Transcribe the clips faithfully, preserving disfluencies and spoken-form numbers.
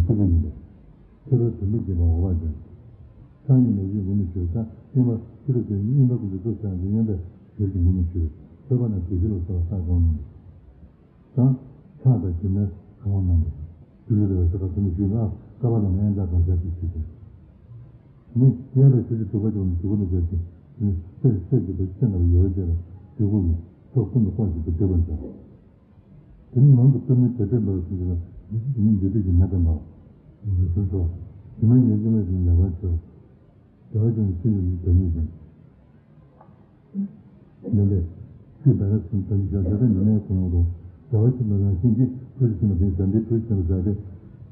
ཐུབ་པ་མིན་པས། ཐོས་པས་དོན་དུ་དགྱེས་པ་འོད་དཔག་ཅན། ཐག་ཉེ་མལ་གྱི་ངུར་སྨྲིག་གཞུར། ད་གཡོན་པ་ཕྱི་རོལ་དུ་གཡོན་པ་ཀུན་ཏུ་སོ་སོའི་གཡོན་པའི་ཞོལ་གྱི་ངུར་སྨྲིག་གཞུར། ཐོས་པ་ན་དུས་ཤེས་ལ་སོགས་པ་ས་གང་རྣམས་པ། དང་། ཕྱག་དང་སྒྱུ་མའི་གང་བ་རྣམས་པ། སྒྱུ་ལུས་རེ་བའི་ས་ག་ཐུན་མོང་ཞུས་ལ། ཀ་པ་ལ་ནི་ཨན་ཙ་གང་ཤར་གྱི་ཞུས་ཏེ། ནི་གཡས་པའི་ཞོལ་གྱི་དུ་པ་ཅིག་ནི་དུ་པ་ནི་ཞལ་གྱི་ནི་གསེར་གྱི་ཐོག་ཏུ་ཅན་ལ་ཡོ་བྱས་པའི་དུས་འཁོར་གྱི་ཚོགས་ཀུན་ཏུ་དཔག་ཅིང་དུ་བསྡུས་པར་བྱ། དེ་ནི་ནང་དུ་སྟོད་སྨད་དོད་འདྲེས་འབར་བའི་ཚུལ་གྱིས་ནི་འདུས་བྱས་ཀྱི་མེ་ལྟར་འབར་བ། ཟེར་སོ། དེ་མིན་ཉེར་གཅིག་མའི་ཚུལ་ལེགས་པར་བྱེད། བདེ་བ་ཅན་གྱི་སྤྱོད་ཡུལ་ནི་བདག་ཉིད་ཅན། འདི་ལས། ཤུལ་བེ་ར་སུན་ཙམ་ཞེས་བྱ་དེ་ནི་མེའི་ཁོངས་ཡོང་དུ། བདེ་བ་ཆེན་པོའི་རང་བཞིན་གྱིས་ཐུགས་རྗེ་ཆེན་པོ་དེའི་ཟབ་འདྲེས་ཐུགས་རྗེ་ཆེན་པོ་ཟབ་པས་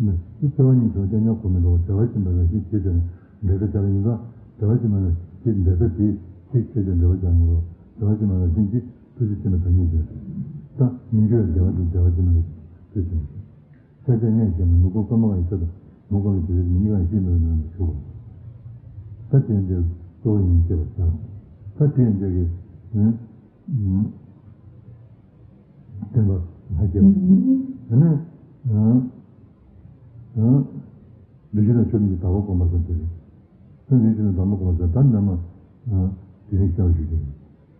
ནི། ལྟེ་བ་གཉིས་སུ་སྐྱབས་མཉམ་གོ་མི་འགྲོ་བ། བདེ་བ་ཆེན་པོའི་རང་བཞིན་གྱིས་བྱས་ནས་འབྲེལ་བའི་བྱ་བ་ཡིན་ཙང་། བདེ་བ་ཆེན་པོའི་རང་བཞིན་གྱིས་འབྲེལ་བ་དེའི་གཅིག་བྱས་ཏེ་འབྲེལ་བ་ཀྱང་མི་འགྲོ། བདེ་བ་ཆེན་པོའི་རང་བཞིན་གྱིས་ཐུགས་རྗེ་ཆེན་པོའི་བདག་ཉིད་ཅན། ད་མི་འགྱུར་བའི་བདེ་བ་དེ་བདེ་བ་ཆེན་པོའི་རང་བཞིན་ཐུགས་རྗེ་ཆེན་པོ། ས་སྐྱ་ལྔས་བཞེངས་ནས་ནུབ་སྒོ་ཀརྨ་པའི་ས་དང་ནུབ་སྒོ་ཀརྨ་རྗེ་རིགས་གཉིས་ཀ་ཤེས་མེད་པའི་ནང་དུ་ཞུགས་པ། ད་དེ་འདྲའི་གཙོ་བོ་ཡིན་ཅེས་པར་བྱ། ད་དེ་འདྲའི་གི་ནི། བསྟན་པ་ལྷ་སྐྱེས་པ། དེ་ནས། ལུས་ཤེས་ལ་ཆོས་ལུགས་ཀྱི་དག་པ་སྒོམ་པ་ཟེར་དེ་རེད། ད་ལུས་ཤེས་ལ་དག་པ་སྒོམ་པ་ཟེར་ད་འདྲ་མ། དེ་རིང་ཤར་བ་ཞུ་རྒྱུ་རེད།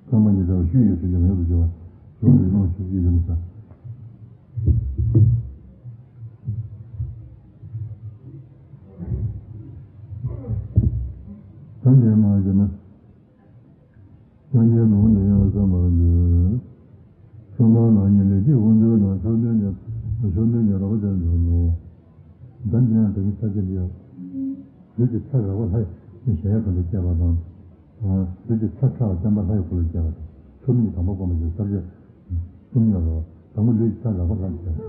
རྐང་པ་ཉི་ཟེར་བ་ཤུལ་ཡོད་ཚུལ་གྱིས་ཡོངས་སུ་གྱུར་པ། གཟུགས་ལ་ཡོངས་སུ་གྱུར་ཡོད་ས། ད་འདྲའི་མ་བྱས་ན། སངས་རྒྱས་ལུང་དེ་ཡང་བསམ་པར་འགྱུར། གསུམ་པ་ལ་ནི་ལུས་ཀྱི་དབང་མཛོད་དང་ཕྱོགས་མཐུན་གྱི་ཕྱོགས་མཐུན་གྱི་རགས་པ་ཅན་དུ་འགྲོ། ད་འདི་ཡང་དེ་ནི་ས་བཅད་འདི་ཡང་། ལུས་ཀྱི་ཚད་རགས་པ་ལྷ་ཡི་གཞལ་ཡས་ཁང་དུ་སྐྱེས་པ་དང་། ལུས་ཀྱི་ཚད་ཕྲ་བ་བརྟན་པ་ལྷ་ཡི་སྐུ་ལ་སྐྱེས་པ་དང་། ཕྱོགས་མཐུན་གྱི་དམ་པ་སྒོམ་པ་ཞེས་ས་བཅད་གསུམ་ཡོད་རེད། དང་པོ་ལུས་ཀྱི་ཚད་རགས་པ་ལྷ་ལ་སྐྱེས་པ།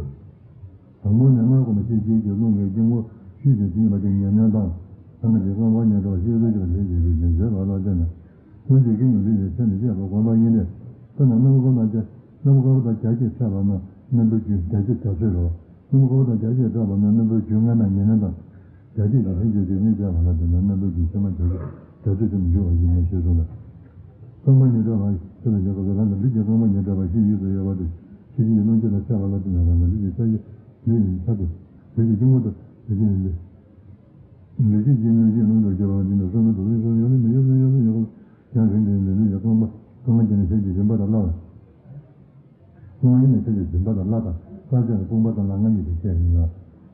དང་པོ་ནི་སྔར་གོང་མ་ཤེས་བྱའི་རྒྱུད་ཀློང་གི་དཀྱིལ་འཁོར་ཤུལ་དུ་བྱིང་བ་དེ་ཉམས་ལེན་དང་། ཐ་མ་དེ་རྐང་པ་ཉམས་ལེན་ཞེས་པའི་ལས་ཀྱི་རིགས་ཀྱི་བྱེད་པ་ལ་བརྟེན་ནས། ཀུན་གྱི་དཀྱིལ་འཁོར་ལུས་ཀྱི་ཚད་ནི་བཅས་པ་སྒོམ་པ་ཡིན་ཏེ། དཔེར་ན་སྣམ་བུ་ཀ་པ་དང་བཅས་སྣམ་བུ་ཀ་པ་དང་བརྒྱ་བྱིན་ཕྲད་པ་ན་རྣོན་པོའི་རྒྱུ་བརྒྱ་བྱིན་བརྒྱ་མཚོ་རེད། སྣམ་བུ་ཀ་པ་དང་བརྒྱ་བྱིན་ཕྲད་པ་ན་རྣོན་པོའི་རྒྱུ་སྔ་མ་ཉམས་ལེན་དང་། བརྒྱ་བྱིན་གྱི་ལྷན་སྐྱེས་ཀྱི་གཉིས་བྱས་པ་ལ་བརྟེན་ནས་རྣོན་པོའི་རྒྱུ་ཕྱི་མ་བརྒྱ་བྱིན་བརྒྱ་མཚོ་དེ་ནི་འཇུག་པ་ཡིན་ཞེས་གསུངས་པས། རྐང་པ་ཉི་ཟེར་བ་ཞེས་པའི་རྗེས་སུ་རང་དང་ལུས་ཀྱི་རྐང་པ་ཉི་ཟེར་བ་ཤེས་ཡུལ་དུ་ཡོད་པ་དེ་ཤེས་བྱའི་རླུང་ཆེན་ལ་སྐྱེས་པ་ལ་བརྟེན་ནས་རང་དང་ལུས་ཀྱི་ས་གཞི་ལུས་ཀྱི་ཚད་དུ་ལུས་ཀྱི་དཀྱིལ་འཁོར་དུ་ལུས་ཀྱི་ལུས་ཀྱི་དཀྱིལ་འཁོར་ལུས་ཀྱི་རླུང་དུ་སྐྱེ་བ་འདི་ནི་སོ་སོའི་དུ་ལུས་སོ་ཡོད་ནི་མི་ཡོད་ནི་ཡོད་ནི་ཡོད་ཀྱང་རིང་དུ་ལུས་ཀྱི་རྐང་པ་རྐང་པ་ཉི་ཟེར་ཞེས་བྱ་བ་ལ་སླ་བ། སྔོན་ཡིན་ནས་ཆོས་ཀྱི་སྦྱིན་པ་དང་བླ་དང་བསགས་སྦྱང་གི་དཔུང་པ་དང་ལ་ལྔ་ཉིད་དུ་བཤད་ཡིན་ལ།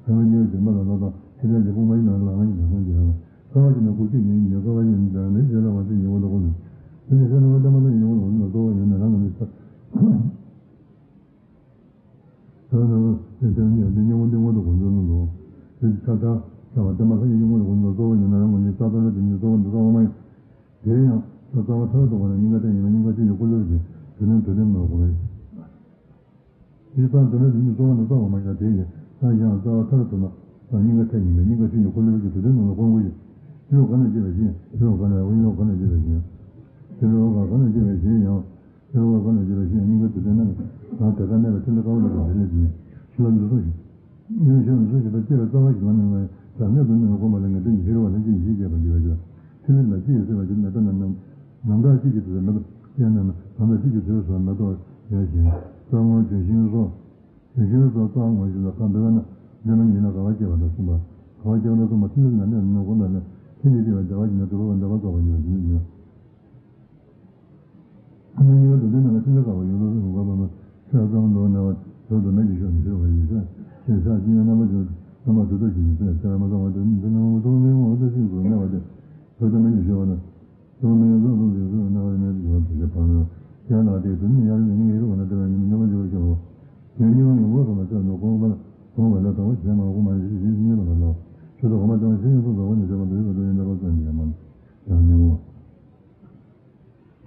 སྔོན་ཡིན་སྦྱིན་པ་དང་བླ་དང་ཆོས་ཀྱི་དཔུང་པ་ཡིན་ན་ལ་ལྔ་ཉིད་དུ་སྔོན་གྱི་ཡང་། རྩ་བ་ཅན་དང་དགུ་བཅུ་ཉིད་ཉིད་རྩ་བ་ཡིན་ཀྱང་མི་བྱེད་ལ་བ་ཚིག་ཉིད་འོག་ཏུ་ཀུན། དེ་ནི་ཤེས་རྣམ་པ་བརྟན་པ་ལ་ཉིད་འོག་ཏུ་ཀུན་ཏུ་གཙོ་བོ་ཡིན་ན་རང་གི་མི་ཚ། ཤེས་རྣམ་པ་བརྟན་པ་ཉིད་འོག་ཏུ་ཀུན་ཏུ་ཀུན་ཏུ། དེ་ནི་ཤ་སྟག་ཤ་བ་བརྟན་པ་ལ་ཉིད་འོག་ཏུ་ཀུན་ཏུ་གཙོ་བོ་ཡིན་ན་རང་གི་མི་ཚ་དང་ལ་དེ་ཉིད་གཙོ་བོ་འདི་གཙོ་བོ་མ་ཡིན། དེ་ཡང་རྩ་བ་མཐར་ཐུག་པ་ན་སྙིང་ག་ཐལ་ཡིན་ན་སྙིང་ག་ཆོས་ཀྱི་འཁོར་ལོའི་གཞི་དུས་ནམ་དུས་ནམ་ན་གོ་བས། དེ་ལྟར་དུས་ནམ་དུས་ནི་རྩ་བ་ནི་རྩ་བ་མ་ཡིན་ལ་དེ་ཡིན་ད་ཡང་རྩ་བ་མཐར་ཐུག་ན་སྙིང་ག་ཐལ་ཡིན་པས་སྙིང་ག་ཆོས་ཀྱི་འཁོར་ལོའི་གཞི་དུས་ནམ་ན་གོ་དགོས་ཤིང་། ཕྱི་རོལ་ག་ན་སྐྱེས་པའི་ཞིང་ཕྱི་རོལ་ག་ན་ཡང་ཕྱི་རོལ་ག་ན་སྐྱེས་པའི་ཞིང་ཡང་། ཕྱི་རོལ་བ་གང་ལ་སྐྱེ་བའི་ཞིང་ཡང་། ཕྱི་རོལ་བ་གང་ལ་སྐྱེ་བའི་ཞིང་ཡང་སྙིང་ག་དུས་ནམ་ན་དེ་ཀ་གནས་པའི་ཕྲིན་ལས་ཀ་བ་ལ་དང་དེ་ལས་ཀྱི་ཕྱི་ལ་འདུ་སོང་ཞིང་། སྙིང་ཤེས་ལ་འདུ་སོང་ཞིང་ད་སྐྱེ་བའི་རྩ་བ་ཞིག་ལ་ནི་ང་ཡང་གནས་དུ་ནི་སྒོམ་པ་ལ་ངེས་དོན་གྱི་ཕྱི་རོལ་བ་ལྷན་སྐྱེས་ཀྱི་ཞིང་སྐྱེས་པ་འདི་བ་ཞིག་ལ་ཕྲིན་ལས་ལ་ཅི་ཡོད་སྲིད་པ་ཞིག་མེད་པ་རྣམས་ནམ་མཐའ་གཅིག་གི་དུས་སུ་མེ་ཏོག་སྐྱེས་ན་ནམ་མཐའ་གཅིག་གི་དུས་སུ་མེ་ཏོག་ཡོད་ཞིང་རྩྭ་ངོར་ལྗོན་ཤིང་སོགས། ལྗོན་ཤིང་སོགས་རྩྭ་ངོར་ཞིག་ལ་ཁ་འབེབས་ན་འདི་ལ་ཉིད་ལ་དགའ་བ་སྐྱེས་པ་དང་གསུངས་པ། དགའ་བ་སྐྱེས་པ་དང་གསུངས་པ་ཕྲིན་ལས་ལ་གནས་ནི་སྒོམ་པ་ལས་ཕྲིན་ལས་སྐྱེས་པའི་བདེ་བ་ཞིག་ན་དུ་བ་བདེ་བ་རྫོགས་པ་ཉིད་ལ་ཞིག་ནི་ཉོན། སྙིང་ག་དུ་ལྡན་ན་ལ་ཕྲིན་ལས་དཀའ་བ་ཡོད་དོ་རུང་དཀའ་བ་མ་ཆོས་ཙམ་དུ་གནས་པ་དོན་དུ་མེད་ཀྱི་ཤོག་མི་ཤོར་བ་ཡིན་ཤག་ཞེས་ཤག་ཅི་ཡང་རྣམ་པ་ཅན་རྣམ་པ་དུ་ལྟ་ཞིག་ཡིན་ཚེ་ལྟ་བ་མ་ཚང་བ་དེ་ནི་འདི་ནི་འོང་ཚོགས་མི་འོང་ཚེ་ཤིན་ཏུ་གནས་པ་དེ་དོན་དུ་མེད་ཀྱི་ཤོག་ན་ཚོགས་མི་འོང་ཚོགས་ཚོགས་ཀྱི་ཤོག་རྣམ་པ་མེད་ཀྱི་ཤོག་དེ་ལས་བར་ནས་ཡང་ན་དེ་དུ་ནི་ཡང་ནི་ངེས་རུ་བ་ན་དེ་བ་ཉིད་ཉམས་པ་ཅི་བ་ཤོག་ཡང་ཉིད་ཡོང་ཡོང་བ་གང་ལ་ལྟར་ནོ་གོང་བ་གོང་བ་ལ་དང་བ་ཞེས་མ་གོང་མ་ཞེས་ཞེས་ཉིད་ལ་ལ་ཆོས་དང་གོང་མ་དང་ཞེས་ཡོང་ཚོགས་ཚོགས་པ་ནི་བྱེད་པ་འདུག་ཡོད་པ་དུ་ཡིན་པ་ཙམ་ཡང་མ་ཡང་ཉིད་འོང་།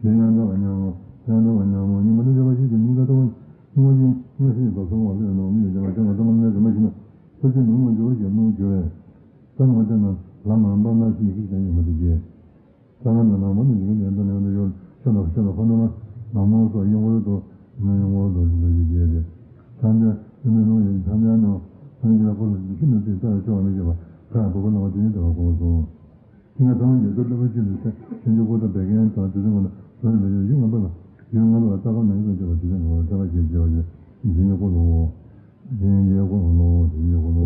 དེ་ཡང་འདྲ་བ་ཉམས་མོ། ཡང་འདྲ་བ་ཉམས་མོ། སྙིང་པོ་ནི་འདྲ་བ་ཞིག་གི་སྙིང་ག་ལྟ་བུ། སྙིང་པོ་ཞིག་སྙིང་ཞིག་ག་སོང་བ་ལས་ནོ་མི་འདྲ་བ་ཅང་ག་ལྟ་བུ་ནི་རིམ་པ་ཞིག་ན། ཐུགས་རྗེ་ནུབ་མོ་འཇུག་པ་ཞིག་རླུང་འཇུག་པས། ས་ནང་དེ་ན་ལམ་མ་འབབ་ན་ཞིག་ཞིག་ཀྱང་ཡོད་མ་དེ་རྗེས། ས་ནང་ན་ལམ་མ་ནི་འཇུག་ནས་འདི་ནས་འདི་ཡོད་ཤ་ལ་ཤ་ལ་ཁ་ནུ་མ་ལམ་མོ་སོགས་ཡོང་བར་དུ་ན་ཡོང་བར་དུ་ཞིག་ལ་ཞིག་རྗེས་ཏེ། ཐམས་ཅད་ཀུན་ནས་སྣང་ཡོད་ཐམས་ཅད་ནང་ཐམས་ཅད་ལ་འཁོར་ལ་འཇུག་ཤིན་ཏུ་ཅིག་ལྟ་བའི་སྐྱོ་བ་མི་བྱེད་པ་ཁ་ཡང་བུ་གུ་ལ་བ་དེ་ཉིད་དུ་བ་གོང་སོང་། ཤིང་ཁ་ཚང་མ་ཡོད་དུ་སློབ་དཔོན་ཆོས་ཀྱི་སེམས་ཆོས་ཀྱི་སྐུ་དང་བད་ཀན་དང་དེ་ཚོ་ངོ་ན་བཟོ་ཡི་མེད་ཀྱང་ཡུལ་ངན་པ་ལ་ཡུལ་ངན་པ་ལ་ལྟ་ག་མེད་ཀྱང་བྱེད་པ་དེ་ཚོ་ངོ་ན་ལྟ་ག་ཞེས་བྱ་བ་ཡོད་དེ་ཉིད་ཀུན་ལོ། དེ་ཉིད་ཀུན་ལོ། དེ་ཉིད་ཀུན་ལོ།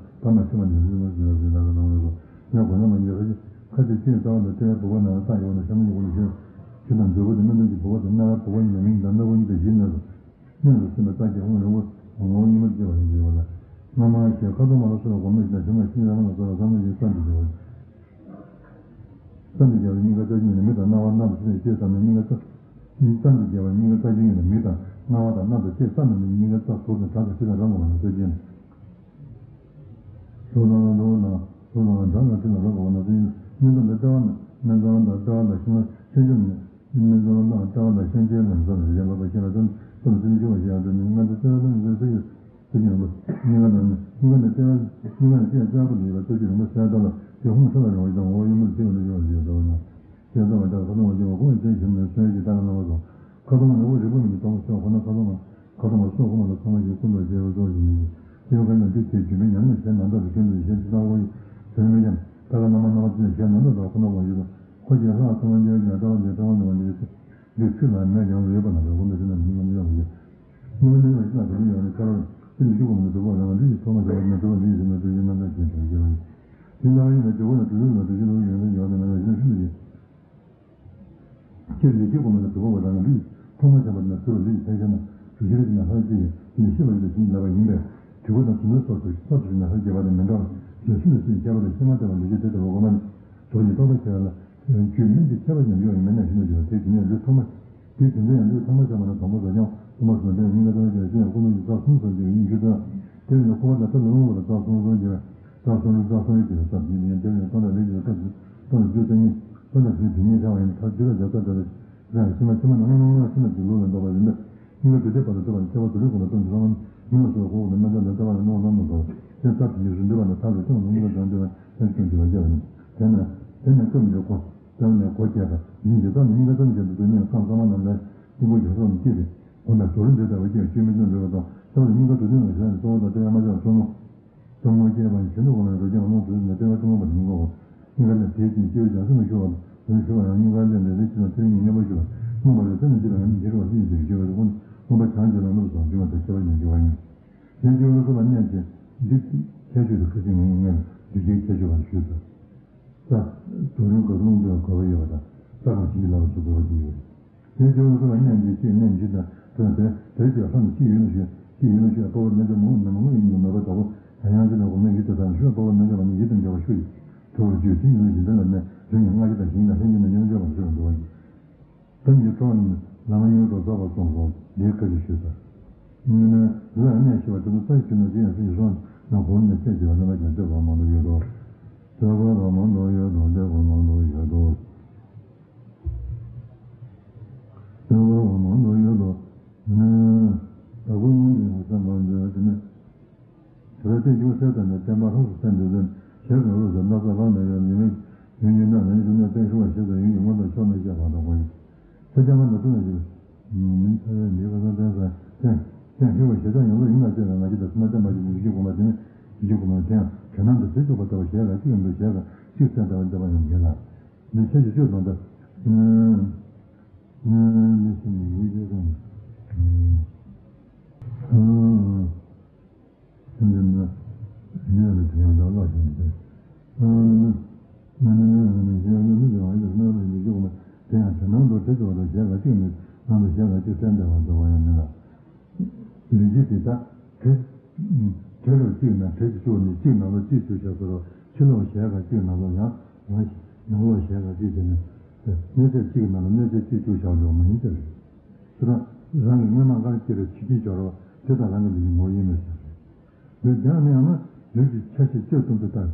པ་མ་ཤེས་པ་ནས་རིག་པ་ཞེས་པ་ཞིག་ལ་ལ་ལ་ལ་ལ་ཡང་གོ་ན་མ་ཉེས་ཁ་ཅིག་ཁ་ཅིག་ཅེས་རྩ་བ་ལ་ལྟ་བའི་བུ་ག་ན་ལ་རྟགས་ཡོད་ན་ཤ་མ་ཉེས་གོ་ལ་ཤེས་ཞེས་དང་འདོད་པ་དང་རྣམ་སྨིན་གྱི་བུ་ག་དང་རྣ་བའི་བུ་ག་ཡིན་པ་མིང་དང་སྣ་བུག་གཉིས་དང་བཞི་ན་སོ། སྔོན་དུ་སེམས་པའི་རྟགས་ཀྱི་དབང་ལུང་པ་ངོ་བོ་ཉིད་མ་སྐྱེ་བ་ཡིན་ཞེས་པ་ལ། སྔ་མ་ཞེས་ཁ་དོག་མ་ལ་སོགས་པ་གོམས་ལ་ཞེན་ཞེན་མ་ཤིང་ར་མ་ལ་སོགས་པ་བསམ་བློ་ཞིག་བསམ་དུ་འགྱུར་བ། བསམ་དུ་འགྱུར་བའི་སྙིང་ག་རྩ་ཆེན་ཡིན་ལ་མིག་དང་རྣ་བ་སྣ་དང་ཕྱི་ནས་ཤེས་བསམ་ནས་སྙིང་ག་རྩ། བསམ་དུ་འགྱུར་བའི་སྙིང་ག་རྩ་ཆེན་ཡིན་ལ་མིག་དང་རྣ་བ་དང་སྣ་དང་ཤེས་བསམ་ནས་སྙིང་ག་རྩ་ཐུར་དང་དྲག་དང་ཤེས་དང་རང་གི་བ་ན་རྩ་ཆེན། གཟུགས་དང་ལ་འགྲོ་བ་དང་གཟུགས་དང་ལ་འགྲོ་བ་དང་ལ་འགྲོ་བ་དང་སེམས་སྨན་ཚང་དང་ལྟེ་བ་དང་སྨན་ཚང་དང་ལྟེ་བ་དང་ཤིང་ལ་ཤན་ཆུབ་ནས། སྨན་ཚང་དང་ལྟེ་བ་དང་ཤན་ཆེན་ལ་འཛོམས་ནས་ཡན་ལག་པ་ཤེས་ལ་ཙམ་ཙམ་སེམས་ཤུགས་པ་ཞེས་ཡང་དོན་ནི་སྨན་དང་ལྟེ་བ་དང་ཡིན་པའི་ཚེ་ཡོད་ཚེ་ཡོད་པ་སྨན་ཁང་དང་སྨན་ཁང་དང་ལྟེ་བ་སྨན་ཁང་དང་ལྟེ་བ་ལྟེ་བ་པོ་ལ་ཡོད་པ་ལྟེ་བ་རིང་པོ་གསལ་ལྟ་ལ་དེ་ཧུང་ཁྲོ་ལ་རིང་བ་ཡིན་དང་འོ་ཡུམ་ལ་ལྟེ་བ་ལ་ཡོད་པ་ཞེས་ལྟ་བ་ན། ཞེས་ལྟ་བ་ལྟར་ཁ་དོག་མ་སྐྱེ་བ་ཁོང་ཡི་རྩལ་ཞིམ་ནས་སོན་གྱི་ལྟ་ལ་སྣང་བ་སོགས་ཁ་དོག་མ་ནི་དབུགས་རིང་པོ་མིན་གྱི་སྟོང་པ་སོགས་ཁོ་ན་ཁ་དོག་མ། ཁ་དོག་མ་སོགས་ཁོ་མ་ལ་ཚང་མ་ཞིག་ཀུན་ཏུ་རྒྱལ་བའི་གཙོ་བོ་ཞིག་ཡིན། སྐྱེ་བ་ཀུན་ཏུ་འདུས་བྱས་བྱུང་བའི་ཉམས་ལེན་གཞན་ནམ་དག་གི་ཀུན་ཏུ་གཞན་ཅི་ལྟ་བ་ཡི་དོན་མི་འགྱངས་ལྟ་ཀ་ན་མ་སྣང་བ་ཅི་ལས་གཞན་ནམ་དག་དང་ཁོ་ན་བ་ཡོད་པ་ཁོ་ཀྱི་ལྷག་ཚང་མ་འཇལ་ཀྱང་ལྟ་བ་འདི་ལྟ་བ་འདི་བ་འདི་ཚེ་འདི་ཚུལ་ལ་མེད་ཀྱང་ལུས་པ་ན་རེ་ཁོ་འདི་ཚེ་ན་མི་ཉམས་ཡོད་ཡོད་ཡོད། སྔོན་མ་ནི་ཡང་ཤིན་ཏུ་ཡོད་ནི་ཁ་རོ་ཅི་ལས་ཀྱི་གོ་མ་ནི་གྲུབ་པ་རང་ལུས་ཀྱི་ཐོག་མ་བྱ་བ་ན་གྲུབ་པ་ལུས་ཀྱི་ན་གྲུབ་ཀྱི་རྣམ་གྲངས་ཀྱི་དོན་བྱེད་པ་ཡིན། དེ་ལྟ་བ་ཡིན་ན་དེ་བོ་ན་དེ་ལུས་ན་དེ་ཀྱི་ལུས་ཡོད་ན་ཡོད་ན་ན་ཡིན་ཤིན་ཏུ་ཡོད། སྤྱིར་ལས་ཀྱི་གོ་མ་ལ་གྲུབ་པ་རང་ལུས་ཐོག་མ་བྱས་པ་ན་གྲུབ་པ་ལུས་ཀྱི་ཕལ་ཆེར་ན་གྲུབ་ཤེས་ཀྱི་ན་ལྷར་སྐྱེ་བའི་ལས་ཤེས་པ་ཡིན་པ་ཞིག་ལབ་པ་ཡིན་པས་དྲི་བ་དང་དུ་ནོར་སོགས་སུ་སོགས་སུ་ན་ལྷར་སྐྱེ་བ་དང་མི་འདྲ་བ་ལུས་ཤིན་ཏུ་ཤེས་ཤེས་པ་དང་ཤེས་མ་ཐུབ་པ་ལུས་ཀྱི་དེ་ལྟ་བུ་གོ་མ་ནི་གྲུབ་ནི་རྟོགས་པ་ཁྱེར་ལ་རྒྱུད་སྨིན་གྱི་ཁྱད་པར་ཉམས་ཡོད་ཡིན་མིན་ན་ཤིན་ཏུ་འགྱུར་བ་དེ་དེ་ནས་ལུས་ཐོག་མ། དེའི་དོན་དུ་ཡང་ལུས་ཐོག་མ་ཆགས་པ་ན་དང་པོ་རོ་རྐྱང་ཐོག་མ་སོང་དེ་སྙིང་ག་ཐོག་མ་ཆགས་ཤེས་ཡང་ཀུན་རྫོབ་ཀྱི་རྩ་གསུམ་སོགས་ཀྱི་ཡིན་ཞུ་དོན། དེ་ནི་འཁོར་བ་ལ་ཐར་ལ་རུང་བ་ལ་རྩ་གསུམ་གསུམ་གྱི་རྩ་གསུམ་རྩ་གསུམ་རེ་གྱི་རྩ་བརྒྱད་ནི་དེ་ནི་སྟོང་དང་རེ་གཅིག་ལ་རྩ་བརྒྱད་སྟོང་དང་བཅུ་རྩ་གཉིས་སྟོང་དང་བཅུ་དེ་ཉིད་ཤར་བ་ཡིན་ཐར་དུས་ལ་རྒྱ་ཚ་དེ་ལ་རང་ཕྱི་མ་ཕྱི་མ་ནང་ནང་ནང་ཕྱི་མ་གྱི་ལུགས་ལ་འདོགས་པ་ཡིན་པས་སྙིང་ག་དེ་དེ་བར་དུ་ཐུབ་པ་ནི་ཁྱད་པར་དུ་རུས་ཀུན་ལ་སྟོན་ཞིང་ལ་མི་ལ་སོགས་ཁོག་ནི་སྨན་དང་ལ་ལྟ་བ་ནི་སྣང་བ་སྣང་མ་དོར་དེ་རྩ་དེ་ཉིད་རུ་འདུས་པ་ན་ཐར་དུ་སྟོན་ལ་སྙིང་ག་དོན་འདུས་པ་ནི་སྟོན་ཞིང་འདུས་པ་སྐྱེ་བ་ཡིན། དེ་ནས་དེ་ནས་སྐབས་འདིར་གོ། དེ་ནས་གོ་སྐྱེས་དང་ཡིན་གྱི་རྩ་ནི་སྙིང་ག་ཙམ་བྱས་ཏེ་དུས་ནས་ཁམས་གསར་མ་རྣམས་ལས་སྙིང་པོ་རྒྱ་སོགས་ནི་སྐྱེས་ཏེ། འོ་ན་དུ་རུ་འདི་ལྟ་བུ་སྐྱེ་བའི་སྐྱེ་མི་ཚུན་འགྲོ་བ་དང་ལྟ་བ་ལ་སྙིང་ག་དུ་ལྡན་ལ་ཞེན་ནས་གཙོ་བོ་དང་ལྟེ་བ་མ་ཆགས་པ་གཙོ་མོ། གཙོ་མོ་སྐྱེས་པ་ཡི་གཞི་ནི་འོ་ན་རོ་རྐྱང་རླུང་དུ་ནས་ལྟེ་བ་གཙོ་མོ་པ་དང་མི་འགོག་གོ། སྙིང་ག་ལས་དེའི་རྐྱེན་སྐྱེ་བའི་རྒྱ་སེ་མི་ཤོར་བ་དང་དུ་ནི་ཤོར་བ་ཡང་སྙིང་ག་ལས་ལས་རིགས་ཀྱི་ལ་ཚེ་རིང་གི་མཉེན་པོ་ཤོར་བ་རྨོངས་པ་ལས་སེམས་ནི་སྐྱེས་པ་ཡང་མི་ཤེས་པ་སྲིད་ཀྱི་ཤེས་པ་རེ་ཀུན་རྨོངས་པ་བྱང་གི་ལམ་ལུགས་སུ་འབྱུང་བ་དང་ཁྱད་པར་ཉམས་སྐྱེ་བ་ཡིན། གཞན་སྐྱེ་བ་ལ་སོགས་པ་གནས་ཀྱི། འདི་ཁྱད་ཆོས་དེ་ཁ་ཅིག་ངས་སྔོན་ལ་འདི་འདྲའི་ཁྱད་ཆོས་པར་ཞུས་སོ། ས། རྡོ་རིང་གི་རླུང་བུས་གོས་པ་ཡོད་པ་དང་། ས་དང་བྱིན་གྱིས་བརླབས་པ་ཞེས་གོ་བ་འདི་ཡོད་རེད། དེ་ཇོ་བོ་སོགས་ལ་སྣེ་འདི་གཅིག་སྣེ་གཅིག་དང་དོན་དེ་དེ་ཀྱི་ལྷམ་གཅིག་ཡུལ་ལ་ཞོན། གཅིག་ཡུལ་ལ་ཞོན། དཔའ་བོ་རྣལ་འབྱོར་མ་འོངས་མི་མ་དངོས་ཡིན་གྱི་མོས་པ་དག་པོ་ཡང་ཡང་ཅི་ལ་གོམས་ན་ཡིད་དུ་དང་ཞོན། དཔའ་བོ་རྣལ་འབྱོར་མ་ནི་ཡིད་དུ་འགྱུར་བ་ཤུགས་ཀྱིས་གྲོལ་བར་བྱོས། དེ་ཉིད་ལ་གཞན་དོན་ལ་གནས་རིམ་གྱིས་སྔར་བཞིན་དང་ལྷན་ཅིག་ཏུ་ཉམས་འགྱུར་བར་ཤོག་འདུག་པ། དེ་ཉིད་ཀྱི་ཁྲོ་བ་རྣམས་ལ་མ་ཡུལ་དུ་རྫོགས་པར་གསུངས་སོ། འདིའི་བཀའ་ཆོས་ཞུས་པ། ལུས་ལ་གནས་ཤེས་པ་དེ་ཚོ་ས་ཡི་ཆུ་ནང་ཅི་ཡང་སྲིད་ཀྱི་སོང་ན་གོང་ནས་བཤད་ཀྱི་རྣམ་པ་ཀྱང་སྟོན་པ་མང་དུ་ཡོད་དོ། སྟོན་པ་མང་དུ་ཡོད་དོ། སྟོན་པ་མང་དུ་ཡོད་དོ། སྟོན་པ་མང་དུ་ཡོད་དོ། ནི། བདག་པོའི་དངོས་འཛིན་ཡང་བསམ་པར་འདོད་དེ་ནི། དེ་ལ་བརྟེན་འགྱུར་གསལ་ལྟར་ནས་བསྟན་པ་ལྷུམས་སུ་གསལ་འདོད་ལན། ཞེས་གང་ལུགས་སུ་སྣག་ཚ་ལྷག་མེད་ཡང་ཉི་མའི་ཡུན་ཉིན་ནམ་ལན་བཞུགས་ནས་བརྟན་ཤུགས་པ་ཞེས་པའི་ཡུན་གྱི་མངོན་རྟོགས་ཕྱོགས་མེད་བཤད་པ་དང་གོ་ཡིན། ཚེ་རྐྱང་པ་འདི་ལྟར་ན་ཞིག་མིན་ཚེ་རིང་མིའི་བསམ་གཏན་ས་བརྟན་བརྟན་ཤུགས་པ་ཞེས་བྱ་ཡོངས་རྫོགས་ཡིན་ལ་སྤྱོད་པའི་ང་རྒྱལ་དང་སེམས་ལ་བརྟན་པ་ཞིག་ལུས་ཀྱི་གོང་མ་དེ་ནི་ལུས་ཀྱི་གོང་མ་དེ་ཡང་དོན་སྣང་དུ་དེ་བཅུག་པ་ལྟ་བུ་ཞེས་ལ་གཅིག་ཡོང་དུ་ཞེས་ལ་གཅིག་གསལ་ལྟ་བུ་འདོད་པ་ཡང་མེད་ལ། འདི་ཆོས་ཀྱི་སྤྱོད་དང་འདྲ། ཨ་ནི་ཤིང་གི་ཡུལ་ཅན་ཀུན། ཨ། སེམས་ཅན་ནི་ཡུལ་ལ་དེ་ཡང་དག་བརླག་ཅིང་འདུ། ཨ་ནི་ཨ་ནི་ཨ་ནི་ཞེས་ཡང་མི་འདུག་ཡང་ཡང་སྣང་བའི་ཡུལ་ཅན་ཀུན་དེ་ཡང་དོན་སྣང་དུ་དེ་བཅུག་པ་དང་ཞེས་ལ་གཅིག་མེད་སྣང་དུ་ཞེས་ལ་གཅིག་གསལ་འདུ་བ་འདོད་པ་ཡང་མེད་ལ། ལུས་ཀྱི་དེ་དག་དེ། དེ་ལ་གཅིག་ན་དེ་གཅིག་བཅུག་ནས་གཅིག་ནང་ལ་གཅིག་བཅུག་བྱ་དགོས་རོགས། ཕྱི་ལོགས་གཞལ་ཁ་གཅིག་ནང་ལ་ཡང་ཡང་ནང་ལོགས་གཞལ་ཁ་གཅིག་བྱས་ནས། གནས་ཚད་གཅིག་ནང་ལ་གནས་ཚད་གཅིག་བཅུག་བྱ་བ་འདྲ་བོ་མ་ཡིན་ཟེར་རེད། དེ་དག་རང་གི་སྔོན་མ་སྔར་སྐྱེས་པའི་ཆོས་ཅན་སྦྱོར་བ་དེ་དག་རང་གི་ལུས་ཀྱི་ངོ་བོ་ཡིན་མོད་ཟེར་རེད། ལུས་ཀྱང་ནི་ཡང་ན་ལུས་ཀྱི་ཆ་ཤས་བཅུ་གསུམ་དུ་བལྟ།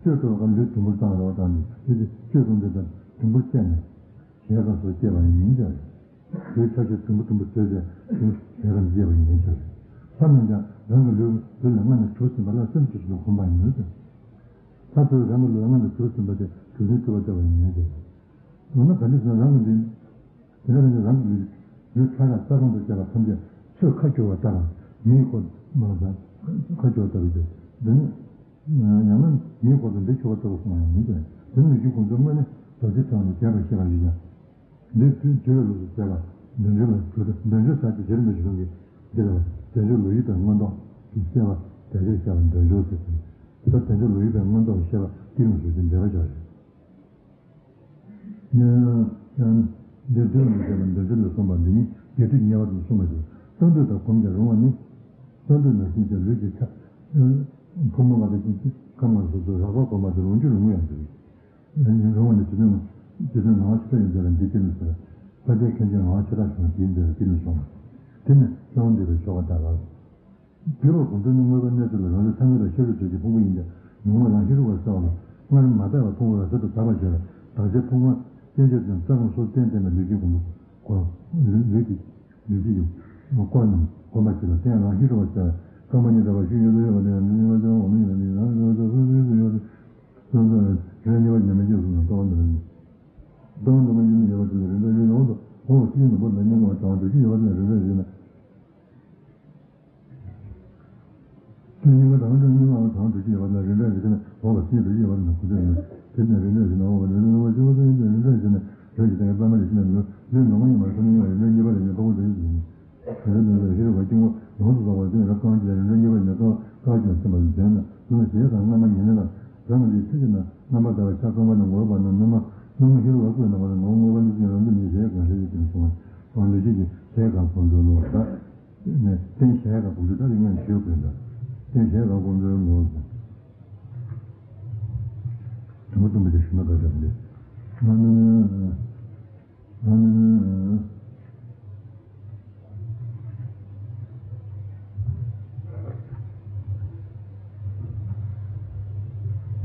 བཅུ་དྲུག་གམ་ལུས་དུམ་བུར་བཏང་རོགས་བཏང་ནས་ལུས་ཀྱི་བཅུ་གསུམ་དུ་བལྟ་དུམ་བུར་བཅད་ནས། གཞལ་ཁ་སོགས་བཅད་པ་ཡིན་ཟེར། ལུས་ཆ་ཤས་དུམ་བུ་དུམ་བུ་བཟོས་ཏེ་ལུས་གཞལ་ཁ་བཅད་པ་ཡིན་ཟེར། ལྷ་རྣམས་ཀྱང་རང་གི་ལུས་ལུས་ལ་སྔར་ནས་གྲུབ་ཟིན་པ་ལ་སེམས་ཀྱི་གཟུགས་གོམས་པ་ཡིན་ཟེར། ལྷ་ཚོས་རང་གི་ལུས་ལ་སྔར་ནས་གྲུབ་ཟིན་པ་དེ་གྲུབ་ནས་གྲུབ་པ་བཏབ་པ་ཡིན་ཟེར། འོ་ན་ག་འདྲ་ཟེར་ན་རང་གི་ལུས། དེ་ལ་ནི་རང་གི་ལུས་ལུས་ཕྲ་རགས་རྩ་གང་དུ་བཅད་པ་ཐམས་ཅད་ཚོས་ཁ་སྐྱུར་བ་ལྟར་མིའི་ཁོ་མ་ཟ་ཁ་སྐྱུར་བ་ལྟ་བུ་ཟེར། འདི་ནི། ཡང་ན་མིའི་འཁོར་དུ་འདི་ཆུ་བ་ལྟ་བུ་གསུངས་པ་ཡང་མིན་ཏེ། དེ་ནི་ལུས་ཀྱི་གོང་ཚུལ་དངོས་ནི་རྡོ་རྗེ་ཕྲེང་བ་ནས་རྒྱས་པར་བཤད་པ་ཡིན་ཀྱང་། འདིར་དུས་འདུལ་བའི་ལུགས་སུ་བཤད་པ། འདོད་འཇོ་ལ་གྲུབ་མཐའ་འདོད་འཇོ་ཟེར་གྱི་རྗེ་རིན་པོ་ཆེ་གསུང་གི་འདི་ལ་བ། འདོད་འཇོ་ལོ་ཡི་པའི་མངོན་རྟོགས་ཀྱི་བཤད་པ་དེ་ལྟར་བཤད་པ་འདོད་འཇོ་ཟེར་ཏེ། ད་འདོད་འཇོ་ལོ་ཡི་པའི་མངོན་རྟོགས་ཀྱི་བཤད་པ་དེ་ལུགས་སུ་ཞིག་འགྲེལ་པ་བྱ་རེད། ཡང་འདིར་འདོད་མི་བྱེད་པ་འདོད་འཇོ་ལ་གསུངས་པ་འདི་ཉིད་རྒྱས་བསྡུས་ཉེ་བར་དུ་གསུངས་པ་ཞིག་གསང་འདུས་དང་གོམས་ཀྱང་རུང་བ་ནི། གསང་འདུས་ནང་བཞིན་གྱི་ལུས་ཀྱི་ཆ། ཕུང་པོ་ལྔ་དང་ཅིང་ཁམས་ལྔ་སོ་སོའི་རགས་པ་གོམས་པ་དེ་ལོངས་སྤྱོད་རུང་ཡང་འདུས། རུང་བ་ནི་རྗེ་བཙུན་རྗེ་བཙུན་ངག་དབང་ཆོས་གྲགས་ཡིན་ཟེར་བ་འདི་སྟེ་ནི་ཟེར། དཔལ་ལྡན་མཁན་ཆེན་ངག་དབང་ཆོས་གྲགས་ཞུ་བ་འདི་ཡིན་ཟེར་བ་སྟེ་ནི་གསུངས་པ། དེ་ནི་གསང་བ་འདུས་པའི་ཆོ་ག་ལྟར་རོ། འདུས་པ་གོང་དུ་ནི་དངོས་པོའི་གནས་ཚུལ་ལ་རང་ལུས་ཐ་སྙད་དང་ཤེས་རབ་བརྗོད་ཀྱི་ཕུང་པོ་ཡིན་ཏེ། ཉོན་མོངས་རང་ཤེས་རིག་པར་གསལ་བ་ལ། སྔར་མ་དག་པའི་ཕུང་པོ་རང་གསལ་དུ་དག་པར་བྱེད་པའི་དག་བྱེད་ཕུང་པོ་སྐྱེ་མཆེད་དང་རྩ་ཁམས་སོགས་རྟེན་བརྟེན་པའི་ལུས་ཀྱི་གོང་བུ། གོ། ལུས་ཀྱི། ལུས་ཀྱི། སྐོར་རྣམས་གོམས་པ་བྱེད་པ་རྟེན་རང་ཤེས་རིག་པར་གསལ་བའི་རྐང་པ་གཉིས་འདྲ་བར་ཤུགས་ཡོད་དོ་ཡོད་པ་དེ་ཡང་ནི་གཉིས་པ་ཅན་འོག་མིན་ཡིན་ན་ནི་ཡང་ནི་ཡང་ནི་ཡང་ནི་ཡང་ནི་སོ་སོ་ནི་རེ་གཉིས་པ་ཉམས་མི་འགྱུར་གསུངས་ནས་རྟོགས་པ་འདི་ལ་ནི། རྟོགས་པ་འདི་ལ་ཡིན་ནི་ཡོད་པ་དེ་ལ་རིགས་འདྲ་ཡིན་ནོ། འོ་ཚིག་ནི་པོ་ལ་སྙིང་ག་བ་དང་འདོད་ཀྱི་ཡོད་པ་དེ་ལ་རིགས་འདྲ་ཡིན་ན། དེ་ཉིད་ཀྱི་དང་འདོད་ཀྱི་ཡོད་པ་ལ་རིགས་འདྲ་ཞིག་ན་འོ་བ་སྲིད་འདོད་ཀྱི་ཡོད་པ་ལ་ཁུ་ཚོད་ནི་དེ་ནི་རིགས་འདྲ་ཞིག་ན་འོ་བ་རིགས་འདྲ་ཞིག་ན་འོ་བ་ཞེས་པ་དེ་ཡིན་ཏེ་རིགས་འདྲ་ཞིག་ན་རིགས་ཀྱི་དང་པདྨ་རིགས་ཞིག་ན་ལུས་ལུས་ནང་མ་ཡིན་པར་ཁ་ནི་ཡོད་རིགས་འདྲ་གཉིས་པ་ལ་ཡིན་ཐོག་པོ་དེ་ཡིན་ཞིང་། དེ་ནི་ལུས་ལ་ཤེས་རབ་ཀྱི་དཀྱིལ་འཁོར་ཡོངས་སུ་རྫོགས་པ་དེ་ནི་རབ་རྐང་གཅིག་ལ་རིགས་འདྲ་གཉིས་པ་ལ་ཡིན་ཐོག་ཀ་ཅིག་ལ་སེམས་པ་ལ་ལྡན་ན་ལུས་ལ་ཞེས་དང་སྔ་མ་ཉེ་གནས་ལ་རང་གི་ལུས་ཐུགས་ཀྱི་ནང་རྣམ་པར་དག་པའི་ཆ་ཚང་བ་ནི་ངོ་བོ་བར་ན་སྣང་མ་སྣང་མ་ཤེས་རབ་ཀྱི་དཀྱིལ་འཁོར་ནང་བ་ནི་ངོ་བོ་ངོ་བོ་ནི་ཅིང་རང་དུ་མི་ཞེས་གང་ཞེས་ཀྱི་དེ་ནི་གསུངས་པ། ལུས་ཀྱི་ཞེས་གང་གོང་དུ་ལོ་ད། ནས་རྟེན་གཞལ་ཡས་ཁང་སྒོམ་ཚུལ་ད་རིང་ངས་ཞུས་དགོས་འདུག་རྟེན་གཞལ་ཡས་ཁང་སྒོམ་ཚུལ་ངོ་། དུམ་བུ་དུམ་བུ་དེ་ཞུ་ན་དགའ་འདྲ་འདི། ང་ནི་ང་ནི་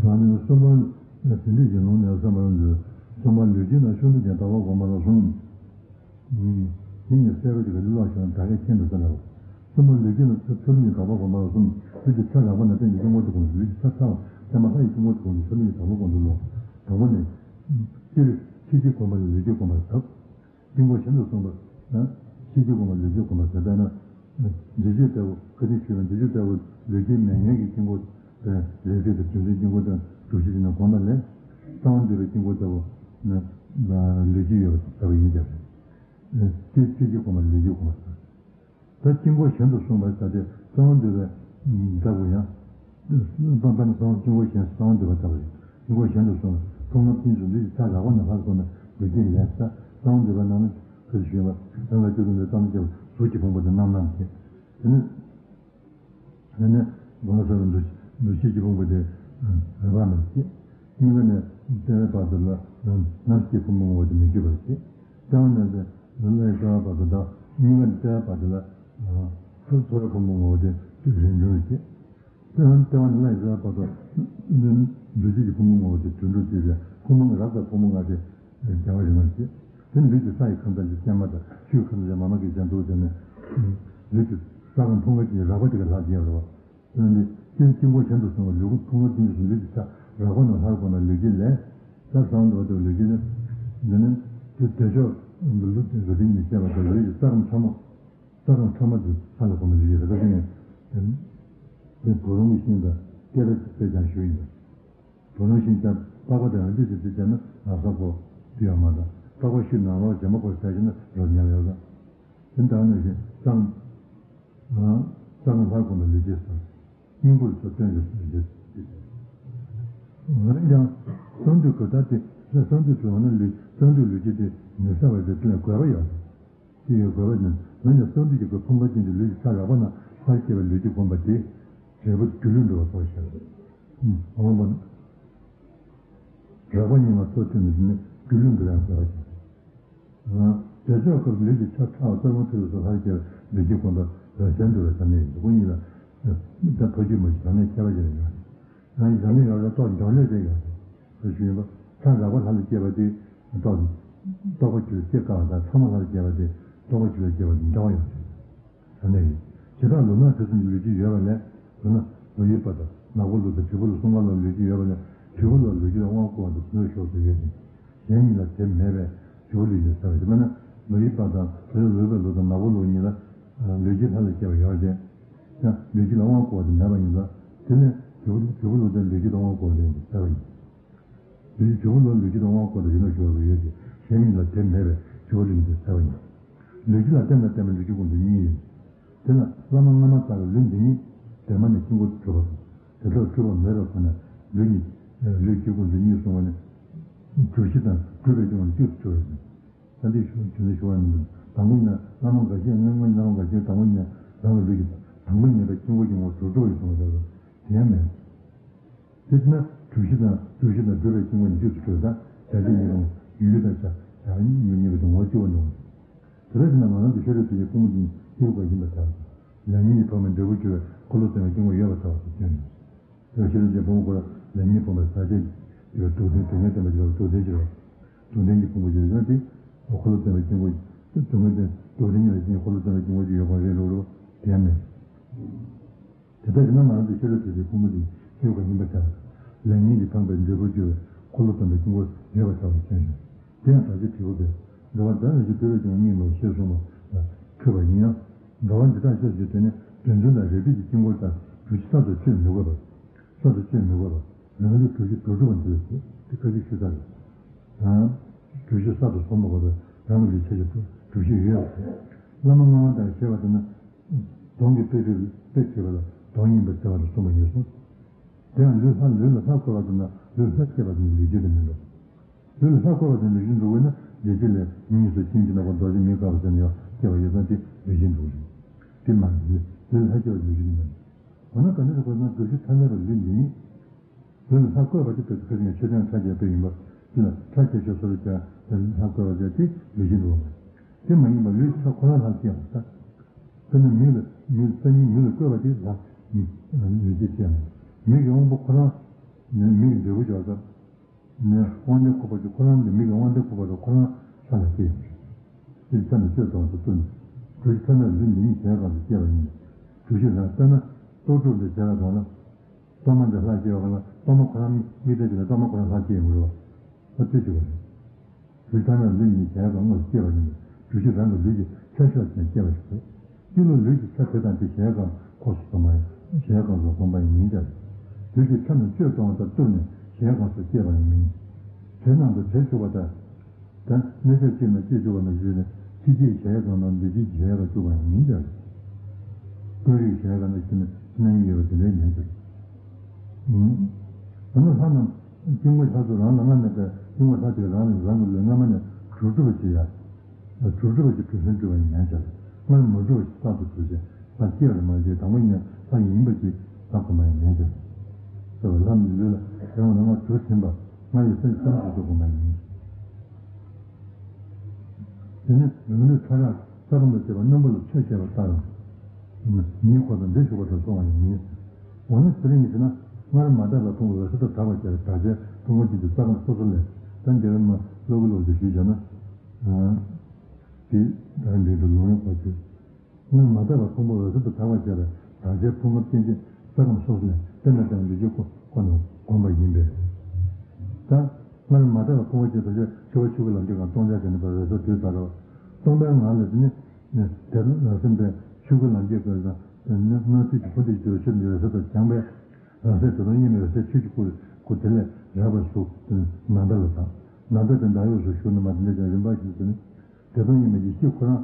ང་ནི་གསུམ་པ་ཟིན་བྲིས་ཀྱི་ལུང་ནས་བསམ་པར་འདོད། གསུམ་པ་ལུས་དཀྱིལ་ན་ཤིན་ཏུ་ཀྱང་དག་པ་སྒོམ་པ་ལ་གསུམ། དེ་ཉིད་གསལ་པོ་ཅིག་གི་ལུས་ལ་ཤོང་དག་གི་མཁྱེན་དུ་གསལ་ལ། གསུམ་པ་ལུས་དཀྱིལ་ན་ཚུལ་ཁྲིམས་ཀྱི་དག་པ་སྒོམ་པ་ལ་གསུམ། ལུས་ཀྱི་ཕྲ་རགས་པ་ན་རྟེན་གྱི་དཀྱིལ་འཁོར་དུ་སྒོམ་ཚུལ། ལུས་ཀྱི་ཕྲ་ཕྲ་བ་ཚད་མ་ལྷ་ཡི་དཀྱིལ་འཁོར་དུ་སྒོམ་ཚུལ། ཚུལ་ཁྲིམས་ཀྱི་དག་པ་སྒོམ་ཚུལ་ལོ། དང་པོ་ནི། སྤྱིར་ཕྱི་དཀྱིལ་སྒོམ་པ་ལ་ལུས་དཀྱིལ་སྒོམ་པར་ཟབ། དཀྱིལ་འཁོར་གཞན་དུ་གསུངས་པ། ཕྱི་དཀྱིལ་སྒོམ་པ་ལུས་དཀྱིལ་སྒོམ་པར་ཟབ་པས་ན། འཇིགས་བྱེད་ལྟ་བུ་ཁ་ཅིག་ཞུས་པ་འཇིགས་བྱེད་ལྟ་བུ་ལུས་དཀྱིལ་མེད་མཁན་གྱི་དཀྱིལ་འཁོར་དེ་ལས་ཚིག་དང་བདུད་རྩིའི་དཀྱིལ་འཁོར་དང་སྒྲུབ་བྱེད་ཀྱི་ནང་གོམས་པ་ལས། གསང་བ་འདུས་པའི་དཀྱིལ་འཁོར་ལྟ་བུ་ནི་ལུས་དཀྱིལ་ཡོད་པ་ཟབ་པ་ཡིན་ཀྱང་། ཕྱི་དཀྱིལ་སྒོམ་པ་ལུས་དཀྱིལ་སྒོམ་པར་ཟབ། ད་དཀྱིལ་འཁོར་གཞན་དུ་གསུངས་པ་ཟེར་ཏེ་གསང་བ་འདུས་པའི་ལྟ་བུ་ཡང་ པ་པ་ནི་གསང་སྐྱེ་སྒོ་གཞན་གསང་བ་འདུས་པ་ལྟ་བུ་རེད། སྐྱེ་སྒོ་གཞན་དུ་སོང་བས་ཕུང་ཁམས་ཀུན་གྱི་ལུས་ཀྱི་ཆ་རགས་པ་ན་ལྷག་པ་ན་ལུས་ཀྱི་ལས་ས་གསང་བ་འདུས་པ་རྣམས་ནི་ཁོས་ཞུས་པ་རང་ལ་སྐྱེ་སྒོ་འདི་གསང་སྐྱེ་བ་གཟུགས་ཀྱི་ཕུང་པོ་དེ་རྣམ་སྣང་སྟེ། དེ་ནི། དེ་ནས་སྒོ་ནས་འདུ་འདུ་བྱེད་ཀྱི་ཕུང་པོ་དེ་རེག་པ་མེད་ཅེས། སྙིང་ག་ནས་ལྟེ་བའི་བར་དུ་ལ་ནམ་ནམ་ཞིག་ཕུང་པོ་ངོ་བོ་དེ་མི་འགྱུར་བར་བྱེད། ལྟེ་བ་ནས་ལྟེ་བའི་ལྟེ་བའི་བར་དུ་དང་སྙིང་ག་ནས་ལྟེ་བའི་བར་དུ་ལ་ཚོར་ཚོར་བའི་ཕུང་པོ་ངོ་བོ་དེ་རིང་འགྱུར་བར་བྱེད། ལྟེ་བ་ནས་ལྟེ་བ་ནས་ལ་ཡི་ལྟེ་བའི་བར་དུ་འདུ་བྱེད་ཀྱི་ཕུང་པོ་ངོ་བོ་དེ་དུད་འགྲོ་བྱེད་པའི་ཕུང་པོ་རགས་པའི་ཕུང་པོ་ལྔ་སྟེ། བྱ་བ་རིག་མ་བྱེད། དེ་ནི་ལུས་ཀྱི་ས་ཡི་ཁམས་དང་ཅན་མ་དང་ཆུའི་ཁམས་དང་ཅན་མ་མ་གི་ཅན་དུ་བྱས་ནས། ལུས་ཀྱི་ས་ཁམས་ཕུང་པོ་ཅན་རགས་པ་དེ་ག་ལྷག་ཅན་རེད་བ། དེ་ནི་སྐྱེ་སྐྱེ་སྒོ་གཞན་དུ་སོང་བའི་ལུས་ཁམས་ཕུང་པོ་ཅན་དུ་སོང་ལུས་ཀྱི་ས་རགས་པ་ན་ལྷག་པ་ན་ལུས་ཀྱི་ལས། ས་གསང་དུ་བ་དང་ལུས་ཀྱི་ལས། འདི་ནི་དེ་དེ་ཕྱོགས་ལུས་ཀྱི་རུ་དེ་ཉིད་བཤད་པ་དང་ལུས་ཀྱི་ས་ཁམས་ཕྲ་མོ། ས་ཁམས་ཕྲ་མོ་དེ་ས་ལ་གོམས་པའི་ལུས་ཀྱི་རེ་ཁ་ཅན་ཡང་། དེ་བུ་རུང་གི་ཤིང་དང་སྐེད་པའི་དཔེ་ཀྱང་ཞུས་ཡིན་པ། བུ་རུང་ཤིང་ལྟར་པགས་པ་དང་ལུས་ཀྱི་རྩི་བྱས་ན་ལག་ས་གོ་དུ་ཡང་མ་དང་པགས་པ་ཤུལ་ནང་ལོགས་འཇམ་པོ་གོ་ཟེར་གྱི་ན་རོ་ཉལ་ཡོད་ལ། དེ་ལྟར་ན་ཞིང་གཙང་གཙང་ལྷར་གོམས་པའི་ལུས་ཀྱི་ས་སྙིང་པོར་ཚུར་སྟོན་གྱི་ལུས་ཀྱི་ས། འོན་ཀྱང་གསང་འདུས་ཀྱི་ད་དེ་གསང་འདུས་ཀྱི་འོ་ན་ལུས་གསང་འདུས་ལུས་ཀྱི་དེ་མི་ཟ་བར་དེ་དེ་ལ་དགོས་པ་ཡོད། དེ་ཡི་དགོས་པ་ནི་འོན་ཀྱང་གསང་འདུས་ཀྱི་དགོས་ཕུང་པོ་ཅན་གྱི་ལུས་ཀྱི་ས་རགས་པ་ན་ལྷར་སྐྱེ་བའི་ལུས་ཀྱི་བསྒོམ་པ་དེ་འབྲས་བུ་སྒྱུ་ལུས་འགྲོ་བ་ཐོག་ཞེས་པ། འོང་བ་ནི། རགས་པ་གཉིས་ལ་ཚོགས་ཐུན་ནི་སྒྱུ་ལུས་འགྲོ་ཡང་དགོས་པ་ཅན། དེ་ཕྱོགས་སྐབས་ལུས་ཀྱི་ཆ་ཕྲ་བ་གཙོ་བོ་ཐུགས་སུ་ལྷར་སྐྱེ་བའི་ལུས་ཀྱི་བསྒོམ་པ་ལ་གཞན་དུ་བའི་ས་གནས་ཡིན་འདུག་གཉིས་ལ། ད་ཕ་རྒྱུད་མ་ཞིག་ས་གནས་ཁྱད་པར་ཅན་ཡོད། རང་གི་བྱ་ལས་ཡོད་ལ་རྟོགས་འཇོག་ལས་དེ་ཡོད་དེ་ཞུས་པ། ཆ་རགས་པ་ལྷ་ལ་སྐྱེས་པ་དེ་རྟོགས་རྟོགས་པ་རྒྱུད་ལ་སྐྱེ་དཀའ་བ་དང་ཕྲ་མོ་ལྷ་ལ་སྐྱེས་པ་དེ་རྟོགས་པ་རྒྱུད་ལ་སྐྱེ་བ་དེ་འདྲ་བ་ཡོད་དེ། ས་གནས་ཡིན། བྱེ་བྲག་ལུས་ངག་ཡིད་གསུམ་གྱི་ལུས་རྒྱུད་ཡོད་པ་ལས་ལུས་ངག་ལོ་ཡི་པ་དང་ནག་པོ་ལུས་དང་དྲིལ་བུ་ལུས་གསུམ་ཀ་ལ་ལུས་རྒྱུད་ཡོད་པ་ལས་དྲིལ་བུ་ལུས་ལུས་རྒྱུད་ལ་དབང་བསྐུར་བ་དང་དེ་ཚོའི་ཕྱོགས་སུ་ཡོད་ཅིང་། གཞན་གཉིས་ལ་དེ་མེད་པས་དྲིལ་བུ་ལུས་ཀྱི་ས་རེད། དཔེར་ན་ལོ་ཡི་པ་དང་ལུས་ལུས་པའི་ལུས་དང་ནག་པོ་ལུས་གཉིས་ལ་ལུས་རྒྱུད་ལྷ་ལ་སྐྱེ་བ་ཡོད་ཅིང་། ཡང་ལུས་རྒྱུད་ལ་དབང་བསྐུར་བ་དེ་མེད་པ་ཡིན་ཙང་། དེ་ནས་དྲིལ་བུ་དྲིལ་བུ་ལུས་དང་ལུས་རྒྱུད་ལ་དབང་བསྐུར་བ་ལས་ཀྱི་ས་རེད། ལུས་ཀྱི་དྲིལ་བུ་ལུས་ལུས་ཀྱི་དབང་བསྐུར་དུ་ཡིན་ནོ་ཞུ་བ་ཡོད་ཅིང་གཞན་གཉིས་ལ་དེ་མེད་པས་དྲིལ་བུ་ལུས་ཀྱི་ས་ཡིན། ལུས་ཀྱི་ལ་བརྟེན་པ་བརྟེན་པའི་ལུས་ཀྱི་ཀུན་ཏུ་གཉིས་ཡོད། དེ་ལ་བླ་མ་སྔ་མ་བརྩམས་པའི་ལུས་འདི་ཉིད་གདོད་མ་ནས་དཀྱིལ་འཁོར་དུ་གྲུབ་པ་དང་དེ་ལྟར་གྲུབ་པ་མེད་པའི་སྒོ་ནས་ལུས་ཉིད་ལུས་ཀྱི་ཀུན་ཏུ་གཉིས་གསུངས་པ་ནི་གྲུབ་གཞི་དང་གྲུབ་པའི་སྐྱོན་གཅིག་ཏུ་གྲུབ་པ་ཡིན། ད་འདི་ཞུ་དེ་འདྲ་ཞུ་བ་ནི་དང་པོ་ཡིན་ན་བླ་མ་འགའ་ཤས་སྔོན་སྔོན་བླ་མ་འགའ་ཤས་དང་པོ་ཡིན་ན་རང་གི་ལུས་ཀྱི་དང་པོ་ཉིད་པའི་དཀྱིལ་འཁོར་གྱི་ངོ་བོ་གྲུབ་གྲུབ་ཡིན་གསུངས་པ་ལྟར་དུ་དེ་ཡང་མེད། དེ་ཕྱིར་ན་གྲུབ་གཞི་དང་གྲུབ་གཞི་དང་སྒྲུབ་པའི་དཀྱིལ་འཁོར་ཉིད་གཅིག་ཏུ་གྲུབ་པ་དང་བྱ་བྱེད་གཉིས་རུང་ཡུལ་དང་བྱ་བྱ་བ་གཉིས་མི་གཉིས་པའི་ངོ་བོ་གཅིག་པ་འདྲ་བ། དེ་ལྟར་ཕྱིར་ན་ང་རང་གི་ཤེས་རབ་ཐོས་ཀྱི་ཕུང་པོ་འདི་ཉིད་སྐྱེ་བ་ཡིན་པར་ཐལ། ལས་ཉིད་ཀྱིས་འཕངས་པའི་འབྲས་བུ་སྒྱུར་བའི་འཁོར་ལོ་བརྟན་པའི་དཀྱིལ་འཁོར་ཡོད་པར་ཐལ་བ་དེ་སྟོན་ནས། དེ་ཤེས་རབ་ཀྱི་ཕུང་པོ་ཁོ་ལ་ལས་ཉིད་འཕངས་པའི་ཟག་བཅས་ཀྱི་སྡུག་བདེན་སྡུག་བསྔལ་བརྟན་པ་ཞིག་ལ་སྡུག་བདེན་ཞིག་ལ། སྡུག་བདེན་གྱི་ཕུང་པོ་ཞིག་ཡོད་དེ། འཁོར་ལོ་བརྟན་པའི་དཀྱིལ་འཁོར། སྡུག་བསྔལ་བརྟན་སྡུག་བདེན་གཉིས་ལ་བརྟེན་འཁོར་ལོ་བརྟན་པའི་དཀྱིལ་འཁོར་ཞིག་ཡོད་པ་རེད་རོ་རོ། དེ་ཡང་མེད། དེ་ལྟར་ན་ང་རང་ཚོའི་ཤེས་རབ་ཐོས་ཀྱི་ཕུང་པོ་འདི་སྐྱེ་བ་ཡིན་པར་ཐལ། ལས་ཉིད་ཀྱིས་འཕངས་པའི་འབྲས་བུ་སྒྱུར་བའི་འཁོར་ལོ་བརྟན་པའི་དཀྱིལ་འཁོར་ཡོད་པར་ཐལ་བ་མཁྱེན་ཞིང་། དེ་ཡང་བྱ་བྱེད་དྲིལ་བུ་སྟེ། འགྲོ་བ་བདག་ལ་ཞིག་འདུལ་བའི་སྐྱོན་གཉིས་ལོ་ཞེས་གསུངས་པ་ལ་འཁྲུལ་པ་ཡིན་ཡང་། འགྲོ་བ་འདི་དག་ཤེས་བྱེད་དེ་ནི་དོན་རྫུན་དང་རིགས་པས་ཀྱི་དཀྱིལ་འཁོར་དང་གྲུབ་ཆ་སོགས་ཀྱིས་བཅོས་མི་དགོས་པར། གསར་དུ་བཅོས་མི་དགོས་པར་རང་ལུས་གྲུབ་གཞི་དུ་གྲུབ་པ་འདི་ལ་ཟེར་ཏེ་བཀའ་འགྱུར་ཞུས་ཚར་རེད། ཡང་། གྲུབ་གཞི་གསར་དུ་བཟོ་མི་དགོས་པས་རང་གི་ལུས་ཆ་ཞིག་གྲུབ་གཞི་ཡོད་པ་དེ། བླ་མ་སྔ་མ་དང་ཞེས་པ་དེ་ནི། གདོང་གི་དཔེ་བྲིས་དཔེ་བྲིས་པ་ལ་གདོང་ཡིན་པར་བྱ་བ་ལ་གསུངས་པ་ཡིན་གསུངས། དེ་ཡང་ལུས་ལྷ་ལུས་ལ་ལྷ་བཀོད་པ་དང་ན་ལུས་ལྷ་སྐྱེས་པ་དེ་ནི་ལུས་རྒྱུད་དུ་མིན་འགྲོ། ལུས་ལ་ལྷ་བཀོད་པ་དེ་ནི་ལུས་རྒྱུད་འགྲོ་དགོས་ན་རྒྱལ་སྲས་ལས་ཉིད་སུ་ཁྱིམ་གྱི་ནག་པོ་རྡོ་རྗེ་མི་དགའ་བ་ཟེར་ནས་ཡང་སྐྱེ་བ་ཡོད་ཙང་དེ་ལུས་རྒྱུད་འགྲོ་རེད། དེ་མ་ཡིན་ལུས་ལྷ་སྐྱེས་པ་ལུས་རྒྱུད་དུ་མིན་འགྲོ། འོ་ན་ག་འདྲ་དུ་དགོས་ན་གྲུབ་གཞི་ཐ་མལ་པའི་ལུས་འདི་ཉིད། ལུས་ལ་ལྷ་བཀོད་པ་དེ་ལྟར་དུ་ཁ་ཅིག་ནས་ཆོས་ལྡན་ཕྲ་རྒྱས་པ་ཡིན་པ། དེ་ལ་ཕྲ་རྒྱས་ཆོས་སོ་སོར་སྦྱར་ཏེ་ལྷ་བཀོད་པ་དེ་དེ་ལུས་ཀྱི་འགྲོ་བ་མ་ཡིན། དེ་མ་ཡིན་པ་ལུས་ཆ་ཁོ་རང་ལྷ་སྐྱེ་བ་དང་། དཔེར་ན་མིག་ལ་མིག་སང་ཉིན་མིག་ལ་བཀོད་པ་དེ་ལྷ་ལུས་ཀྱི་སྐྱེ་བ། མིག་གི་དབང་པོ་ཁོ་རང་ནི་མིག་གི་འབྲས་བུ་འཇོག་སྟངས། ནི་དབང་ལྡན་ཁོག་པ་དེ་ཁོ་རང་གི་མིག་གི་དབང་ལྡན་ཁོག་པ་དེ་ཁོ་རང་ལྷ་ལ་སྐྱེ་ཡོད་རེད། དེ་ལ་ཆ་ནས་བཅོས་གཏོང་དུ་བཏུ་ནས། གྲུབ་གཞི་ཐ་མལ་ལུས་འདི་ཉིད་གཞལ་ཡས་ཁང་དུ་སྐྱེ་བ་ཡིན། གྲུབ་གཞི་རང་དཔེར་ན་ལྟོ་གྲུབ་ལས་གཞལ་ཡས་ཁང་ལ། གཏོར་མ་འདི་ལྷ་སྐྱེ་བ་གང་ལ་གཏོར་མ་ཁོ་རང་མིག་ལྟ་ཅི་ལ་གཏོར་མ་ཁོ་རང་ལྷ་སྐྱེ་ཡོང་གི་རེད་བ། ཨ་ཙི་ཞུ་བ་རེད། གྲུབ་ཐ་མལ་ལུས་ཉིད་གཞལ་ཡས་ཁང་དངོས་སུ་སྐྱེ་བ་ཡིན་པས་གྲུབ་གཞི་རང་གི་ལུས་ཀྱི་ཆ་ཤས་ཅན་སྐྱེ་བ་ཞིག་རེད། སྤྱི་ལོ་ལུས་ཀྱི་ཆ་དེ་དང་དེ་གཞལ་ཡས་ཁང་ཁོངས་སུ་གཏོགས་པ་ཡང་གཞལ་ཡས་ཁང་སོགས་བསྒོམ་པ་ཡང་མིན་ཀྱང་། ལུས་ཀྱི་ཆ་རྣམས་བཅོས་གཏོང་བ་ལྟར་བཏུབ་ནས་གཞལ་ཡས་ཁང་སོགས་སྐྱེས་པ་ཡང་མིན། དེ་རྣམས་དང་བྲལ་བཅུག་པ་ལྟར། ད་གནས་སྐབས་གཅིག་ན་སྐྱེས་བཅུག་པ་ནང་བཞིན་ནས་ཕྱི་རྒྱལ་གཞལ་ཡས་ཁང་དང་ལུས་རྒྱུད་གཞལ་ཡས་ཁང་བཅུག་པ་ཡང་མིན་ཀྱང་། ཀུན་རིག་གཞལ་ཡས་ཁང་ནང་བཞིན་ནས་ཕྱི་ནང་གཉིས་ཡོད་པ་དེ་འདྲའི་མིན་ཀྱང་། ཨུམ། ད་ནི་ལྷ་རྣམས་དཀྱིལ་འཁོར་ལྷ་ཚོགས་རང་ལ་སྔར་མེད་པའི་དཀྱིལ་འཁོར་ལྷ་དེས་རང་ལ་རང་གི་ལུས་སྔ་མ་ནས་གྲུབ་གྲུབ་པ་ཅིག་ཡ། གྲུབ་གྲུབ་པ་ཅིག་གྲུབ་ཟིན་གྲུབ་པ་ཡིན་མིན་བྱས། སྔར་མ་གྲུབ་པ་ཞིག་རྟག་ཏུ་གྲུབ་ཅིང་ལྷར་སྐྱེ་བར་མ་བྱས། དང་པོ་ཉིད་ལྷ་ཡིན་པ་ཅིག་ལྷ་གོམས་པ་ཡིན་མིན་བྱས། ཟེར་བ་ལྷ་ནི་ལུས་ལ་རང་ལ་སྔར་གྲུབ་ཟིན་པ་སྔར་ཡི་སེམས་ཙམ་ཞིག་ཏུ་གོམས་པ་ཡིན། དེ་ནི་རང་ལུས་ཕྲ་རགས་ས་སྐམ་དང་བཅས་པ་རྣོན་པོ་ལ་ཆོས་བཤད་པ་ལྟར། མིའི་འཁོར་དང་འདྲེས་བཞུགས་པ་དང་སོང་བ་ཡང་མིན། འོ་ན་དེ་རིང་ཡིན་ཟེར་ན་སྔར་མ་དག་པའི་ཕུང་པོ་འོད་གསལ་དུ་དག་པར་བྱ་བའི་དག་བྱའི་ཕུང་པོ་གཅིག་ཏུ་ས་སྐམ་སོ་སོ་ལས་ད་འདིར་མ་ཀློག་གི་ཀློག་ཅིག་ཞུས་བྱས་ན། དེ་ད་འདི་འདྲ་ལུང་ཡང་བར་གྱུར། སྔར་མ་དག་པའི་ཕུང་པོ་འོད་གསལ་དུ་དག་པར་བྱ་བའི་དག་བྱའི་ཕུང་ཁམས་སྐྱེ་མཆེད་ས་སྐམ་སོགས་ལས་དཔེར་ན་ལྟ་བུ་འདི་ཆོས་ཁོ་ཁོ་ན་བསྒོམ་པ་ཡིན་པས། ད་སྔར་མ་དག་པའི་ཕུང་པོ་ཅན་དང་ཆོས་པ་ཆོས་སྐུའི་ལམ་གྱི་ཁམས་སྟོང་ཆ་ག་ནི་བར་རེ་ས་དུས་ད་རོ། སྟོང་པའི་ངང་ལས་དེ་ནི་དེ་རང་སེམས་པའི་ཆོས་སྐུའི་ལམ་གྱི་ཁམས་སུ་ནི་སྣང་སྲིད་ཀྱི་འཕོ་འདུས་ཀྱི་ཆོས་ནི་རེ་ས་དང་སྦྱངས་པས་རང་སེམས་དེ་དང་དབྱེར་མེད་འོད་གསལ་ཆོས་ཀྱི་སྐུ་སྐུ་དེ་ལས་རགས་པར་གཟུགས་ནམ་མཁའ་ལ་དག་ནམ་མཁའ་དེ་འདྲ་ཡོངས་སུ་བཞུགས་ནས་མ་དེ་འདྲ་ཀྱང་རིམ་པ་བཞིན་དུ་ནི། དེ་དང་དབྱེར་མེད་ཡེ་ཤེས་ཁོ་རང་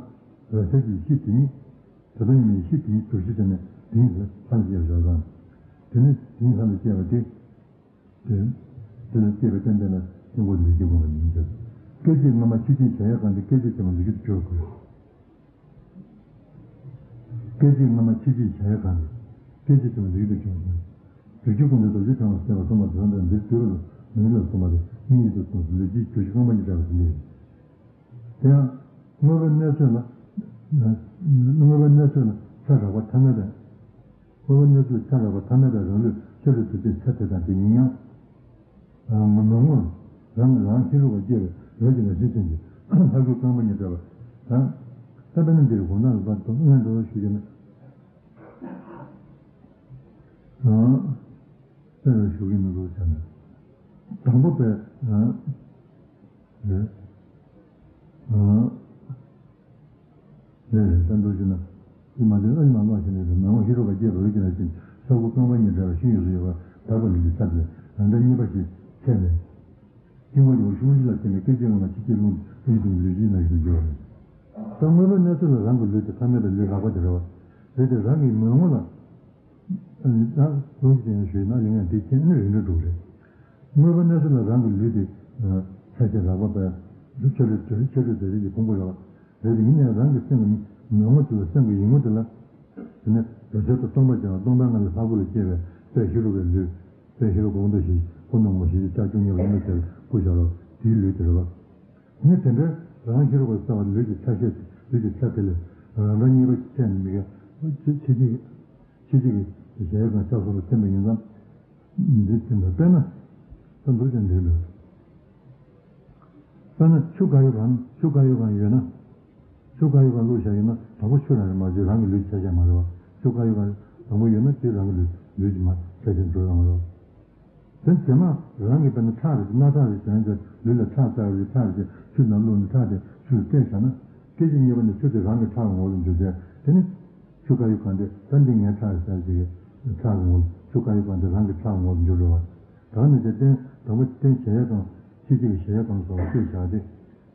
འོད་གསལ་གྱི་ཡེ་ཤེས་དེ་ཉིད། དེ་དང་དབྱེར་མེད་ཡེ་ཤེས་དེ་ཉིད་གྲུབ་གཞི་དེ་ནི་དེ་ཉིད་ལྷར་སྐྱེས་པ་ཞེས་པ་དང་། དེ་ནི་དེ་ཉིད་ལྷར་སྐྱེས་པ་སྟེ། དེ་དེ་ལ་སྐྱེས་པའི་རྟེན་དེ་ལ་དཀྱིལ་འཁོར་ལུས་ཀྱི་དགོངས་པ་ཡིན་ཏེ། སྐད་ཅིག་སྔ་མ་ཕྱིན་ཅི་བྱ་ཡི་གང་དེ་སྐད་ཅིག་ཕྱི་མ་ལུས་ཀྱི་དུ་གྱུར་དགོས། སྐད་ཅིག་སྔ་མ་ཕྱིན་ཅི་བྱ་ཡི་གང་དེ་སྐད་ཅིག་ཕྱི་མ་ལུས་ཀྱི་དུ་གྱུར་དགོས། རིགས་རྒྱུད་ཀུན་ཏུ་རྡོ་རྗེ་ཕྲེང་བ་ཟེར་བ་གསུངས་པ་དེ་ལྟར་འདིར་བསྡུས་པ་ལ་མིང་ལ་གསུངས་པ་རེད། མིང་ཡིད་དུ་གསུངས་སུ་ལུས་ཀྱི་རྒྱུ་ཞིག་རྐང་པ་གཉིས་བྲལ་བ་དེ་འདི་རེད། དེ་ཡང་དངོས་པོའི་གནས་ཚོད་ལ། དངོས་པོའི་གནས་ཚོད་ལ་ཆ་རགས་པ་ཐ་མལ་པའི། དངོས་པོའི་གནས་ཚོད་ལ་ཆ་རགས་པ་ཐ་མལ་པའི་རང་ལུས་ཆ་ལུས་དུ་ཅན་ཆ་དེ་དང་དེ་ཡིན་ཡང་། མི་མི་ངོ་། རང་གི་རང་ཧེ་རུ་ཀ་སྐྱེས་པའི་འོད་ཀྱི་རང་བཞིན་ཅན་གྱི་ལྷ་སྐུ་རྐང་པ་གཉིས་བྲལ་བ་དང་། ད་དཔེར་ན་འདིར་གོང་ན་ལ་བར་དུ་སྔོན་འགྲོ་ཞུ་རྒྱུ་ནི། དཔེར་ན་ཞུ་གི་མི་འདུག་བྱས་ན། དང་པོ་པའི། རེད། རེད་རེད་ད་འདུག་ཞུ་ན། ཨི་མ་དེ་ཨ་ནི་མ་ལོག་ཞིག་ནས་མི་ངོ་ཧེ་རུ་ཀ་སྐྱེས་པའི་འོད་ཀྱི་རང་བཞིན་ས་སྐུ་རྐང་པ་གཉིས་བྲལ་བ་ཤིང་ཡོངས་སུ་ཡོད་པ་དག་པ་ལུས་ཀྱི་ཆ་དེ་རང་འདྲ་གཉིས་པ་ཞིག་ཆད་ནས། དཀྱིལ་འཁོར་གྱི་འོད་ཤུགས་ལ་བརྟེན་ནས་སྐད་ཅིག་སྔ་མ་ཕྱིན་ཅི་ལུས་ཀྱི་ལུས་ཀྱི་ནང་བཞིན་འགྱུར་བ་རེད། ད་དངོས་པོའི་གནས་ཚུལ་ལ་རང་གི་ལུས་དེ་ཐ་མལ་པའི་ལུས་རགས་པ་དེ་རེད་བ། རེད་དེ་རང་གི་མི་ངོ་ལ། ད་ལུང་གི་སྟེང་ནས་ཞུས་ན་ལིང་ཡང་དེ་ཁྱེད་ནི་རིན་འདྲ་འགྲོ་རེད། དངོས་པོའི་གནས་ཚུལ་ལ་རང་གི་ལུས་དེ། ཆ་ཤས་རགས་པ་བས། ཆ་ལུས་ཆ་ལུས་དེ་རིགས་ཀྱི་ཕུང་པོ་རེད་བ། རེད་དེ་ཡིན་ནའང་རང་གི་སེམས་ཀྱི་མི་ངོ་དེ་ལ་སེམས་ཀྱི་ཡིད་ངོ་དེ་ལ། དེ་ནི་འོད་གསལ་དུ་སྟོང་པར་སྦྱངས་ལ་སྟོང་པའི་ངང་ལས་ལྷ་སྐུ་ལ་སྐྱེས་པའི་དཔལ་ཧེ་རུ་ཀའི་ལུས། དཔལ་ཧེ་རུ་ཀ་དབང་ཐང་བཞི། སྐུ་ནག་མོ་བཞི་ལྕགས་ཀྱུ་གཉིས་པ་ཡིན་པ་དེར་སྐུ་བཞག་ལ་དེའི་ལུས་དེ་རེད་བ། ངས་དེ་འདྲའི་རང་ཧེ་རུ་ཀ་གསལ་བ་ལུས་ཀྱི་ཆ་ཤས་ལུས་ཀྱི་ཆ་དེ་ལས་རང་འདྲ་གཉིས་པ་ཆད་ནས་མི་ག་ཆེ་ཆེ་གཅིག་ཆེ་གཅིག་གི་གཞལ་ཡས་ཁང་ཆགས་སོང་ལ་ཐིམ་པ་ཡིན་ཙང་། འདི་ཐིམ་པ་དཔེར་ན། ད་འདུག་ཀྱང་འདི་འདུག་དཔེར་ན་ཆུ་ག་ཡོད་གང་ཆུ་ག་ཡོད་གང་ཡོད་ན། ཆུ་ག་ཡོད་གང་བླུགས་བཞག་ཡོད་ན་དང་པོ་ཆུ་རང་རེད་མ་གཏོགས་རང་གི་ལུས་ཆ་ཤས་མ་རེད་བ། ཆུ་ག་ཡོད་གང་དང་པོ་ཡོད་ན་དེ་རང་གི་ལུས་ལུས་ཀྱི་མ་ཆ་ཤས་འགྲོ་ཡོང་མ་རེད་བ། དེ་རྗེས་མ་རང་གི་དཔེར་ན་ཁྲག་རེད་སྣ་ཁྲག་རེད་གཞན་གྱི་ལུས་ལ་ཁྲག་བཙག་རེད་ཁྲག་རེད་ཆུ་ནང་བླུགས་ནས་ཁྲག་དེ་ཆུ་ལ་བཏད་བཞག་ན། སྐད་ཅིག་གཉིས་པ་ནས་ཆུ་དེ་རང་གི་ཁྲག་གི་ངོ་བོ་ལ་འགྱུར་ཏེ་དེ་ནི། ཆུ་ག་ཡོད་གང་དེ་ད་འདི་ངའི་ཁྲག་རེད་ཟེར་ཅིག་ཁྲག་གི་ངོ་བོ་ཆུ་ག་ཡོད་གང་དེ་རང་གི་ཁྲག་གི་ངོ་བོ་ལ་འགྱུར་རེད་བ། ད་ནི་དེ་རྟེན་དང་པོ་རྟེན་གཞལ་ཡས་ཁང་ཕྱི་གཅིག་གི་གཞལ་ཡས་ཁང་སོགས་ལ་བལྟས་བཞག་སྟེ།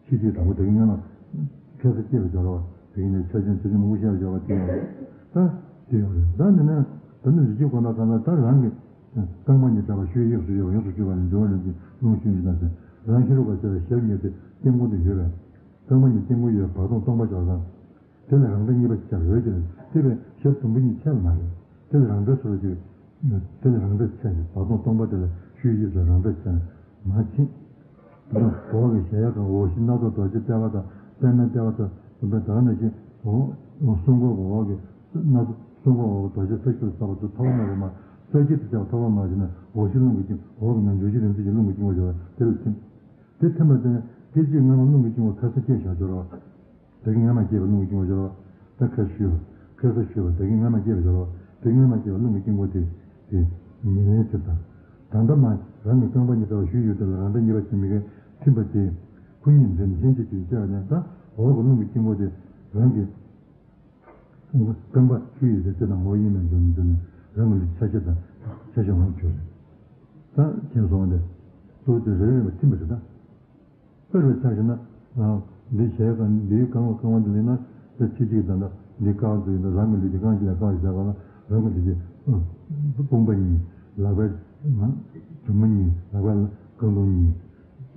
ཕྱི་གཅིག་དང་པོ་དེ་གི་སྔོན་ལ་ཁ་སང་སྐྱེས་པ་སྦྱོར་བ་དེ་གི་ནས་ཆ་ཅན་ཆ་ཅན་མང་པོ་བཤད་སྦྱོར་བ་དེ་ཡང་རེད། ད་དེ་ཡང་རེད་ད་ནི་ན་ད་ནི་རིགས་ཀྱི་གོ་ན་གང་ལ་ད་རང་གི་རྐང་པ་གཉིས་བྲལ་བ་ཤུལ་ཡོངས་སུ་གཡོས་པ་ཡོངས་སུ་གྱུར་པ་ནི་འགྲོ་བ་རིམ་གྱིས་ལུང་ཤུལ་གྱི་ན་ཟེར་རང་ཧེ་རུ་ཀ་ཟེར་བའི་ཞབས་གཉིས་དེ་སྟེང་ཁུང་དུ་ཡོད་པས། རྐང་པ་གཉིས་སྟེང་ཁུང་ཡོད་བར་སྟོང་སྟོང་པ་སྦྱོར་དང་། དེ་ལ་རང་འདྲ་གཉིས་པ་ཆད་འོད་ཀྱི་དེ་བས་ཞབས་དུམ་བུ་གཉིས་ཆད་པ་མ་རེད། དེ་ལ་རང་འདྲ་ཟེར་བ་ཅིག་དེ་ལ་རང་འདྲ་ཆད་ནས་བར་སྟོང་སྟོང་པ་དེ་ལ་ཤུལ་གཡོས་ལ་རང་འདྲ་ཆད་ནས་མ་ཕྱིན། འོག་གི་གཞལ་ཡས་ཁང་འོག་གཞི་སྣ་ཚོགས་རྡོ་རྗེ་ལྟེ་བ་དང་པདྨའི་ལྟེ་བ་དང་བུམ་པའི་ད་ག་ནང་བཞིན་འོག་གསུང་འཁོར་གྱི་འོག་གི་སྣ་ཚོགས་གསུང་འཁོར་འོག་གི་རྡོ་རྗེ་ས་གཞི་ལ་ས་བ་དུ་ཐོག་མ་རེད་མ་ས་གཞི་དུ་བྱ་བ་ཐོག་མ་མ་བྱས་ན་འོག་གཞི་རླུང་གི་སྐྱིང་འོག་གི་ནང་འཇུག་གཞི་རིམ་གྱིས་རླུང་གི་སྐྱིང་པོ་བྱ་བ་དེ་ལ་ཐིམ། དེ་ཐིམ་པ་དེ་ནི་སྐད་ཅིག་སྔ་མ་རླུང་གི་སྐྱིང་པོ་ཁ་སང་སྐྱེས་བཞག་སྦྱོར་བ། དེ་གི་སྔ་མ་སྐྱེས་པ་རླུང་གི་སྐྱིང་པོ་སྦྱོར་བ། ད་ཁ་ཞུས་པ། ཁ་སང་ཞུས་པ་དེ་གི་སྔ་མ་སྐྱེས་པ་སྦྱོར་བ། དེ་སྔ་མ་སྐྱེས་པ་རླུང་གི་སྐྱིང་པོ་དེ། དེ་ཉེར་ལེན་ཕྱིར་དང་། ད་ལྟ་མ་རང་གི་རྐང་པ་གཉིས་བྲལ་བ་ཞུས་ཡོད་དེ་ལ་རང་འདྲ་གཉིས་པ་ཞིག་མི་དགེ་ཐིམ་པ་དེ། ཁོ་གཉིས་འདྲེས་ནས་ལྷན་ཅིག་ཏུ་སྐྱེ་བ་ནས་ད་འོག་གི་རླུང་གི་སྐྱིང་པོ་དེ་རང་གི་རྐང་པ་ཆུ་ཡི་རེ་ཚེ་དང་ངོ་ཡིན་མིན་འཇོག་མི་འཇོག་ནས་རང་གི་ལུས་ཆ་ཤས་དང་ཆ་ཤས་ངོ་གྱུར་རེད། ད་མཁྱེན་སོང་བ་འདི། གཙོ་བོ་དེ་རེ་རེ་བ་ཐིམ་པ་རེད་ད། དཔེར་བའི་ཆ་བཞག་ན། འདི་གཞལ་ཡས་ཁང་འདིའི་རྐང་པ་རྐང་པ་འདི་ལེན་ན་དེ་ཕྱི་གཅིག་ད་ལྟ་འདི་རྐང་འདི་ཡིན་ན་རང་གི་ལུས་ཀྱི་རྐང་གཅིག་ལ་རྐང་གཅིག་བཞག་པ་ན་རང་གི་ལུས་ཀྱི་དཔུང་པ་གཉིས་ལག་པའི་ ན་གྲུ་མོ་གཉིས། ལག་པ་ལ་རྐང་ལུང་གཉིས།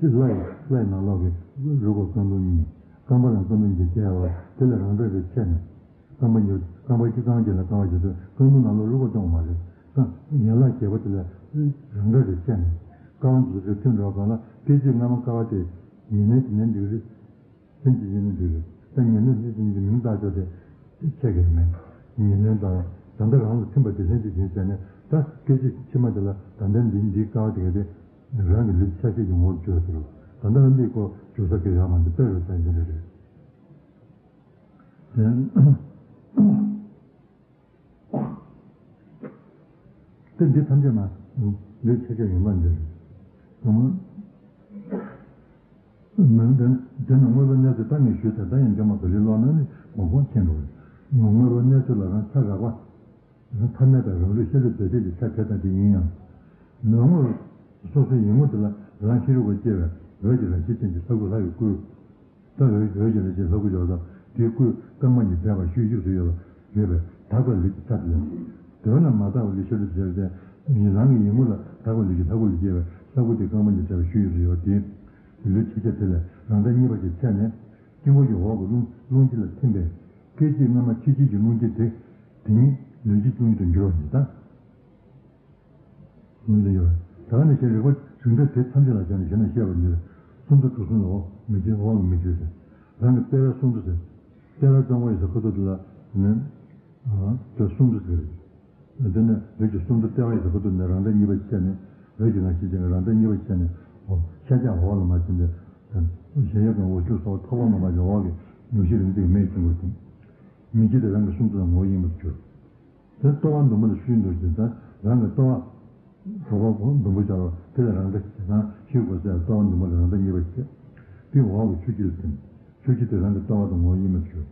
ལྷ་ཡི་ལྷ་ཡི་ནང་ལོགས་ཀྱི་རུས་ཁོག་རྐང་ལུང་གཉིས། རྐང་པ་ལ་རྐང་ལུང་གཉིས་བྱས་པ་དེ་ལ་རང་འདྲ་རེ་ཕྱེ་ནས། རྐང་པ་ཉོ་རྐང་པ་གཅིག་རྐང་གཅིག་ལ་ཀ་བ་བྱེད་དུས་རྐང་ལུང་ནང་ལོགས་རུས་ཁོག་གཏོང་བ་མ་རེད། རྐང་ཡན་ལག་བརྒྱད་པོ་དེ་ལ་རང་འདྲ་རེ་ཕྱེ་ནས། ཀ་བ་འདི་ཚོ་མཐུན་འགྲོ་གང་ལ་སྐད་ཅིག་སྔ་མ་ཀ་བ་དེ་ཉེ་ལེན་གྱི་ལན་འདུག་རེད། ལྷན་ཅིག་ཡིན་ནི་འདུག་རེད། ད་ཉེ་ལེན་ལྷན་ཅིག་ཡིན་གྱི་མིང་བཏགས་ཆོག་དེ་ཆད་ཀྱི་མེད། ཉེ་ལེན་དང་ད་ལྟ་རང་ལ་ཐིམ་པ་དེ་ལྷན་ཅིག་ཡིན་ཟེར་ནས། ད་སྐད་ཅིག་ཕྱི་མ་དེ་ལ་ད་ལྟ་འདི་འདིའི་ཀ་བ་དེ་ག་དེ་རང་གི་ལུས་ཆ་ཤས་ཀྱི་ངོ་བོར་གྱུར་ཟེར་རོ། ད་ལྟ་འདིའི་སྐོར་བསྒྱུར་ས་གི་ཡོད་མ་འདི་དཔེ་རུ་བྱས་ཡིན་རེད་རེད། དེ་དེ་འདི་ཐམས་ཅད་མ་ལུས་ཆ་ཤས་ཡོད་མ་འདི་རེད། ད་མ་མིང་དོན་དེ་ནི་དངོས་པོའི་གནས་ཚུལ་ད་ངས་ཞུས་ཚར། ད་ཡང་རྒྱུན་མ་ག་ལེར་ཀློག་ན་ནི་མང་པོ་མཁྱེན་འགྲོ་གི། དངོས་པོའི་གནས་ཚུལ་ལ་རང་ཆ་རགས་པ། ཐ་མལ་དང་རང་ལུས་ཤེས་ལུས་རྫས་ཆོས་ཀྱི་ཆ་དེ་དང་དེ་ཡིན་ཡང་། མི་དངོས་སོ་སོའི་ཡིད་ངོ་དེ་ལ་རང་ཧེ་རུ་ཀ་སྐྱེ་བའི་འོད་ཀྱི་རང་བཞིན་ཅན་གྱི་ལྷ་སྐུ་ལྷ་ཡི་སྐུ། ད་འོད་འོད་ཀྱི་རང་བཞིན་ལྷ་སྐུ་ཡོད་ཙང་དེའི་སྐུ་རྐང་པ་གཉིས་བྲེགས་པ་ཤུལ་གཡུགས་སུ་ཡོད་པ་ཡོད་པས་དག་པའི་ལུས་ཀྱི་ཆ་དེ་ལ། དོན་ལ་མ་དག་པའི་ལུས་ཤེས་ལུས་རྫས་ཆོས་ཀྱི་རང་གི་ཡིད་ངོ་ལ་དག་པའི་ལུས་ཀྱི་ལྷ་སྐུ་ལ་སྐྱེ་བའི་ལྷ་སྐུ་དེ་རྐང་པ་གཉིས་བྲེགས་པ་ཤུལ་གཡུགས་སུ་ཡོད་པ་དེ། ལུས་ཆ་ཤས་དེ་ལས་རང་འདྲ་གཉིས་པ་ཞིག་ཕྱེ་ནས། དཀྱིལ་འཁོར་གྱི་འོག་གི་རླུང་རླུང་དཀྱིལ་ལ་ཐིམ་པས་སྐད་ཅིག་སྔ་མ་ཕྱི་དཀྱིལ་གྱི་རླུང་དཀྱིལ་དེ། དེ་ཉིད་ལུས་དཀྱིལ་ཀྲུང་དུ་འགྱུར་བ་ཡིན་ད། ལུས་དཀྱིལ་ཡོད། ད་ནི་གཞན་རིག་པ་རིགས་འགྲེ་དེ་ཐམས་ཅད་ལ་སྦྱར་ནས་གཞན་ལ་བཤད་པར་འགྱུར། སུམ་མདོ་དྲུག་གསུམ་ལ་འོག་མི་བྱེད་འོག་ལ་མི་བྱེད་ཟེར། རང་གི་ལྟེ་བའི་སུམ་མདོ་ཟེར། ལྟེ་བའི་རྩ་འཁོར་ཡོད་ས་ཁ་ཐུག་དེ་ལ་ནི། དེ་སུམ་མདོ་ཟེར། དེ་ནས་འོད་ཀྱི་སུམ་མདོ་ལྟེ་བ་ཡོད་ས་ཁ་ཐུག་ནས་རང་འདྲ་གཉིས་པ་བཤད་ནས། འོད་ཀྱི་རང་བཞིན་ཅན་གྱི་རང་འདྲ་གཉིས་པ་བཤད་ནས། འོ་ཤར་རྒྱག་འོག་ལ་མ་ཕྱིན་ཏེ། གཞལ་ཡས་ཁང་འོག་ཆུ་སོགས་ཐོགས་པ་མ་སྤངས་ཀྱི་འོག་གི་མྱུར་ཞི་རིག་འཛིན་གྱི་མེས་བྱུང་བར་ཐིམ། མི་བྱེད་དེ་རང་གི་སུམ་མདོ་དང་ངོ་བོ་ཡིན་པར་གྱུར། དེ་ལྟོ་བ་ཟླུམ་པོ་ལ་ཆུ་ཡིས་འདུ་ཞིང་དང་རང་གི་ལྟོ་བ། གྲོད་ཁོག་ཟླུམ་པོ་སྦྱར་བ་དེ་ལ་རང་འདྲ་ཞིག་དང་ཤེས་དགོས་ཟེར་ལྟོ་བ་ཟླུམ་པོ་ལ་རང་འདྲ་གཉིས་པ་བྱེད། དེ་འོག་གི་ཆུ་དཀྱིལ་ལ་ཐིམ། ཆུ་དཀྱིལ་དེ་རང་གི་ལྟོ་བ་དང་ངོ་བོ་ཡིན་པར་གྱུར།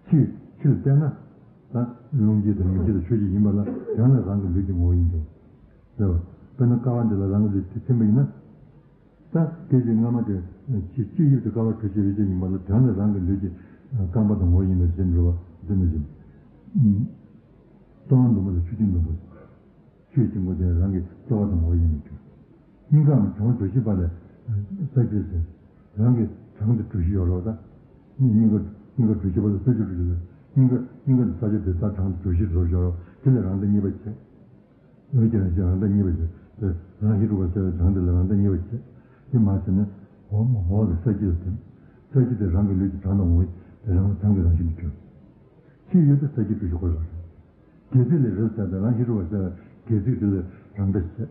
ཕྱི་ཕྱི་ལ་བལྟས་ན། ད་རླུང་དཀྱིལ་དང་མི་དཀྱིལ་དང་ཆུ་དཀྱིལ་ཡིན་པ་ལ་དོན་ལ་རང་གི་ལུས་ཀྱི་ངོ་བོ་ཡིན་འདུག་ཟེར་བ། དཔེར་ན་ཀ་བ་འདི་ལ་རང་གི་ལུས་དེ་ཐིམ་པ་ཡིན་ན། ད་སྐད་ཅིག་སྔ་མ་དེ་ཕྱི་ཕྱི་དབྱིབས་དེ་ཀ་བ་གྲུ་བཞི་རེ་ཅིག་ཡིན་པ་ལ་དོན་ལ་རང་གི་ལུས་ཀྱི་རྐང་པ་དང་ངོ་བོ་ཡིན་པའི་ཕྱིར་འགྲོ་བ་འདི་ནི་བཞིན། ལྟོ་བ་ཟླུམ་པོ་དང་ཆུ་དཀྱིལ་ཟླུམ་པོ། ཆུའི་དཀྱིལ་འཁོར་དེ་རང་གི་ལྟོ་བ་དང་ངོ་བོ་ཡིན་པའི་ཕྱིར། སྙིང་གའམ་བྱང་གྲུ་བཞི་པ་ལས་ས་བཅད་ཟེར། རང་གི་བྱང་དེ་གྲུ་བཞི་ཡོད་རེད་པ། ད་སྙིང་ག་སྙིང་ག་གྲུ་བཞི་པ་ལ་ས་བཅད་གྲུ་བཞི་ལ་སྙིང་ག་སྙིང་ག་དེ་ས་བཅད་དེ་ད་བྱང་གྲུ་བཞི་བཟོ་ཡོད་རེད། དེ་ལས་རང་འདྲ་གཉིས་པ་བྱས། འོད་ཀྱི་རང་བཞིན་རང་འདྲ་གཉིས་པ་ཞིག་དེ་རང་ཧེ་རུ་ཀ་གསལ་བའི་གྲངས་དེ་ལ་རང་འདྲ་གཉིས་པ་བྱེད། དེ་མ་བྱས་ན་འོག་འོག་གི་ས་བཅད་ལ་ཐིམ། ས་བཅད་དེ་རང་གི་ལུས་ཀྱི་གྲངས་དང་ངོ་བོ་དེ་རང་ལ་གྲངས་ཀྱི་རང་བཞིན་དུ་གྱུར། ཕྱི་ཡུལ་དུ་ས་བཅད་གྲུ་བཞི་ཁོ་རང་རེད། སྒལ་ཚིགས་ལས་རེད་ཟེར་ཏེ་རང་ཧེ་རུ་ཀ་གསལ་བའི་སྒལ་ཚིགས་དེ་ལ་རང་འདྲ་བྱེད།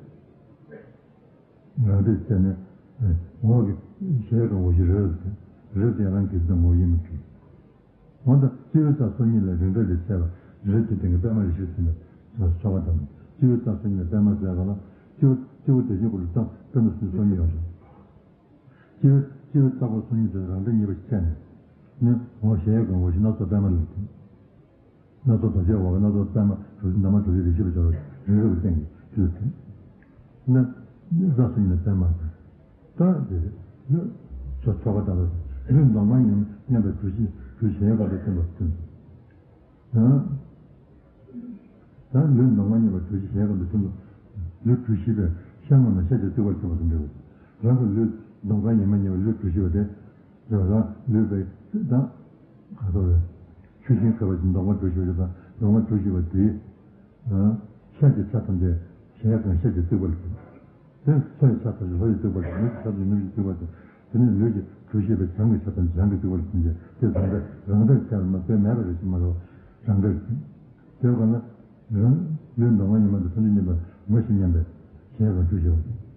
རང་འདྲ་བྱས་ནས་འོག་གི་གཞལ་ཡས་ཁང་འོག་གཞི་རེད་ཟེར་ཏེ་རེད་ཟེར་རང་སྒལ་ཚིགས་དང་ངོ་བོ་ཡིན་པར་གྱུར། འོ་ན་སྤྱི་བོའི་རྩ་སོ་གཉིས་ལ་རིགས་འདྲ་ལས་བྱས་པ་རིགས་ཀྱི་སྟེང་གི་པད་མ་རིགས་བཞི་ཟིན་པའི་ཚོགས་པ་དང་། སྤྱི་བོའི་རྩ་སོ་གཉིས་ལ་པད་མ་ཟེར་བ་ལ་སྤྱི་བོ་སྤྱི་བོ་དེ་བཞིན་ཁོ་ལ་རྩ་པད་མ་སོ་གཉིས་ཡོད་རེད། སྤྱི་བོའི་སྤྱི་བོའི་རྩ་འཁོར་སོ་གཉིས་དེ་རང་འདྲ་གཉིས་པ་ཕྱེ་ནས་ནི་འོ་གཞལ་ཡས་ཁང་འོག་གཞི་སྣ་ཚོགས་པད་མ་ལ་ཐིམ། སྣ་ཚོགས་རྡོ་རྗེའི་འོག་གི་སྣ་ཚོགས་པད་མ་གྲུ་བཞི་འདབ་མ་གྲུ་བཞི་རེ་བཞི་པ་སྦྱོར་བའི་རིང་རིང་གི་སྟེང་གི་ཆུ་ལ་ཐིམ། ནི་རྩ་སོ་གཉིས་ལ་པད་མ་ཟེར། ད་དེ་ནི་ཚོགས་ཚོགས་པ་དག་ལ་ལུས་མདོག་དམར་ངེས་མེད་མཉམ་པའི་གྲུ་བཞི་གྲུ་གཞན་གང་དུ་ཐིམ་པར་ཐིམ། ཡང་། ད་ལུས་མདོག་དམར་ངེས་པའི་གྲུ་བཞི་གཞན་གང་དུ་ཐིམ་པ། ལུས་གྲུ་བཞི་པའི་ཤ་ངོ་ན་ཤ་གཅིག་གཏུགས་པར་ཐིམ་པ་དང་འདྲ་བ། རང་གི་ལུས་མདོག་དམར་ངེས་མེད་མཉམ་པའི་ལུས་གྲུ་བཞི་པ་དེ། རང་ལུས་པའི་ད་ག་ཚོད་རེད། ཆུ་ཤིང་ཁ་བ་ཅན་མདོག་དམར་གྲུ་བཞི་པ་དེ་དང་མདོག་དམར་གྲུ་བཞི་པ་དེའི། ཤ་གི་ཆ་ཐམས་ཅད་གཞལ་ཡས་ཁང་ཤ་གཅིག་གཏུགས་པར་གྱུར། དེ་ལྷོ་ཡི་ཆ་ཐམས་ཅད་ལྷོ་ཡིས་གཏུགས་པར་གྱུར། ནུབ་ཀྱི་ཆ་ཐམས་ཅད་ནུབ་ཀྱིས་གཏུགས་པར་གྱུར། དེ་ནས་ལུས་ཀྱི་གྲུ་བཞི་པའི་བྱང་གི་ཆ་ཐམས་ཅད་བྱང་གིས་གཏུགས་པར་གྱུར། དེ་རང་འདྲ་རང་འདྲ་ཆགས་མ་དཔེ་མེད་པ་རེད་ཅེས་མ་རེད། རང་འདྲ་རེད། དེ་ག་ལ་རང་ལུས་མདོག་དམར་ངེས་མེད་དང་ཐུན་མོང་མཉམ་པའི་ངོ་བཞི་མཉམ་པའི་གཞལ་ཡས་ཁང་གྲུ་བཞི་པ་དེ།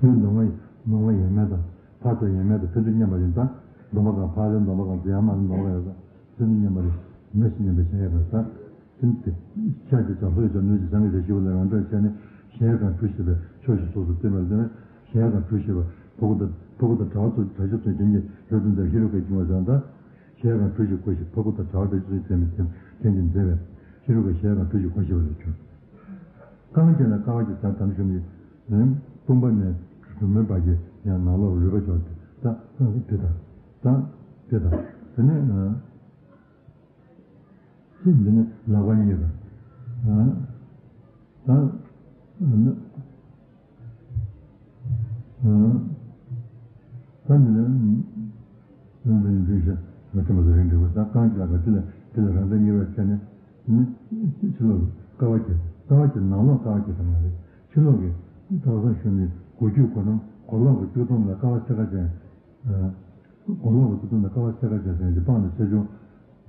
ལུས་མདོག་དམར་མདོག་དམར་ཡོད་མེད་དང་ཕར་ཚུར་ཡོད་མེད་དང་ཕན་ཚུན་མཉམ་པ་ཡིན་ཙང་། མདོག་དམར་གང་ཕར་ལ་མདོག་དམར་གང་ཚུར་ཡང་མ་ལ་མདོག་དམར་ཡོད་ཙང་ཕན་ཚུན་མཉམ་པ་ལ་ངོ་བཞི་མཉམ་པའི་གཞལ་ཡས་ཁང་ཟེར། དེ་ནི་དེ་ཤ་གཅིག་བྱང་སོ་གཉིས་ཀྱང་ནུབ་ཀྱི་བྱང་གི་རེ་ཞིག་པ་ལ་རང་འདྲ་བྱས་ནས་གཞལ་ཡས་ཁང་གྲུ་བཞི་པའི་ཕྱོགས་བཞི་སོ་སོར་བསྟན་པ་ལ་བརྟེན་ནས་གཞལ་ཡས་ཁང་གྲུ་བཞི་པ་ཕ་གུ་དང་ཕ་གུ་དང་དྲ་བ་ཚོ་དྲ་ཞབས་ཚོ་རྒྱན་གྱི་ལྷ་ཚོགས་མཛད་ཧེ་རུ་ཀའི་འབྱུང་བ་བཟང་དང་། གཞལ་ཡས་ཁང་གྲུ་བཞི་སྒོ་བཞི་ཕ་གུ་དང་དྲ་བ་དང་ཚོ་ཡི་ཚད་མའི་ཚད་རྒྱན་གྱིས་མཛེས་པའི་ཧེ་རུ་ཀ་གཞལ་ཡས་ཁང་གྲུ་བཞི་སྒོ་བཞི་པ་ལས་བྱུང་། རྐང་རྗེས་ལ་ཀ་བ་གི་ཟེར་དམ་ཞུམ་གྱི་དཔུང་པ་ནས་གྲུ་མོའི་བར་གྱི་ཡང་ནང་ལོགས་རུས་པ་འབྱོར་ཏེ་ད་དེ་དང་ད་དེ་དང་དེ་ནས་ ཅེས་འདི་ནི་ལག་པ་གཉིས་དང་། ད་ད་འདི་ནི་འདི་ཤ་མ་ཐེམ་པ་ཟ་རིང་འབྲི་བ། ད་རྐང་གཅིག་ལ་ག་ཅི་ལ་དེ་ལ་རང་ད་གཉིས་པ་བྱས་ནས་ནི་ཕྱི་ལོགས་ཀ་བ་གྱི་ཀ་བ་གྱི་ནང་ལོགས་ཀ་བ་གྱི་དང་མ་རེད། ཕྱི་ལོགས་ཀྱི་ད་ག་ས་ཞུ་ནི་སྒོ་རྒྱུད་སྒོ་ནམ་སྒོ་ལོགས་ཀྱི་སྤྱི་སྟོང་ལ་ཀ་བ་ཚེ་ཀ་ཅན། སྒོ་ལོགས་ཀྱི་སྤྱི་སྟོང་ལ་ཀ་བ་ཚེ་ཀ་ཅན་ཟེར་གྱི་སྤང་ནས་ཆེ་ཆུང་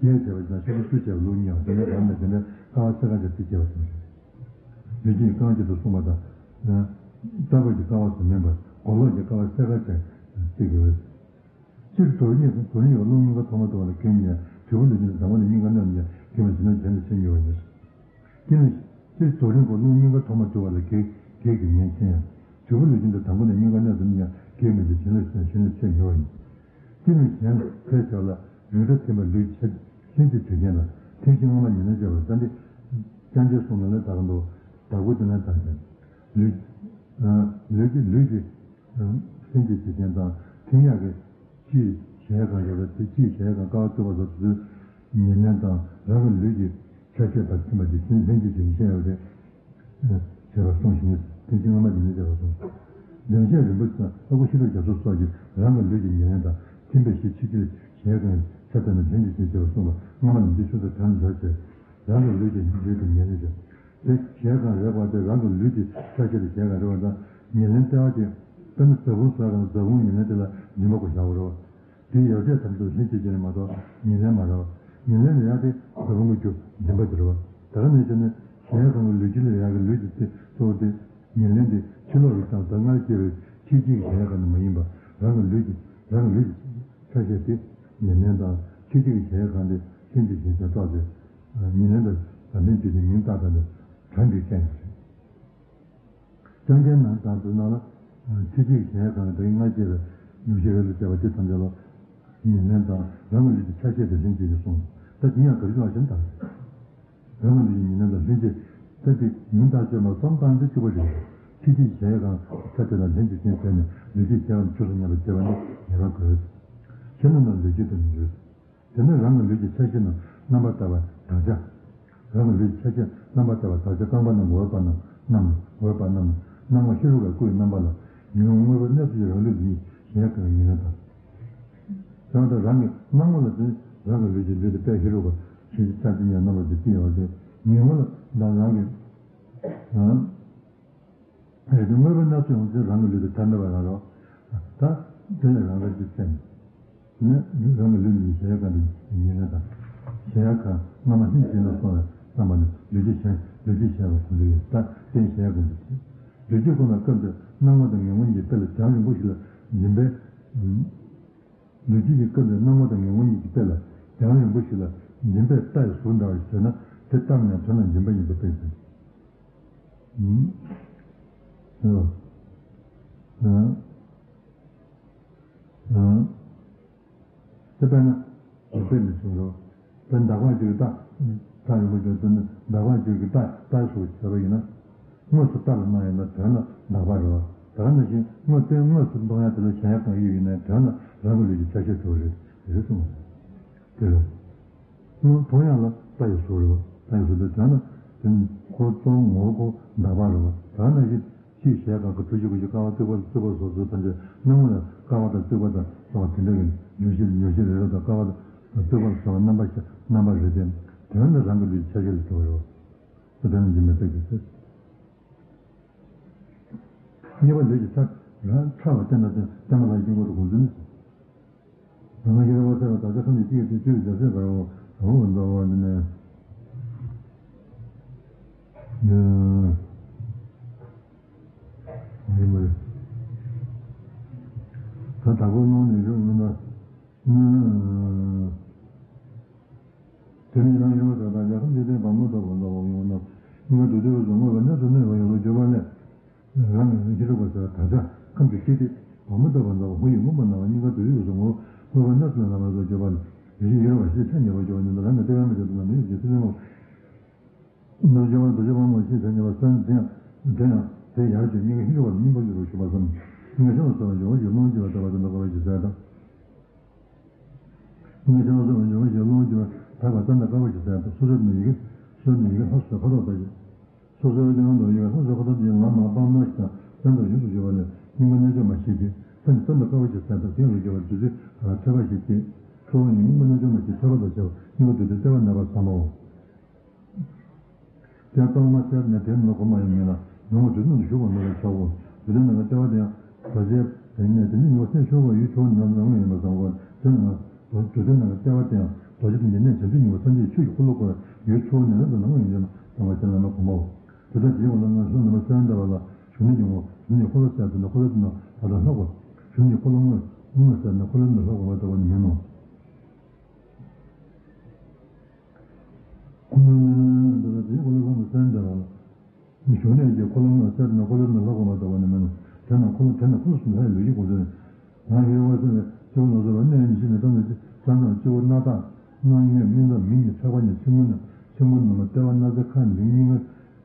བརྒྱད་བྱས་པ་དང་ཆེ་ཆུང་བཅུ་བྱས་པ་ལུགས་གཉིས་པ། དེ་ནས་བར་ནས་དེ་ནས་ཀ་བ་ཚེ་ཀ་ཅན་དེ་སྐྱེ་བ་དང་། ལུས་ཀྱི་རྐང་གཅིག་ཏུ་གསུངས་པ་དང་། རྩ་བ་གི་ཀ་བ་ཙམ་མིན་པར་སྒོ་ལོགས་ཀྱི་ཀ་བ་ཚེ་ཀ་ཅན་གཅིག་དགོས། སྤྱིར་དོ་རིང་དོ་རིང་ཡོད་རླུང་སྙིང་ག་ཐོག་མ་དུ་བ་ལ་གེགས་མེད། དུས་པ་ལུས་ཅན་དང་པོ་ནས་སྙིང་ག་གནས་ནས་གེགས་མེད་ཅེས་ན་གཞན་དུ་ཕྱིན་ཡོད་པ་ཡིན། དེ་ནི་སྤྱིར་དོ་རིང་པོ་རླུང་སྙིང་ག་ཐོག་མ་དུ་བ་ལ་གེགས་གེགས་ཀྱི་ཉེན་ཅན་ཡང་། དུས་པ་ལུས་ཅན་དུ་དང་པོ་ནས་སྙིང་ག་གནས་སུ་ནི་ཡང་གེགས་མེད་ཅེས་གཞན་ལ་གཞན་ལ་ཕྱིན་ཡོད་པ་ཡིན། དེ་ནི་གཞན་ལ་ཕལ་ཆེ་བ་ལ་ཡུལ་སྒྲ་ཐིམ་པ་ལུས་ཆ་ལྷན་ཅིག་བྱེད་མཁན་དང་ཐིམ་གཞི་སྔ་མ་ཉེར་ལེན་བྱས་པ་ལ་ཙམ་སྟེ། ཅང་ཅེས་གསུངས་ན་ལས་དག་འདུག། དྭགས་པོ་དེ་ན་དང་ལུས། ལུས་ཀྱི་ལུས་ཀྱི་ལྷན་ཅིག་བྱེད་མཁན་དང་ཐིམ་ཡག་གི་ཅིག་གཞལ་ཡས་ཁང་ཡོད་པ་དེ་ཅིག་གཞལ་ཡས་ཁང་ཀ་བ་བཏུད་པ་སོགས་དེ་ཚོའི་ཉེར་ལེན་དང་རང་གི་ལུས་ཀྱི་ཆ་ཤས་དང་ཐིམ་པ་དེ་ལྷན་ཅིག་བྱེད་མཁན་ཡོད་རེད། བྱས་པ་གསུངས་ཤིང་ནི་དེ་བཞིན་སྔ་མ་ཉིད་ནས་བྱས་པ་གསུངས། འདོན་བྱེད་རིམ་པ་དང་ཨ་ཁུ་ཤེས་རབ་རྒྱ་མཚོ་སོགས་ཀྱིས་རང་གི་ལུས་ཀྱི་ཉེར་ལེན་དང་ཐིམ་པའི་གཞི་ཕྱི་ཁྱིར་གཞལ་ཡས་ཁང་ཆ་དེ་ན་ལྷན་ཅིག་བྱེད་ཅེས་པ་གསུངས་པ་སྔ་མ་ནས་འདི་ཆུ་ཚོད་དྲངས་བཞག་བྱས། རང་གི་ལུས་ཀྱི་ལུས་དང་ཉེར་ལེན་བྱེད། དེ་གཞལ་ཡས་ཁང་རེག་པ་དེ་རང་གི་ལུས་ཀྱི་ཆ་ཤས་ལ་གཞལ་ཡས་ཁང་རེག་པ་དང་ཉེར་ལེན་ལྟེ་བ་ཅན། དཔེར་ན་རྫ་བུམ་བཟོ་ཡས་ཁང་རྫ་བུམ་ཉེར་ལེན་དེ་ལ་འཇིམ་པ་གོ་བཞག་པ་རེད་བ། དེའི་ཡོ་བྱད་ཐམས་ཅད་ལྷན་ཅིག་བྱས་ནས་མ་གཏོགས་ཉེར་ལེན་མ་རེད་བ། ཉེར་ལེན་ལ་ཡང་དེ་རྫ་བུམ་གྱི་རྒྱུ་འཇིམ་པ་དེ་རེད་བ། ད་ག་ནང་བཞིན་ནི་གཞལ་ཡས་ཁང་གི་ལུས་ཀྱི་ལ་ཡག་གི་ལུས་ཀྱི་དེ་གཙོ་བོ་དེ་ཉེར་ལེན་དེ་ཕྱི་ལོགས་ཀྱི་དང་ད་སྔར་སྐྱེས་པའི་ཕྱི་ཕྱི་གི་གཞལ་ཡས་ཁང་དེ་མ་ཡིན་པ་རང་གི་ལུས་ཀྱི་རང་གི་ལུས་ཀྱི་ཆ་ཤས་དེ་ཉེར་ལེན་དང་ཕྱི་ཕྱི་གི་གཞལ་ཡས་ཁང་དེ་ལྷན་ཅིག་བྱེད་ཅེས་བཏགས་ཏེ། ཉེར་ལེན་དང་ལྷན་ཅིག་གི་མིང་བཏགས་པ་ནི་གྲངས་ཀྱིས་བསྟན་པ་རེད། ཅང་ཅེས་ནང་དང་དུ་ནང་ལ། ཕྱི་ཕྱི་གཞལ་ཡས་ཁང་དེ་སྔར་སྐྱེས་པའི་ལུས་ཤེས་རབ་ཏུ་བྱ་བ་དེ་ཐམས་ཅད་ལ། ཉེར་ལེན་དང་རང་གི་ལུས་ཀྱི་ཆ་ཤས་དེ་ལྷན་ཅིག་ཏུ་གསུངས། ད་དེ་ཡང་ག་རེ་ལ་ཞེན་དང་། རང་གི་ལུས་ཀྱི་ཉེར་ལེན་དང་ལྷན་ཅིག་ད་དེ་མིང་བཏགས་ཆོས་མ་བསམ་སྟངས་དེ་གཅིག་པ་རེད། ཕྱི་ཕྱི་གཞལ་ཡས་ཁང་ཆ་དེ་དང་ལྷན་ཅིག་ཅན་བྱས་ནས་ལུས་ཀྱི་གཞལ་ཡས་ཁང་ཆོས་སུ་མཉམ་པར་བྱེད་པ་ནི་ཉེ་བར་དགོས། ཕྱི་ནང་ན་ལུས་ཀྱི་དོན་ཡོད། དེ་ནི་རང་གི་ལུས་ཀྱི་ཆ་ཤས་རྣམས་རྣམ་པར་དག་པའི་དག་ཆ། རང་གི་ལུས་ཀྱི་ཆ་ཤས་རྣམ་པར་དག་པའི་དག་ཆ་རྐང་པ་རྣམས་འོད་དཔག་རྣམས་རྣམས་འོད་དཔག་རྣམས་སྣང་བ་ཤེས་རབ་ཀྱི་སྐུའི་རྣམ་པ་ལ་ཉོན་མོངས་དངོས་པོའི་གནས་སུ་ཡི་རང་ལུས་ཉིད་གཞལ་ཡས་ཁང་གི་ཉེར་ལེན་དང་། དེ་ལྟར་རང་གི་སྣང་ངོ་ལ་བརྟེན་རང་གི་ལུས་ཀྱི་ལུས་དེ་དཔལ་ཤེས་རབ་ཀྱི་ཆ་ཤས་ཆ་ཤས་ཉིད་རྣམ་པར་དག་པའི་ཡོད་དེ་ཉོན་མོངས་ལ་དང་རང་གི། རེད་དེ་དངོས་པོའི་སྣང་ཚུལ་ཡོང་ཚུལ་རང་གི་ལུས་དེ་ཐར་འདོད་པ་རང་རོ། ད་དེ་ལས་རང་རང་གི་སེམས། ནི་རང་གི་ལུས་འདི་གཞལ་ཡས་ཁང་དུ་ཉེར་ལེན་དང་། གཞལ་ཡས་ཁང་སྔ་མ་ལྷན་ཅིག་ལ་སོང་བའི་བསམ་པ་ནི་ལུས་ཀྱི་གཞལ་ལུས་ཀྱི་གཞལ་བ་དོན་དུ་ཡོད་ད་རྟེན་གཞལ་ཡས་ཁང་དུ། ལུས་ཀྱི་སྒོ་ནས་སྐབས་འདིར་སྣང་ངོ་དང་ཉོན་མོངས་ཀྱི་དཔེ་ལ་རྒྱང་རིང་པོ་ཞིག་ལ་འཇིམ་པའི། ལུས་ཀྱི་སྐབས་འདིར་སྣང་ངོ་དང་ཉོན་མོངས་ཀྱི་དཔེ་ལ་རྒྱང་རིང་པོ་ཞིག་ལ་འཇིམ་པའི་རྟ་ཡི་ཟུར་འདྲ་བ་ཞིག་བཟོས་ན་དེ་ལྟ་བ་ནས་དོན་ལ་འཇིམ་པ་ཡིན་པ་དཔེ་བཞིན། དེ་དཔེར་ན་དཔེ་མི་སྲིད་རོ། དཔེ་འདག་པ་ཅིག་གི་རྟ། རྟ་ཡོང་པོ་ཅིག་དེ་ནི་འདག་པ་ཅིག་གི་རྟ་རྟ་སོགས་བྱས་པ་ཡིན་ན། དངོས་སུ་རྟ་ལ་སྣང་ཡོད་ན་དོན་ལ་འདག་པ་རེད་བ། ད་ག་ནང་བཞིན་དངོས་དོན་དངོས་སུ་མཐོང་ཡ་དེ་ལ་གཞལ་ཡས་ཁང་ཡོད་ཡིན་ན་དོན་ལ་རང་གི་ལུས་ཀྱི་ཆ་ཤས་དེ་རེད་དེ་རེད་གསུངས་པ་རེད། དེ་རེད། དངོས་མཐོང་ཡག་ལ་རྟ་ཡི་གཟུགས་རེད་བ། རྟ་ཡི་གཟུགས་དེ་དོན་ལ་དེ་ནི་ཁོ་གཙོ་བོ་ངོ་བོ་ཁོ་འདག་པ་རེད་བ། ད་ག་ནང་བཞིན་ཕྱིའི་གཞལ་ཡས་ཁང་གི་ཐུགས་རྗེ་ཀུན་གཞི་ཀ་བ་བཏུད་པ་ལ་བརྩིགས་པ་སོགས་ཚུལ་ཐམས་ཅད་སྣང་ངོ་ལ་ཀ་བ་དང་བརྩིགས་པ་དང་སོགས་དེ་འདྲ་གི་མྱུར་ཞིང་མྱུར་ཞིང་རེ་རེ་དང་ཀ་བ་དང་བརྩིགས་པ་ལ་སོགས་པ་རྣམ་པ་ཤ་རྣམ་པ་རེ་ལྡན་དོན་ནི་རང་གི་ལུས་ཀྱི་ཆ་ཤས་ལ་གྲུབ་པ་རེད་བ། དེ་དོན་ནི་འཇིམ་པའི་དཔེ་གྱིས་ཟེར། གཉིས་པ་ལུས་ཀྱི་ཚ་རང་ཚ་བ་བསྟན་པ་བསྟན་པ་ལ་ཡིན་ཁོ་ཐུག་གོང་ཚུལ་ནི། རང་ཤེས་རབ་གསལ་བ་དག་ཆ་ཁམས་ཀྱི་སྤྱི་ཡི་ཚུལ་སྤྱི་ཡི་རྒྱལ་སྲས་འབར་བ་འོ་འོ་འདོ་བ་འདི་ནས། ཡིན་པ་རེད། ད་དྭགས་པོ་ཀློང་ནས་བཞུགས་མི་ན། དེ་ནས་ཡང་ཡོངས་སུ་དག་ལ་ཁམས་ཀྱི་སྟེང་བ་མོ་ལྟ་བུ་འདོ་བ་འོ་ན། སྙིང་ག་དུ་དུ་བས་སུ་མངོན་པའི་གནས་སུ་གནས་པ་ཡོངས་སུ་གྱུར་པ་ལས། རང་གི་ཤེས་རབ་ཀྱི་ས་དག་ཆ་ཁམས་ཀྱི་སྤྱི་སྟེ་བ་མོ་ལྟ་བུ་འདྲ་བ་ཧུ་ཡི་མངོན་པར་སྣང་བ་སྙིང་ག་དུ་ཡི་གི་གཟུགས་ངོ་བོ་མངོན་པར་གནས་སུ་ལ་ལ་མ་སོགས་སྤྱོད་པ་ལ་ཡེ་ཤེས་ཡུལ་བ་ཞེས་ཆ་ཉེ་བར་སྦྱོར་བ་ཉིད་དུ་རང་གི་ལྟེ་བའི་མི་ཆེན་དུ་ན་མི་ཡི་ཞེས་སེམས་ངོ་། ནོར་སྦྱོར་བ་དུ་སྦྱོར་བ་ངོ་ཤེས་ཆ་ཉེ་བར་སོན་དེ་ཡང་དེ་ཡང་དེ་ཡར་བྱས་སྙིང་ག་ཤེས་རབ་ལ་སྙིང་པོ་ཡོད་པར་ཞུགས་པ་གསུམ། སྙིང་ག་ཤེས་རབ་སོགས་ལ་སྦྱོར་བ་ཞེས་ཀློང་བསྐྱེད་པ་ལྟ་བ་དེ་འདྲ་དགོས་པ་ཞེས་ཟེར་དང་། སྙིང་ག་ཤེས་རབ་སོགས་ལ་སྦྱོར་བ་ཞེས་ཀློང་བསྐྱེད་པ། ལྷག་པར་བརྩམས་པའི་དཀར་པོ་ཞེས་ཟེར་ཡང་སོ་སོའི་ནི་ཡི་གེ། སོ་སོའི་ནི་ཡི་གེ་ལྷ་སོགས་ཁ་དོག་ལྟ་ཞིང་། སོ་སོའི་སྟེང་དུ་ཡི་གེ་ལྷ་སོགས་ཁ་དོག་ལྟ་ཞིང་ལམ་མང་སྤངས་མོད་ཀྱང་བཙན་པོར་ཡོངས་སུ་གྱུར་པ་ལས་རྙིང་པ་རྣལ་འབྱོར་མ་ཞེས་བགྱི། ས་ནི་བརྩམས་པའི་དཀར་པོ་ཞེས་ཟེར་ཡང་དེ་ཡོངས་སུ་གྱུར་པ་བདུད་རྩི་ལ་ཐོད་པ་ཞེས་བགྱི། ཁྲོ་བོ་ནི་རྙིང་པ་རྣལ་འབྱོར་མ་ཞེས་ཐོད་པ་དང་བཅས་པ་རྙིང་པ་བདུད་རྩིའི་ལྟེ་བ་གནས་པར་བསམ་མོ། དེ་ལྟ་བ་མ་ཟད་ནས་དེ་ནི་གོམས་པ་ཡང་མིན་ལ་ནང་ལ་བདུད་རྩི་རྣམས་ཞུགས་པར་མོས་པས་ཆོག་གོ། བདུད་རྩི་ནང་གི་ལྟེ་བ་དེ་ཡང་རྡོ་རྗེ་དེ་ནས་དེ་ནི་ཉི་མ་སེམས་ཤོར་བ་ཡུལ་ཆུ་བོ་ནང་ལ་ཡོད་པར་བསམ་གོ། དེ་ནང་བདུད་རྩི་ནང་གི་ལྟེ་བ་དེ་ཡང་རྡོ་རྗེ་དང་ཉེ་ནས་བྱང་ཆུབ་སྙིང་པོ་སངས་རྒྱས་ཆོས་ཀྱི་འཁོར་ལོ་བསྐོར་བའི་ཡུལ་ཆུ་བོ་ནང་ལ་ནང་ལ་ཡོད་པར་བསམ་པ་ཅན་བླ་མའི་གོམས་པའོ། དེ་ལྟར་དེའི་འོག་ལ་ནང་ལ་ནང་མ་སེམས་འདྲ་བ་ལ་གཞུང་ནི་ཡོང་ངོ་། གཞུང་ནི་འཁོར་ལོ་གསལ་དུ་ནི་འཁོར་ལོ་དེ་ནང་ལ་ལྷག་གོ། གཞུང་ནི་འཁོར་ལོ་དངོས་དངོས་གསལ་ནི་འཁོར་ལོ་དེ་ནང་ལ་ལྷག་གོ་མ་ལྟ་བུ་ནི་མིན་ནོ། འཁོར་ལོ་ནི་འདི་ལ་དེའི་འཁོར་ལོ་ལྷག་མ་སེམས་འདྲ་བ་ལ། གཞུང་ནས་ཀྱི་འཁོར་ལོ་དངོས་གསལ་ནི་འཁོར་ལོ་ནི་ལྷག་གོ་མ་ལྟ་བུ་ནི་མིན་ནོ། དེ་ནང་འཁོར་ལོ་དེ་ནང་འཁོར་ལོ་གསུམ་ལྷག་ཡོད་ཀྱི་དགོངས་ཚུལ་ནི། ང་ཡི་རེ་བ་སེམས་ལ་སྤྱི་བོ་ནོར་སོགས་པ་གནས་ཉི་ཤུ་ནས་བཏང་ནས་ལྕེ་སྤྱི་བོ་སྣ་ཐག་སྣ་གཉིས་མིག་དང་མིག་གཉིས་ཕྲག་པ་གཉིས་མཆན་སྔོན་ནས་མཆན་སྔོན་ནས་མར་ལྟེ་བ་སྣ་རྩེ་ཁ་འབྱིན་སྙིང་ག་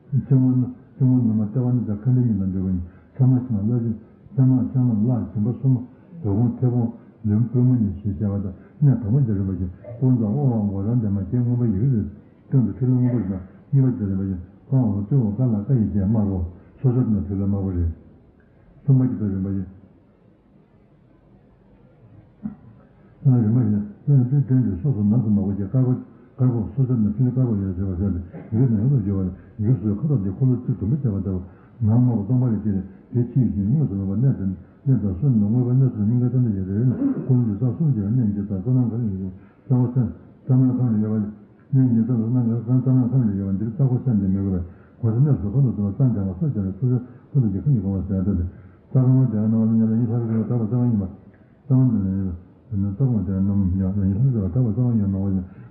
མཆན་སྔོན་མཆན་སྔོན་ནས་མར་ལྟེ་བ་སྣ་རྩེ་ཁ་འབྱིན་གཉིས་དང་འབྲེལ་བ་ཡིན། མཚན་མ་ཕྱི་ནང་བརླ་ཤིང་མཚན་མ་ཕྱི་ནང་བརླ་སྦྱིན་པ་སོར་མོ་དོ་དགོང་མཐེ་བོང་ལུས་པུས་མོ་གཉིས་ཞེས་བྱ་བ་དང་གནས་དང་པོ་དེ་རིམ་པ་བཞིན་དཀོར་མཛངས་དབང་བ་མགོ་རང་ལྡན་མ་རྒྱན་སྔོན་པོ་ཡི་གེ་རེད། སྟེང་དུ་ཐིག་ལེ་སྔོན་པོ་རེད། གཉིས་པ་དེ་རིམ་པ་བཞིན་ཁོང་འོ་ཙོ་འོ་ཀ་ལ་ཀ་ཡི་རྒྱན་དམར་པོ་སོ་སོར་ནི་ཐིག་ལེ་དམར་པོ་རེད། གསུམ་པ་གྱི་དེ་རིམ་པ་བཞིན། རིམ་པ་བཞིན་སྣང་སྲིད་དོན་གྱི་ཕྱོགས་སུ་ནགས་སུ་མ་བུ་བརྒྱད་དཀར་པོ་དཀར་པོ་སོ་སོར་ནི་ཐིག་ལེ་དཀར་པོ་ཡོད་ཟེར་བ་ཟེར་ཏེ་ཡི་གེ་ནི་ཡོངས་སུ་གྱུར་པ་ལས་ཡི་གེ་སོ་སོའི་ཁ་དོག་དེ་འཁོར་ལོ་རྩིབས་བདུན་པོ་བྱས་པ་ལྟ་བུ་ནགས་དམར་པོ་སྟོང་པ་ལས་སྐྱེས་ནས་དེ་ཕྱི་ཡི་ཞིང་དངོས་སུ་ལོག་པ་གནས་དང་གནས་དང་སོ་ནི་དངོས་པོ་གནས་སུ་སྙིང་ག་ཙམ་དུ་ཡོད་པའི་འཁོར་ལོ་རྩིབས་གསུམ་བྱས་པའི་གནས་ཀྱི་རྩ་རྩ་ནང་ག་ལ་ཡོད་པའི་རྩ་བ་ཚན་རྩ་ནང་གང་ལ་ཡོད་པ་གནས་ཀྱི་རྩ་རྩ་ནང་ག་ལ་ཡོད་པ་འདིར་རྩ་འཁོར་ཚན་དེ་མི་དགོས་པས་གོང་ས་གནས་སུ་ཁོ་ན་དུ་ལ་རྩ་འདྲ་བ་ས་བྱ་བའི་ཚུལ་ཁྲིམས་ཁོ་ན་གྱི་ཁམས་ཀྱི་གོང་བ་ཟད་འདོད་དེ། རྩ་ཁམས་དེ་ནང་ལ་ཉལ་ལ་ཉི་ཤར་གྱི་དག་པ་རྩ་བ་ཡིན་པ། རྩ་བ་འདི་ནི་རྩ་ཁམས་དེ་ནང་ཉལ་ལ་ཉི་ཤར་གྱི་དག་པ་རྩ་བ་ཡིན་ནོ།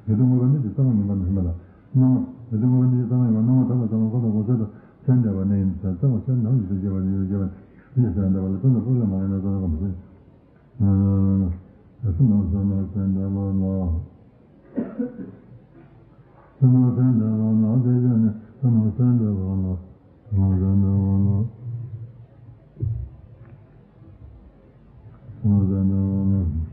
ཡོད་དོ་དངོས་པོ་གནས་ཀྱི་རྩ་ཁམས་ཡིན་པ་མི་སྨྲ་ལ། སྣང་བ་ཡོད་དོ་དངོས་པོ་གནས་ཀྱི་རྩ་ཁམས་ཡིན་པ་སྣང་བ་དག་པ་རྩ་ཁམས་ཁོ་ན་གོང་གསལ་དུ་སེམས་འདྲ་བ་གནས་ཡིན་ཟེར་རྩ་བ་སེམས་ནང་ཡོད་དོ་སྐྱེ་བ་ཡོད་སྐྱེ་བ་ཡིན་ཟེར་འདྲ་བ་ལ་དོན་དུ་སྤོ་ལས་མ་ཡིན་ན་རྩ་ཁམས་མ་ཟད། སེམས་ནང་སེམས་ནང་སེམས་འདྲ་བ་ལ། སེམས་ནང་སེམས་འདྲ་བ་ལ་དེ་བཞིན་ནི་སེམས་ནང་སེམས་འདྲ་བ་ལ། སེམས་ནང་སེམས་འདྲ་བ་ལ། སེམས་ནང་སེམས་འདྲ་བ་ལ།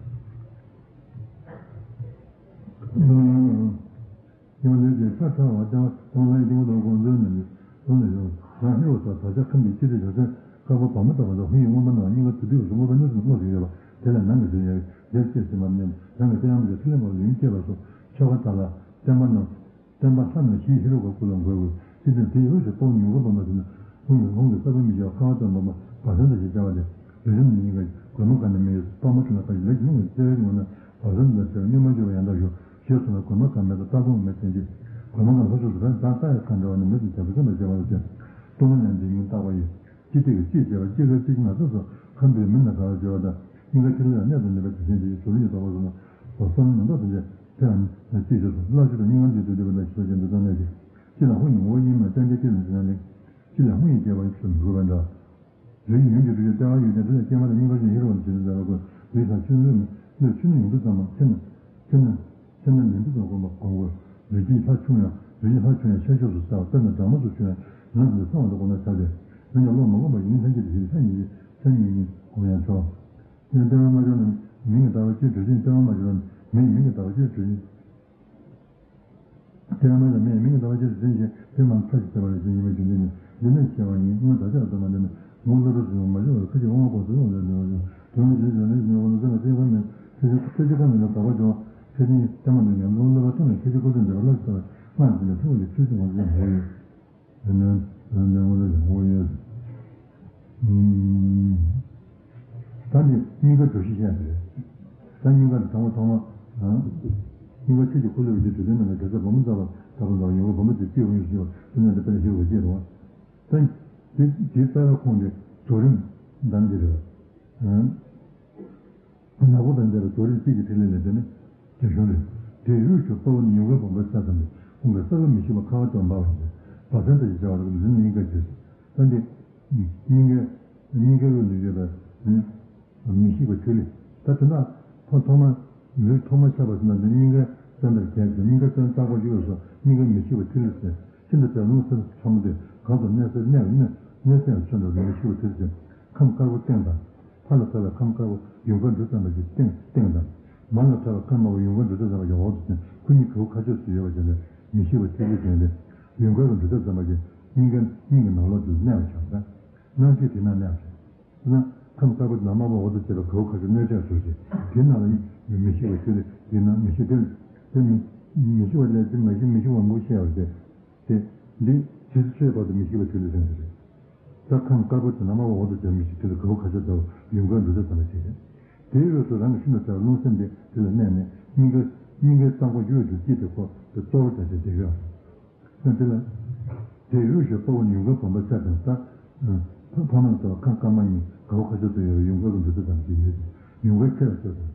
སྙིང་པོ་ལས་ཀྱི་ཆ་ཕྲ་བ་ལྟེ་བ་སྟོང་ལྷའི་སྙིང་པོ་ལ་དགོངས་མཛོད་ནས་ནི་དོན་ལས་བྱུང་། ཡང་ཧེ་རུ་ས་བདག་ཅག་ཁམས་ཀྱི་སྤྱི་དེ་བྱང་སེམས་དཀར་པོ་བ་མོ་ལྟ་བུ་དང་ཧཱུྃ་ཡིག་སྔོན་པོ་རྣམས་སྙིང་ག་དུ་དུས་སུ་སྔོན་པོ་གནས་སུ་དངོས་སུ་ཡོད་པ་དེ་ལ་ནང་གི་དོན་ཡང་ཡར་སྐྱེས་ཟིན་པར་ནི་རང་གི་ལྟེ་བ་མ་ཡིན་ཐིག་ལེ་མ་ལུས་སྐྱེས་པ་སོགས་ཆོ་ག་དག་ལ་བརྟེན་པ་རྣམས། བརྟེན་པ་ལྷ་རྣམས་ཞི་ཧེ་རུ་ཀ་སྐུ་ལ་འགོད་དགོས། ཅི་སྟེ་དེ་ཡི་འོད་ཟེར་སྟོང་ཉུང་ཁུ་འབར་མ་ཟེར་ན་ལྷུང་གི་ལྷུང་གི་ས་བོན་མི་བྱེད་པ་ཁ་བ་ཙམ་འབར་མ་བ་སན་ད་ཞེས་བྱ་བ་སྟེ། རིགས་གསུམ་ནི་སྙིང་ག་གོས་མ་གང་ནི་མི་ཡོད་པ་མ་ཁྲི་ལ་ཁ་ཡི་ལས་ཀྱི་ལྷུང་གི་ལྟེ་བའི་ངོ་ན་བ་སན་ད་ཟེར་བ་སྙོན་མ་བརྗོད་པ་ཡང་དག་ཞུ། ཞེས་གསུངས་ལ་གོས་མ་གང་མེད་དང་རྟ་གདོང་མེད་ཅན་གྱི་གོས་མ་གང་ལྷོ་ཕྱོགས་སུ་བས་ད་རྟ་ཡི་ཁ་འདྲ་བ་ནི་མེད་ཅིང་རྒྱ་མཚོ་སྐེམ་པར་བྱེད་པ་ལ་ཟེར། སྟོང་པ་ཉིད་དེ་ཉིད་བརྟགས་པ་ཡིས། ཅི་སྟེ་གི་ཅེས་བྱ་བ་ཅི་དགར་ཅི་ཞིག་ན་སོ་སོ་ཁམས་པའི་མི་རྣམས་ག་ལ་བརྗོད་པ་དང་སྙིང་ག་ཅི་ལ་ཡང་གནས་དང་ནུས་པ་ཇི་བཞིན་ཇི་བཞིན་གཟུགས་ལུགས་ཀྱི་དོགས་པ་སོགས་ན་བསམ་མི་འདོད་དོན་བྱེད་དེའང་ཅི་ཞེས་སོ། བླ་མཆོད་དང་སྙིང་ག་འདི་དུས་འདི་བ་ལ་ཞི་བ་ཅན་དུ་བཏང་ནས་ཀྱི་ཅི་ལ་ཧོ་ཡིན་འོ་ཡིན་མ་ཅང་ཅི་ཅི་ལ་ཅི་ན་ནི་ཅི་ལ་ཧོ་ཡིན་སྐྱེ་བ་ཡིན་ཚུལ་མི་དགོས་པ་འདྲ། རིགས་ཡོངས་ཀྱི་རིགས་ཀྱི་ལྟེ་བ་ཡོད་ཀྱང་དེ་ལ་སྐྱེས་མ་དང་སྙིང་ག་ཅན་ཧེ་རུ་ཀ་ནི་ཇི་ལྟར་མཛད་པ་ཀུན་ལུས་ཐ་ཆུ་ལུས་ལུས་ཆུ་ནི་ཡོངས་སུ་གཙང་མ་ཚེ་ནི་ཚེ་ནི་ཚེ་ནི་ལན་དུ་དང་སྒོམ་པ་གོང་བུ། རིགས་ཀྱི་ལྷ་ཆུང་ཡང་རིགས་ཀྱི་ལྷ་ཆུང་ཡང་ཤར་ཕྱོགས་སུ་གསལ་བ་དཔེར་ན་སྦྲ་མོ་སོགས་ཆུང་ཡང་ལམ་དུ་གསང་བ་དང་སྒོམ་ན་ཆགས་ཏེ། འོན་ཀྱང་བློ་མ་སྒོམ་པར་ཡུལ་ཐམས་ཅད་དུ་ཞི་བའི་ལྷ་ཉིད་ཀྱི་ལྷ་ཉིད་ཀྱི་སྒོམ་ཡང་ཆོག་ཡང་ལྟེ་བ་མ་བྱོན་ན་མིང་གི་ཟླ་བ་གཅིག་གྲོལ་ཞིང་ལྟེ་བ་མ་བྱོན་ན་མིང་མིང་གི་ཟླ་བ་གཅིག་གྲོལ་ཞིང་། ལྟེ་བ་མ་བྱོན་ན་མིང་གི་ཟླ་བ་གཅིག་ཏུ་ཟིན་ཞིང་དེ་མ་ཚར་ཞིག་ཟད་པ་ལ་ཞིག་ཡིན་པའི་རྒྱུ་མཚན་ནི་འདི་ནི་ཞེས་པ་ཡིན། སྔོན་བདག་ཅག་ལ་ལྟ་མ་ལྡན་ནས་ངོ་བོ་བསླུ་བྲིད་སུ་ཡོང་མ་བྱུང་བར་ཁ་ཅིག་དབང་བ་གོང་དུ་ཡོང་ལས་ནས་བྱུང་དོན་ཞེས་བྱ་ནི་ཞིང་ངོ་ལ་སེམས་ལ་སེམས་ཁམས་མེད་ན་ཁ་ཅིག་ཁ་ཅིག་ཁམས་མེད་ན་དག་པ་བྱུང་ཁ་ཅིག་ལྟ་མ་ལྡན་ཡང་ངོ་བོ་བསླུ་བ་ཐོབ་ནས་ཁ་ཅིག་ཁོ་ཚོས་འདོད་པ་ལ་ལྟ་བ་སྔར་འཛིན་པའི་ཐུགས་ཀྱི་ཚུལ་གྱི་ངོ་བོ་ཡོད། དེ་ནས་དེ་ནས་ངོ་ལ་ཡང་ངོ་ཡོད། ད་འདི་སྙིང་ག་གྲོ་ཞིབ་བཤད་པ་རེད། ད་སྙིང་ག་དང་པོ་ཐོག་མ། སྙིང་ག་ཆོས་ཀྱི་འཁོར་ལོ་བའི་དུས་དྲུག་ལྡན་རྣམས་ཀྱི་དགེ་རྩ་བུ་མོ་ལྟ་བུ་ལྟ་བུ་ལ་ཡོང་བ་བུ་མོ་དེ་སྐྱེས་བུ་ཡོངས་སུ་གྱུར་པ་དེ་ནས་འདི་དཔེར་ན་ཞུ་བ་བསྐྱེད་རོ། ད་དེ་དེའི་རྩ་བའི་ཁོངས་དེ་རྫོགས་རིམ་དང་འདི་རེད། ནག་པོ་དང་འདི་ལ་རྫོགས་རིམ་གཅིག་གི་ཕྲིན་ལས་ལས་དེ་ནི་རྒྱ་གཞུང་རེད། དེ་ཡུལ་གྱི་དཔའ་བོ་ནི་ཡུངས་ཀར་བུམ་པ་ཆ་ཙམ་ལས་ཁོང་གི་རྩ་བ་མི་ཤིགས་པ་ཁ་བ་ཅན་འབར་བ་ཡིན་ཏེ། བ་ཚན་དུ་ཞེས་བྱ་བ་ལ་འདི་ནི་སྙིང་ག་ཅེས། ད་འདི་སྙིང་གའི་སྙིང་གའི་དབུས་ལ་ཡོད་པའི་མི་ཤིགས་པའི་ཐིག་ལེ། ད་དེ་འདྲ་ཐོག་ཐོག་མ་ལུས་ཐོག་མ་ཆགས་པ་ཟེར་ན་འདི་སྙིང་གའི་རྩ་འདིར་གྱེས་ཏེ་སྙིང་གའི་རྩ་ནི་ལྟག་པར་ཡོད་པས་སོ། སྙིང་གའི་མི་ཤིགས་པའི་ཐིག་ལེ་ཟེར། ཤིན་ཏུ་བྱ་རླུང་སེམས་ཆེན་པོ་སྟེ་གང་དུ་གནས་སའི་གནས་གནས་སའི་ཡང་ཆོས་འགྲོ་རུ་མི་ཤིགས་པའི་ཐིག་ལེ་ཟེར། ཁམས་དཀར་པོ་སྟེང་དང་། ཕར་ལ་ཕར་ལ་ཁམས་དཀར་པོ་ཡུངས་ཀར་འབྲུ་བརྩམས་པ་ཡི་སྟེང་སྟེང་དང་། མར་ལ་ཕར་ལ་ཁམས་དམར་པོ་ཡུངས་ཀར་འབྲུ་བརྩམས་པ་ཡི་འོག་ཏུ་སྟེང་ སྐུ་ཉིད་གའུ་ཁ་ཕྱོགས་སུ་ཡོད་པ་བྱས་ནས་མི་ཤིགས་པ་ཐིག་ལེ་ཅན་དེ་ཡུངས་ཀར་གྱི་འདུ་ཚབ་ཙམ་པ་ཞིག་སྙིང་གའི་སྙིང་གི་ནང་ལོགས་དུ་གནས་པ་བྱུང་ན། སྣང་སྲིད་དེ་ན་གནས་པ་བྱུང་ན། ཁམས་དཀར་པོ་དེ་ན་དམར་པོ་འོག་ཏུ་བྱས་པའི་གའུ་ཁ་ཕྱོགས་གནས་བྱ་ཟུར་ཞིག་དེ་ན་ལ་མི་ཤིགས་པ་ཐིག་ལེ་དེ་ན་མི་ཤིགས་དེ་དེ་མི་མི་ཤིགས་པ་ལས་དེ་མ་ཤི་མི་ཤིགས་པ་མུ་ཤེས་པ་དེ། དེ། འདི་ཇི་སྲིད་འཚོའི་བར་དུ་མི་ཤིགས་པ་ཐིག་ལེ་ཟེར་གྱི་རེད། ད་ཁམས་དཀར་པོ་དེ་ན་དམར་པོ་འོག་ཏུ་བྱས་མི་ཤིགས་ཐིག་ལེ་གའུ་ཁ་ཕྱོགས་ལྟ་བུ་ཡུངས་ཀར་འདུ་ཚབ་ཙམ་པ་ཞིག་རེད། དེའི་དབུས་སུ་རང་གི་ཤིན་ཏུ་གྲགས་རླུང་སེམས་དེ་དེ་ལ་གནས་ནས་སྙིང་གའི་སྙིང་གའི་རྩ་འཁོར་ཡུལ་དུ་སྐྱེས་ཏེ་ཁོ་དེ་གཙོ་བོར་བྱས་ཏེ་བསྡད་ཡོད། ད་དེ་ལ། དེའི་དབུས་སུ་དཔའ་བོ་ཡུངས་ཀར་བུམ་པ་ཤར་དང་ས། ཕ་མ་ལ་སོགས་ཁམས་དཀར་དམར་གཉིས་གའུ་ཁ་ཕྱོགས་སུ་ཡོད་པའི་ཡུངས་ཀར་གྱི་འདུ་ཚབ་ཙམ་ཞིག་ཡོད་ཅིང་ཡུངས་ཀར་ཁྱེར་བ་ཤོར་དང་།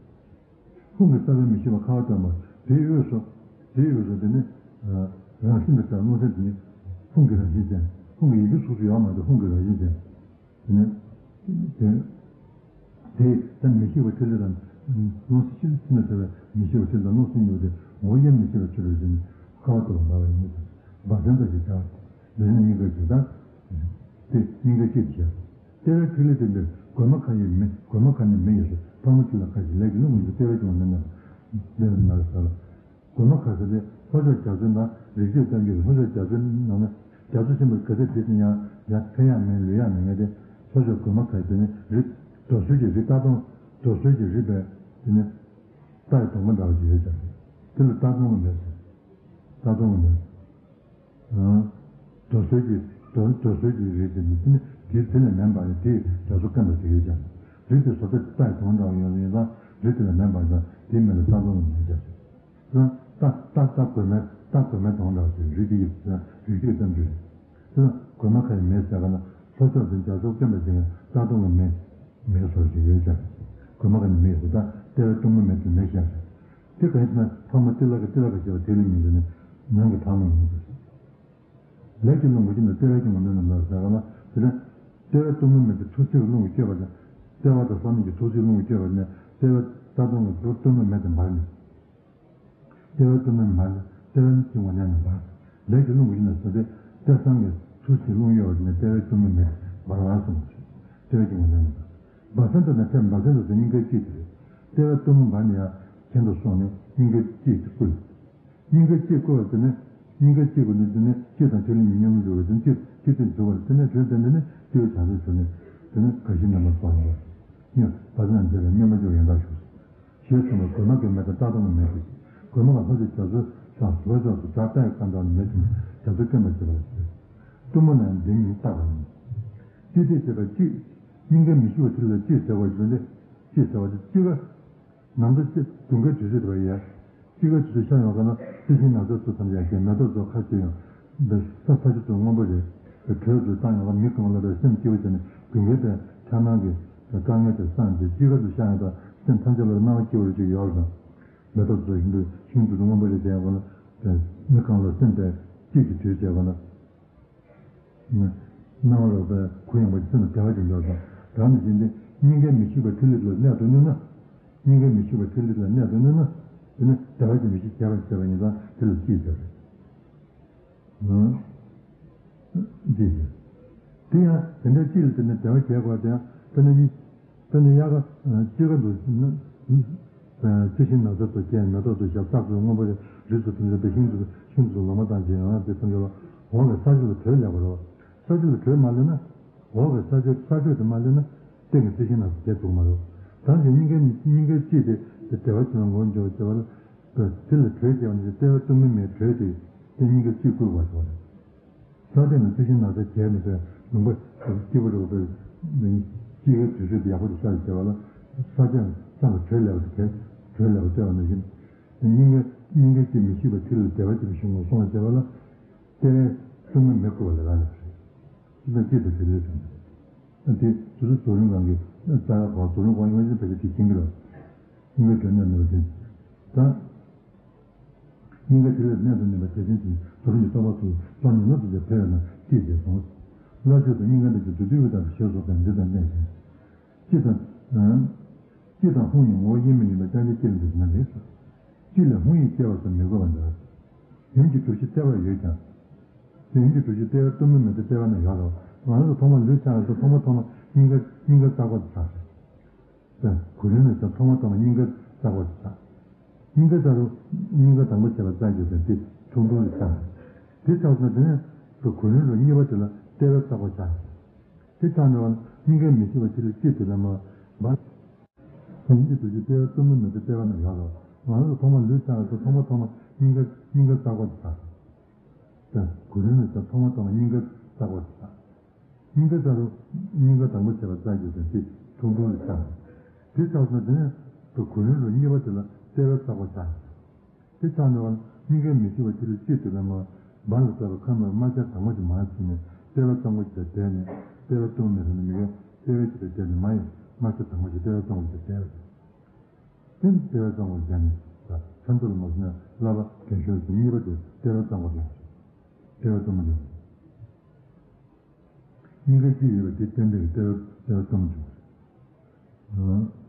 ཧཱུྃ་གི་ས་བོན་མི་ཤིགས་པ་ཁ་བ་སྟོན་པ་དེའི་དབུས་སུ། དེའི་དབུས་སུ་དེ་ནི། རང་བཞིན་དུ་གྲགས་རླུང་སེམས་དེ་ཉིད་ཧཱུྃ་གི་རང་བཞིན་ཅན། ཧཱུྃ་གི་ཡི་གེ་གཟུགས་སུ་ཡོད་མ་གཏོགས་ཧཱུྃ་གི་རང་བཞིན་ཅན། དེ་ནི། དེ། དེ་ད་མི་ཤིགས་པ་ཐིག་ལེ་དང་། རླུང་སེམས་ཤིན་ཏུ་གྲགས་པའི་མི་ཤིགས་པ་ཐིག་ལེ་དང་རླུང་སེམས་གཉིས་པོ་དེ་ངོ་བོ་དབྱེར་མི་ཕྱེད་པའི་ཕྱིར་རོ་ཞེས་ནི་ཁ་བ་ལྟ་བུར་འབར་བ་ཡིན་ནོ། འབར་སྟོན་པ་ཞེས་བྱ་བ་སྟེ། འདི་ནི་སྙིང་གའི་ཆོས་དང་། དེ་སྙིང་གའི་སྐྱེས་ཏེ་བྱ། ལྟེ་བའི་ཐིག་ལེ་དེ་འདིར་གོས་མ་ཁ་ཡི་མེ། གོས་མ་ཁ་ནི་མེ་ཡིན་ཟེར། ཕག་མོ་ཁྱི་ལ་ཁ་ཞེས་ལས་ཀྱི་རླུང་གི་ལྟེ་བའི་སྐྱོང་བ་མེ་ན་ལས་ན་ཟེར་ལ། གོས་མ་ཁ་ཟེར་ཏེ་ལྷོ་ཕྱོགས་རྒྱ་མཚོའི་ནང་རིགས་གཅོད་གཏམ་རྒྱུད་ཀྱི་ལྷོ་ཕྱོགས་རྒྱ་མཚོའི་ནང་ན་རྒྱ་མཚོ་ཆེན་པོའི་ག་ཚད་དེ་དེ་ཡང་ཡང་ཕན་ཡག་མེད་ལུས་ཡག་མེད་མེད་དེ་ལྷོ་ཕྱོགས་གོས་མ་ཁ་ཡི་དེ་ནི་རི་རྡོ་སོལ་གྱི་རི་རྟ་གདོང་རྡོ་སོལ་གྱི་རི་བས་དེ་ནི་རྟ་ཡི་གདོང་པ་འདྲ་བ་ཞིག་ཡོད་ཀྱང་དེ་ལ་རྟ་གདོང་གི་མེ་ཟེར། རྟ་གདོང་གི་མེ། རྡོ་སོལ་གྱི་རྡོ་རྡོ་སོལ་གྱི་རི་དེ་ནི་དེ་ནི་དེ་ལས་མེན་པ་ནི་དེ་རྒྱ་མཚོ་སྐམ་པ་དེ་ཡོད་ཀྱང་། རི་དེ་བཟོ་ལྟ་རྟ་ཡི་གདོང་འདྲ་བ་ཡོད་ཡིན་ཙང་རི་དེ་ལས་མེན་པ་ཡིན་ཙང་དེའི་མིང་ལ་རྟ་གདོང་གི་མེ་བྱ་ཞིང་། རྟ་རྟ་རྟ་གོས་མའི་རྟ་གོས་མའི་གདོང་འདྲ་བ་ཞིག་རི་དེ་ཡི་རི་དེ་གི་གཏམ་རྒྱུད་རེད། དེ་ལ་གོས་མ་ཁ་ཡི་མེ་ཟེར་ག་ན་ལྷོ་ཕྱོགས་དེ་རྒྱ་མཚོ་སྐམ་པ་ཞིག་རྟ་གདོང་གི་མེ་མེ་བཟོ་ཞིག་ཡོད་ཀྱང་། གོས་མ་ཁ་ནི་མེ་ཟེར་ད་ལྟེ་བའི་གཏུམ་མོ་མེ་དེ་མེ་བཞག་ཟེར། དེ་ག་ཡིན་ཟེར་ན་ཕག་མོ་ཏི་ལ་གི་ཏི་ལ་ག་ཞེས་པ་དེ་ལས་མིན་ཟེར་ནས་ནང་གི་ཕག་མོ་ཡིན་ཟེར། ལས་ཀྱི་རླུང་གི་ཀུན་ནས་ལྟེ་བའི་སྐྱོང་བ་མེ་རྣམས་ལ་ཟེར་ག་ལ་དེ་ལས། ལྟེ་བའི་གཏུམ་མོ་མེ་དེ་ཐུགས་སྲས་ཀྱི་རླུང་གིས་བསྐྱོད་པ་དང་། ལྟེ་བ་དང་ས་གནོན་གྱི་ཐུགས་སྲས་རླུང་གིས་བསྐྱོད་པ་ནས་ལྟེ་བའི་རྟ་གདོང་གི་གཏུམ་མོ་མེ་དེ་འབར་ནས། ལྟེ་བའི་གཏུམ་མོ་མེ་འབར་ནས་ལྟེ་བའི་སྐྱོང་བ་མེ་རྣམས་འབར། ལས་ཀྱི་རླུང་གི་ཀུན་ནས་ཟེར་ཏེ་ལྟེ་སང་གི་ཐུགས་སྲས་རླུང་གཡོ་བ་ནས་ལྟེ་བའི་གཏུམ་མོ་མེ་འབར་བར་གསུངས། ལྟེ་བའི་སྐྱོང་བ་མེ་རྣམས་འབར། འབར་སྟོན་དང་ནི་ཕེབས་འབར་སྟོན་དུ་ཟེར་སྙིང་གའི་སྐྱེས་དེ་རེད། ལྟེ་བའི་གཏུམ་མོ་འབར་ནས་ཡང་གྱེན་དུ་སོང་ནས་སྙིང་གའི་སྐྱེས་དེ་བསྐུལ། སྙིང་གའི་སྐྱེས་བསྐུལ་བ་དེ་ནི། སྙིང་གའི་སྐྱེས་བསྐུལ་ནས་དེ་ནི་སྐྱེས་དང་ཐིག་ལེ་གཉིས་མཉམ་རུབ་པ་དེ་ནི་སྐྱེས་སྐྱེས་ཚུལ་འཇུག་པ་དེ་ནི་དོན་དེ་འདི་ནི་སྐྱེས་བུ་བྱང་སེམས་ཚུལ་ནི་དེ་ནི་དགའ་བཞི་རྣམ་པར་སྤངས་པ། སྙིང་བ་ཙམ་མཛད་པའི་སྙོམས་པར་འཇུག་ཡོན་བདག་བཞུགས། ཞེས་གསུངས་པའི་གོས་མ་གི་མེ་དང་རྟ་གདོང་གི་མེ་དེ་བཞིན་གོས་མ་ག་ལྷོ་ཕྱོགས་རྒྱ་མཚོའི་ས་ལྷོ་ཕྱོགས་སུ་བྲག་རྟ་ཡི་ཁ་འདྲ་བ་མེ་དེ་ནི་རྒྱ་མཚོ་སྐམ་པ་ཞེས་པ་ལ་ཟེར། གཏུམ་མོ་ན་འདི་ཉིད་བཏགས་པ་ཡིན། སྐྱེས་ཏེ་བྱས་པ་གཅིག་སྙིང་གའི་མི་ཤིགས་པ་ཐིག་ལེ་ལ་སྐྱེས་ཟེར་བ་ཞིག་ལས་སྐྱེས་ཟེར་བ་དེ་གཅིག་ག་ནམ་ཟླ་གཅིག་དུས་འགའི་དུས་ཚོད་དེ་བ་ཡ། དཔྱིད་ཀ་དུས་ཚོད་ཤར་ཡོང་ག་ན་རྩི་ཤིང་ནགས་ཚལ་ཚོ་ཐམས་ཅད་ཀྱང་མེ་ཏོག་ཚོ་ཁ་ཕྱེ་ཡང་། འདི་ས་ས་ཆ་ཚོ་སྔོན་པོ་རེད། དྲོད་ཚོ་བཏང་ཡོང་ག་མི་གང་ལ་རེ་སེམས་སྐྱིད་པོ་བྱས་ནས་དགུན་ཁའི་པའི་འཁྱག་སྣང་གི་དཀའ་ངལ་དེ་སངས་ཏེ་དཔྱིད་ཀ་དུ་ཤར་ཡོང་དང་སེམས་ཐམས་ཅད་ལ་སྣང་བ་སྐྱིད་པོ་རེ་ཅིག་ཡོད་རེད་དང་། མེ་ཏོག་ཚོ་ཤིན་ཏུ་ཤིན་ཏུ་སྔོན་པོ་རེ་བྱས་ཡོང་ག་ན། མི་གང་ལ་སེམས་དེ་སྐྱིད་ཀྱི་དུས་བྱས་ག་ན། སྣང་བ་རོལ་པའི་གུ་ཡངས་པ་ཅིག་སེམས་ལ་བདེ་བ་ཅིག་འབྱོར་དང་། རང་ནི་བཞིན་ཏེ་སྙིང་གའི་མི་ཤིགས་པ་ཐིག་ལེ་ལ་གནས་སུ་གནས་ན། སྙིང་གའི་མི་ཤིགས་པ་ཐིག་ལེ་ལ་གནས་སུ་གནས་ན། དེ་ནི་བདེ་བ་ཅན་མི་ཤིགས་བྱས་པ་བྱས་པ་ཡིན་ཙང་དེ་ལ་སྐྱིད་ཟེར་རེད། སྐྱིད་ཟེར། དེ་ཡང་དེ་འདྲའི་སྐྱིད་ལ་དེ་ནི་བདེ་བ་བྱས་དགོས་དེ་ཡང་དེ་ནི་དཔེར་ན་དབྱར་ཁ་དཔྱིད་ཀ་འདུག་ན། རྩི་ཤིང་ནགས་ཚལ་དུ་སྐྱེས་མེ་ཏོག་ཏུ་ཞབས་བཏགས་ཚོས་སྔོན་པོ་རེད། རི་སུ་དུམ་ཚོད་པའི་ཤིང་དུ་ཤིང་དུ་ལོ་མ་དང་བཅས་ཡོང་ཡག་དེ་ཐམས་ཅད་ལ་འོག་གི་ས་ཆ་ལ་དྲོད་ལེགས་པ་རེད། ས་ཆ་ལ་དྲོད་མ་ལེགས་ན། འོག་གི་ས་ཆ་ས་དྲོད་དེ་མ་ལེགས་ན་སྟེང་གི་རྩི་ཤིང་ནགས་སུ་བསྡད་ཐུབ་མ་རེད། ད་ནི་སྙིང་གའི་སྙིང་གའི་སྐྱིད་དེ་དེ་བདེ་བ་ཅན་ལ་ངོ་འཇོག་བྱེད་པ་ལ། དེ་ལ་དྲོད་སྐྱེ་བ་ནི་ལྟེ་བ་གཏུམ་མོའི་མེའི་དྲོད་དེ་དེ་སྙིང་གའི་སྐྱིད་བསྐུལ་བ་ཞིག་རེད། ས་སྟེང་ན་རྩི་ཤིང་ནགས་ཚལ་གྱེས་ནས་པའི་ལུང་པ་སྐྱིད་པོ་རེད་པས། དཔྱིད་ཀའི་དུས་ཚོད་དེ་ཡག་པོ་ཞིག་ཤར་བྱས་པ་ལ། ས་ཆ་ས་ལ་དྲོད་ལེགས་པ་དེ་དྲོད་ལེགས་པ་སྟེར་བ་ནང་བཞིན། སྙིང་གའི་སྙིང་གའི་སྐྱིད་མི་ཤིགས་པ་ཐིག་ལེ་ལ་བདེ་བ་ཅན་གྱི་གཞུང་ལ་སོང་བ་བྱས་པ་ལ། ལྟེ་བའི་གཏུམ་མོའི་མེ་བསྐུལ་བ་ལ་རག་ལས་པ་རེད། སྤྱི་དང་སྐྱིད་དང་དེ་ལས་བྱུང་བ་རེད། དེ་དུས་ཚོད་རྫོགས་རིམ་གང་གི་རྩ་བ་གོ་རྫོགས་རིམ་གོ་ཡོང་བཞིན་པའི་དེ་མཁྱེན་གྱི་རེད། སྙིང་གའི་དྲོད་གནས་ནུས་པ་ཅན། ད། སྙིང་གའི་ཐིག་ལེ་ལ་གནས་སུ་གནས་པ་དེ་བཞིན་གྱི་རྫོགས་རིམ་གྱི་རྟོགས་པ་ཚུལ་སྟོང་ཉིད་ནུབ་ཏུ་ཕེབས་པས་ན་སྐྱིད་ཅེས་གསུངས། བླ་མཆོད་དང་སྙིང་ག་འདི་ཀྱི་བདུད་འདུལ་བའི་དང་ཞེས་སོགས་པས་འདི་ལྟར་གནས་ཤིང་། སྐྱིད་དང་། སྐྱིད་དང་ཧཱུྃ་གཉིས་ངོ་བོ་དབྱེར་མེད་ཡིན་པས་ཀྱང་ཀྱང་སྐྱིད་ལ་འདུ་ཞེ་ན་མེད་ཟེར། སྐྱིད་ལས་ཧཱུྃ་ཡིས་སྐྱེ་བར་བསམ་མི་དགོས་པ་འདྲ། ཡུམ་གྱི་གྲུ་བཞི་ལྟེ་བར་ཡོད་ཀྱང་། དེ་ཡུམ་གྱི་གྲུ་བཞི་ལྟེ་བའི་གཏུམ་མོའི་མེ་དེ་ལྟེ་བ་ན་ཡོད་རེད། ང་རང་ཚོ་ཐོག་མར་ལུས་ཆགས་ཡོང་དུས་ཐོག་མ་ཐོག་མ་སྙིང་ག་སྙིང་ག་རྩ་འཁོར་དུ་ཆགས་རེད། གོ་རིམ་ནས་ཀྱང་ཐོག་མ་ཐོག་མ་སྙིང་ག་རྩ་འཁོར་དུ་ཆགས། སྙིང་ག་ལྟ་རུ་སྙིང་ག་དང་པོ་བྱས་པ་རྩ་འགྱུར་ཏེ་དེ་ཐུང་ཐུང་ལ་ཆགས། དེ་ཆགས་སོང་དེ་ནས་གོ་རིམ་ལ་གཉིས་པ་དེ་ལ་ལྟེ་བའི་རྩ་འགོ་ཆགས། དེ་ཆགས་ནས་བ་ལ་སྙིང་གའི་མི་ཤིགས་པ་ཅི་ལ་ཅི་དེ་ལ་མ་བ། སྙིང་གི་དུས་ཀྱི་ལྟེ་བའི་གཙོ་མོ་མེད་པའི་ལྟེ་བ་ན་ཡོད་ལ། ང་རང་ཚོ་ཐོག་མ་ལུས་ཆགས་ཡོད་ཚེ་ཐོག་མ་ཐོག་མ་སྙིང་ག་སྙིང་གའི་རྩ་འགོ་དེ་ཆགས། གོ་རིམ་ལ་ཆགས་ཐོག་མ་ཐོག་མ་སྙིང་གའི་རྩ་འགོ་དེ་ཆགས། སྙིང་ག་ལྟ་རུ་སྙིང་ག་དང་པོ་བྱས་པ་རྩ་འགྱུར་ཏེ་དེ་ཐུང་ཐུང་ལ་ཆགས། དེ་ཆགས་སོང་དེ་ནས་གོ་རིམ་ལ་གཉིས་པ་དེ་ལ་ལྟེ་བའི་རྩ་འགོ་ཆགས། དེ་ཆགས་ནས་བ་སྙིང་གའི་མི་ཤིགས་པ་ཅི་ལ་ཅི་དེ་ལ་མ་བ་ལ་ལྟ་བུ་ཁ་མར་རྨ་བྱ་དང་པོ་ཅིག་མར་ཕྱིན་ནས་ལྟེ་བ་གཙང་པོ་ཅིག་ལ་བསྡད་ནས་ལྟེ་བ་གཙང་མི་ཟེར་ན་མི་གའི་ལྟེ་བའི་ཅིག་ལ་བསྡད་ནས་མ་ཡི་རྨ་བྱ་དང་པོ་ཅིག་ལྟེ་བ་གཙང་པོ་ཅིག་ལ་བསྡད་པ་དེ་ལྟེ་བ་གཙང་པོ་ཅིག་བསྡད་ནས་ད་ཚན་ཚོ་ལ་མ་སོང་ན་བསླབ་པ་རྒན་ཤོས་ཀྱི་གཉིས་པ་དེ་ལྟེ་བ་གཙང་པོ་རེད། ལྟེ་བ་གཙང་པོ་རེད། སྙིང་ག་གཅིག་ཡོད་པ་དེ་བསྟན་པའི་ལྟེ་བ་ལྟེ་བ་གཙང་པོ་ཅིག་རེད།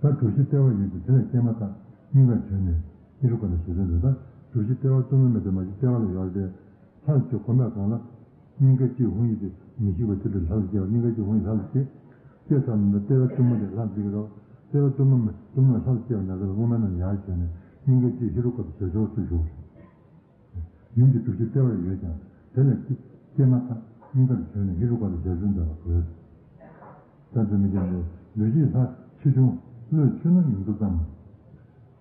ད་གྲུ་བཞི་ལྟེ་བ་ཡོད་ཅིང་དེ་ལས་སྐྱེས་མ་ཐག་སྙིང་གར་བྱོན་ནས་ཧེ་རུ་ཀ་ལ་ཞེས་སོགས་འདི་དག་གྲུ་བཞི་ལྟེ་བ་གཙོ་མོ་མེད་པའི་མ་གཞི་ལྟེ་བ་ལ་ཡོད་དེ། ལྷར་བཅས་གོམས་པའི་སྒང་ལ་སྙིང་ག་གཅིག་ཧཱུྃ་ཡིག་དེ་མི་ཤིགས་པ་དེ་ལས་ལྷར་སྐྱེ་བ་སྙིང་ག་གཅིག་ཧཱུྃ་ཡིག་ལྷར་སྐྱེ། སྐྱེས་ཚར་ནས་ལྟེ་བ་གཙོ་མོ་དེ་ལྷར་འཛིན་གྱི་རོ། ལྟེ་བ་གཙོ་མོ་མེད་གཙོ་མོ་ལྷར་སྐྱེ་བ་ན་ལྟེ་བ་དབུ་མའི་ནང་ཡར་བྱོན་ནས་སྙིང་ག་གཅིག་ཧེ་རུ་ཀ་དུ་བྱོན་ཆོག་ཚུལ་ཞུ། ཡུམ་གྱི་གྲུ་བཞི་ལྟེ་བར་ཡོད་ཀྱང་དེ་ལས་སྐྱེས་མ་ཐག་སྙིང་གར་བྱོན་ནས་ཧེ་རུ་ཀ་ལ་ཞལ་གསུམ་མཛད་པར་གོས། ད་དེ་མི་རྒན་པའི་ལུས་ཀྱི་ལྷ་ཆེ་ཆུང་བློས་ཆོད་ན་ཉུང་དུ་ཙམ།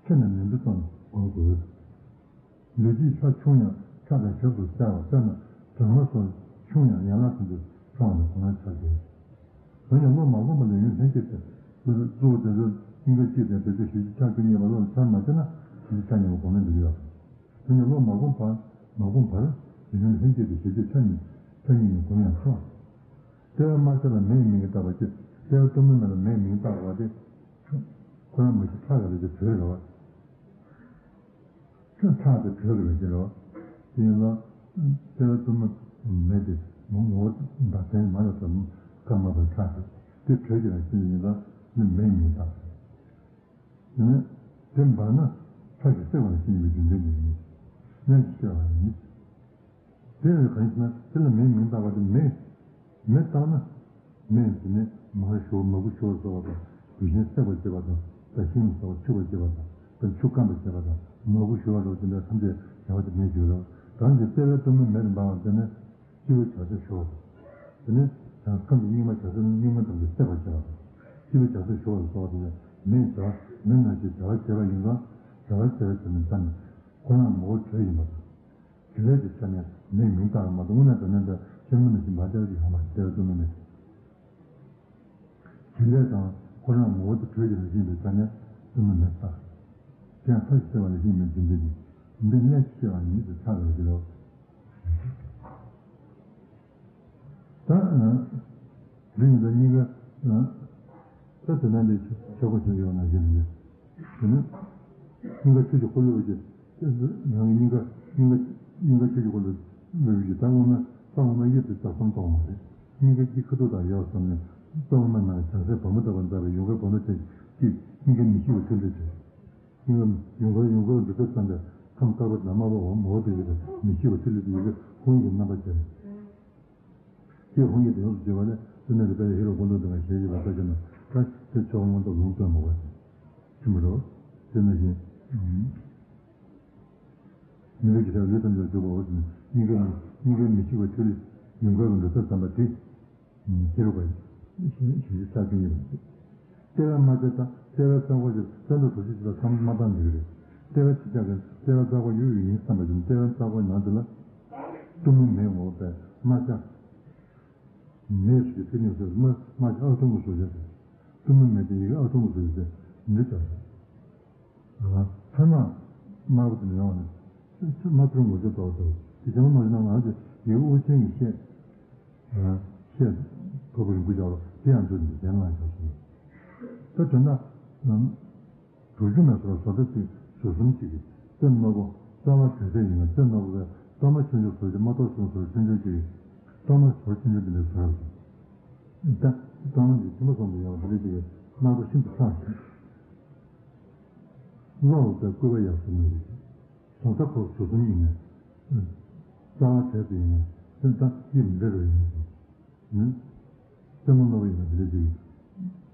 ཆེ་ན་ཉུང་དུ་ཙམ་སྒོམ་དགོས། ལུས་ཀྱི་ལྷ་ཆུང་ཡང་ཕྱག་དང་ཞབས་སུ་གསལ་བ་ལྟར་ན་བྲག་དམར་སོགས་ཆུང་ཡང་ཡན་ལག་ཟིན་དུ་ཚང་བ་ལ་གོང་ལ་ཆགས་ཏེ། འོན་ཀྱང་བློ་མ་གོམས་པ་ལས་ཡུན་ལྷན་སྐྱེས་ཏེ། གཙོ་བོ་དེ་ཚོ་སྙིང་ག་གཅིག་དང་དེ་ཚོ་ཞེ་གཅིག་ཆགས་ཀྱི་ཡོད་པ་བློ་ལ་འཆར་མ་བྱས་ན་ཞེ་གཅིག་ཆགས་ཉེན་པ་གོང་ལ་འགྲོ་གི་ཡོད། དེ་ནི་བློ་མ་གོམས་པར་མ་གོམས་པར་དེ་ནི་ལྷན་སྐྱེས་ཏེ་ཞེ་གཅིག་ཆགས་ཉེན་ཆགས་ཉེན་ནི་གོམས་ཡང་ཆོག་ལྟེ་བ་དམར་ཆ་ལ་མེའི་མིང་བཏགས་པ་སྟེ་ལྟེ་བ་གཙོ་མོའི་མེ་ལ་མེའི་མིང་བཏགས་པ་སྟེ། ཁོ་རང་མ་གཞི་ཁྲག་གི་རེད་ཅེས་བོད་རེད་བ། ཁྲག་ཁྲག་དེ་བོད་ཀྱི་རེད་ཅེས་རེད་བ། དེ་ཡིན་ལ། ལྟེ་བ་གཙོ་མོ་མེ་དེ་ངོ་ངོ་བོ་འདག་ཚན་མ་ལ་ཙམ་སྐར་མ་དང་ཁྲག་དེ་དེ་བོད་ཀྱི་རང་བཞིན་ཡིན་ལ་ནི་མེའི་མིང་བཏགས། དེ་ནས་དེ་འབར་ན་ཁྲག་གིས་བསྲེགས་པ་ལ་ཤེས་ཡིན་པའི་རྒྱུ་མཚན་གྱིས་ཡིན། སྣོད་ཀྱིས་བསྲེགས་པ་ཡིན། དེ་ཡང་གང་ཡིན་ཟེར་ན་དེ་ལ་མེའི་མིང་བཏགས་པ་དེ་མེ། མེ་བཏགས་ན། མེ་དེ་ནི་མར་ཞུ་བ་མར་ཁུ་ཞུ་བ་སོགས་པ་དང་བུད་ཤིང་བསྲེགས་པར་བྱེད་པ་དང་ད་ཤིང་ལ་སོགས་པ་འཁྲུད་པར་བྱེད་པ་དང་ད་ཆུ་སྐམ་པར་བྱེད་པ་དང་མར་ཁུ་ཞུ་བ་སོགས་དེ་འདྲ་ཐམས་ཅད་བྱ་བ་དེ་མེ་བྱེད་རོ། གང་གི་ལྟེ་བའི་གཙོ་མོ་མེ་དུ་འབར་བ་དེ་ནི་སྤྱི་བོའི་བྱ་རྩོལ་ཞུ་བ་དང་། དེ་ནི་བྱ་ཁམས་ཀྱི་སྙིགས་མ་བྱ་རྩོལ་སྙིགས་མ་ཐམས་ཅད་བསྲེགས་པར་བྱེད་པ་དང་སྤྱི་བོའི་བྱ་རྩོལ་ཞུ་བ་ལ་སོགས་པ་དེ་ནི་མེ་བྱ་བ་མེ་ནང་བཞིན་བྱ་བ་བྱེད་པ་ཡིན་ཙང་བྱ་བ་བྱེད་པ་བྱེད་ནས་བསམ་ནས་ཁོ་རང་ངོ་བོ་དྲོད་ཡིན་པ་དང་། དེ་ལས་ཀྱི་ཆ་ནས་མེའི་མིང་བཏགས་པ་མ་གཏོགས་དངོས་གནས་དྲང་གནས་དང་ཆེན་པོ་ནང་བཞིན་མ་བྱ་བ་ཅིག་ཡོང་བ་ལྟེ་བ་གཙོ་མོ་མེ། བྱེད་ལས་དང་ཁོ་རང་ངོ་བོ་དེ་དྲོད་ཀྱི་རང་བཞིན་པའི་ཆ་ནས་གཙོ་མོ་མེ་བཏགས། དེ་ཡང་ས་ཀྱི་ལྟེ་བ་ལ་ཡིན་པའི་རྒྱུ་མཚན་གྱིས་འདི་གནས་ཀྱི་ལྟེ་བ་ནི་མི་དེ་ཆགས་པའི་རྒྱུ་རོ། ད། འདི་ཡིན་ད་སྙིང་ག་ད་དེ་ན་འདི་ཆོག་གོ་ཆོག་ཡོད་ན་ཞེས་ནས། དེ་ནི། སྙིང་ག་ཆུ་ཀྱི་འཁོར་ལོ་བཅས། རང་གི་སྙིང་ག་སྙིང་ག་སྙིང་ག་ཆུ་ཀྱི་འཁོར་ལོ་བཅས་ད་ངོ་མ་ས་ངོ་མ་གཡས་སུ་ལྕགས་ཟམ་གཏོང་བ་རེད། སྙིང་ག་གཅིག་ཁ་ཐུག་དང་ཡོད་བསམ་ནས་ས་ངོ་མ་ནང་བྱང་སེམས་བ་མོ་ལྟ་བུ་འཛག་པའི་ཡུངས་ཀར་བ་མོ་ཅན་གཅིག་སྙིང་ག་མི་ཤིགས་པ་ཐུན་སྒྲིལ་བྱས། ཡུངས་ཀར་ཡུངས་ཀར་འདི་ཚོ་བརྩམས་པའི་ཁམས་དཀར་པོ་དང་དམར་པོ་འོག་མོ་དུ་ཡོད་པའི་མི་ཤིགས་པ་ཐུན་སྒྲིལ་དུ་ཡོད་པའི་ཧཱུྃ་གི་རྣམ་པ་ཅན། ཀྱེ་ཧཱུྃ་ཡིག་དེ་ཡོངས་སུ་བརྗོད་པ་ནི་དེ་ནས་རིག་པའི་ཧེ་རུ་ཀ་ལུང་དུ་མ་ཞེས་བྱ་བ་ལྟར་བྱས་ན་ད་དེ་ཆོག་མངོན་རྟོགས་ལུང་སྟོན་མོ་བ་ཞིག་ཆེན་པོ་རོ། དེ་ནང་བཞིན། མི་ལུས་ཀྱི་ལྷ་ལུས་ཐམས་ཅད་འཇུག་པའོ་ཞེས་ནས་སྙིང་གའི་སྙིང་གའི་མི་ཤིགས་པ་ཐུན་རིག་ཡུངས་ཀར་གྱི་འགྲོ་ས་བརྩམས་པ་དེ། ཧེ་རུ་ཀ་ཞེས་ཆགས་ཀྱི་ཡོད་པ་རེད། ལྟེ་བའི་དམར་ཆ་དང་ལྟེ་བའི་རྩ་འགོ་ཞེས་རྩ་འདབ་གྲུ་བཞི་ཞིག་ལ་ཚང་མ་བཏང་འདུག་རེད། ལྟེ་བ་ཆེ་ཆག་གི་ལྟེ་བའི་རྩ་འགོ་ཡུག་ཡུག་ཡིན་བསམ་པ་བཞིན་ལྟེ་བའི་རྩ་འགོ་ནང་དེ་ལ། གཙོ་མོ་མེ་ངོ་བོ་པས་དམར་ཆ། མེ་ཞིག་གི་ཐིག་ལེ་སོགས་དམར་དམར་ཆ་ཨག་ཐུང་གི་བཟོ་བྱ་ཟེར། གཙོ་མོ་མེ་དེ་ཡི་གེ་ཨག་ཐུང་གི་བཟོ་བྱ་ཟེར་འདི་ལྟར། ཚེར་མ་དམར་པོ་དེ་ནས་ཡོང་བ་ནི། དམར་ཐུར་ངོ་ཆ་དོག་དོག་དེ་ཚང་མ་མ་ཡིན་ན་ང་ཚོ་ཡི་གེ་དབུ་ཅན་གྱི་ཤད། ཤད། ཕུར་བུ་རིང་པོ་བཞག་ལ་དེ་ཡང་ཚུར་འདི་གདན་ལ་བཞག་སོང་། ད་དོན་དག་དྲུག་ཅུ་མེད་སོགས་བཟོ་ལྟ་ཚིག་ཟུར་གསུམ་གཅིག་གིས་རྩེ་རྣོ་པོ་རྩ་བ་གྱོན་ཚད་ཡིན་ན་རྩེ་རྣོ་པོ་བས་གཏོར་མ་ཆུང་ཆུང་ཟུར་གྱི་མ་གཏོར་གསུམ་ཟུར་ཆུང་ཆུང་གཅིག་གིས་གཏོར་མ་ཟུར་ཆུང་ཆུང་འདི་འདྲ་ཟུར་ར་ཟུར། ད་གཏོར་མ་འདི་ཆེན་པོ་སོང་དུ་ཡོང་བ་འདི་འདྲ་གཅིག་གིས་རྣ་ཐོ་ཤིན་ཏུ་ཕྲ་ཞིང་། བློ་འོག་པའི་སྐུད་པ་ཡག་སོང་མི་རིགས། ཟུར་ཟ་ཁོག་ཟུར་གསུམ་གཉིས་ནས། རྩ་བ་གྲལ་དུ་ཡིན་ན་སེམས་ཐག་དབྱིབས་འདྲ་རུ་ཡིན་ཟེར། རྩེ་མོ་རྣོ་པོ་ཡིན་ན་འདི་འདྲ་ཅིག་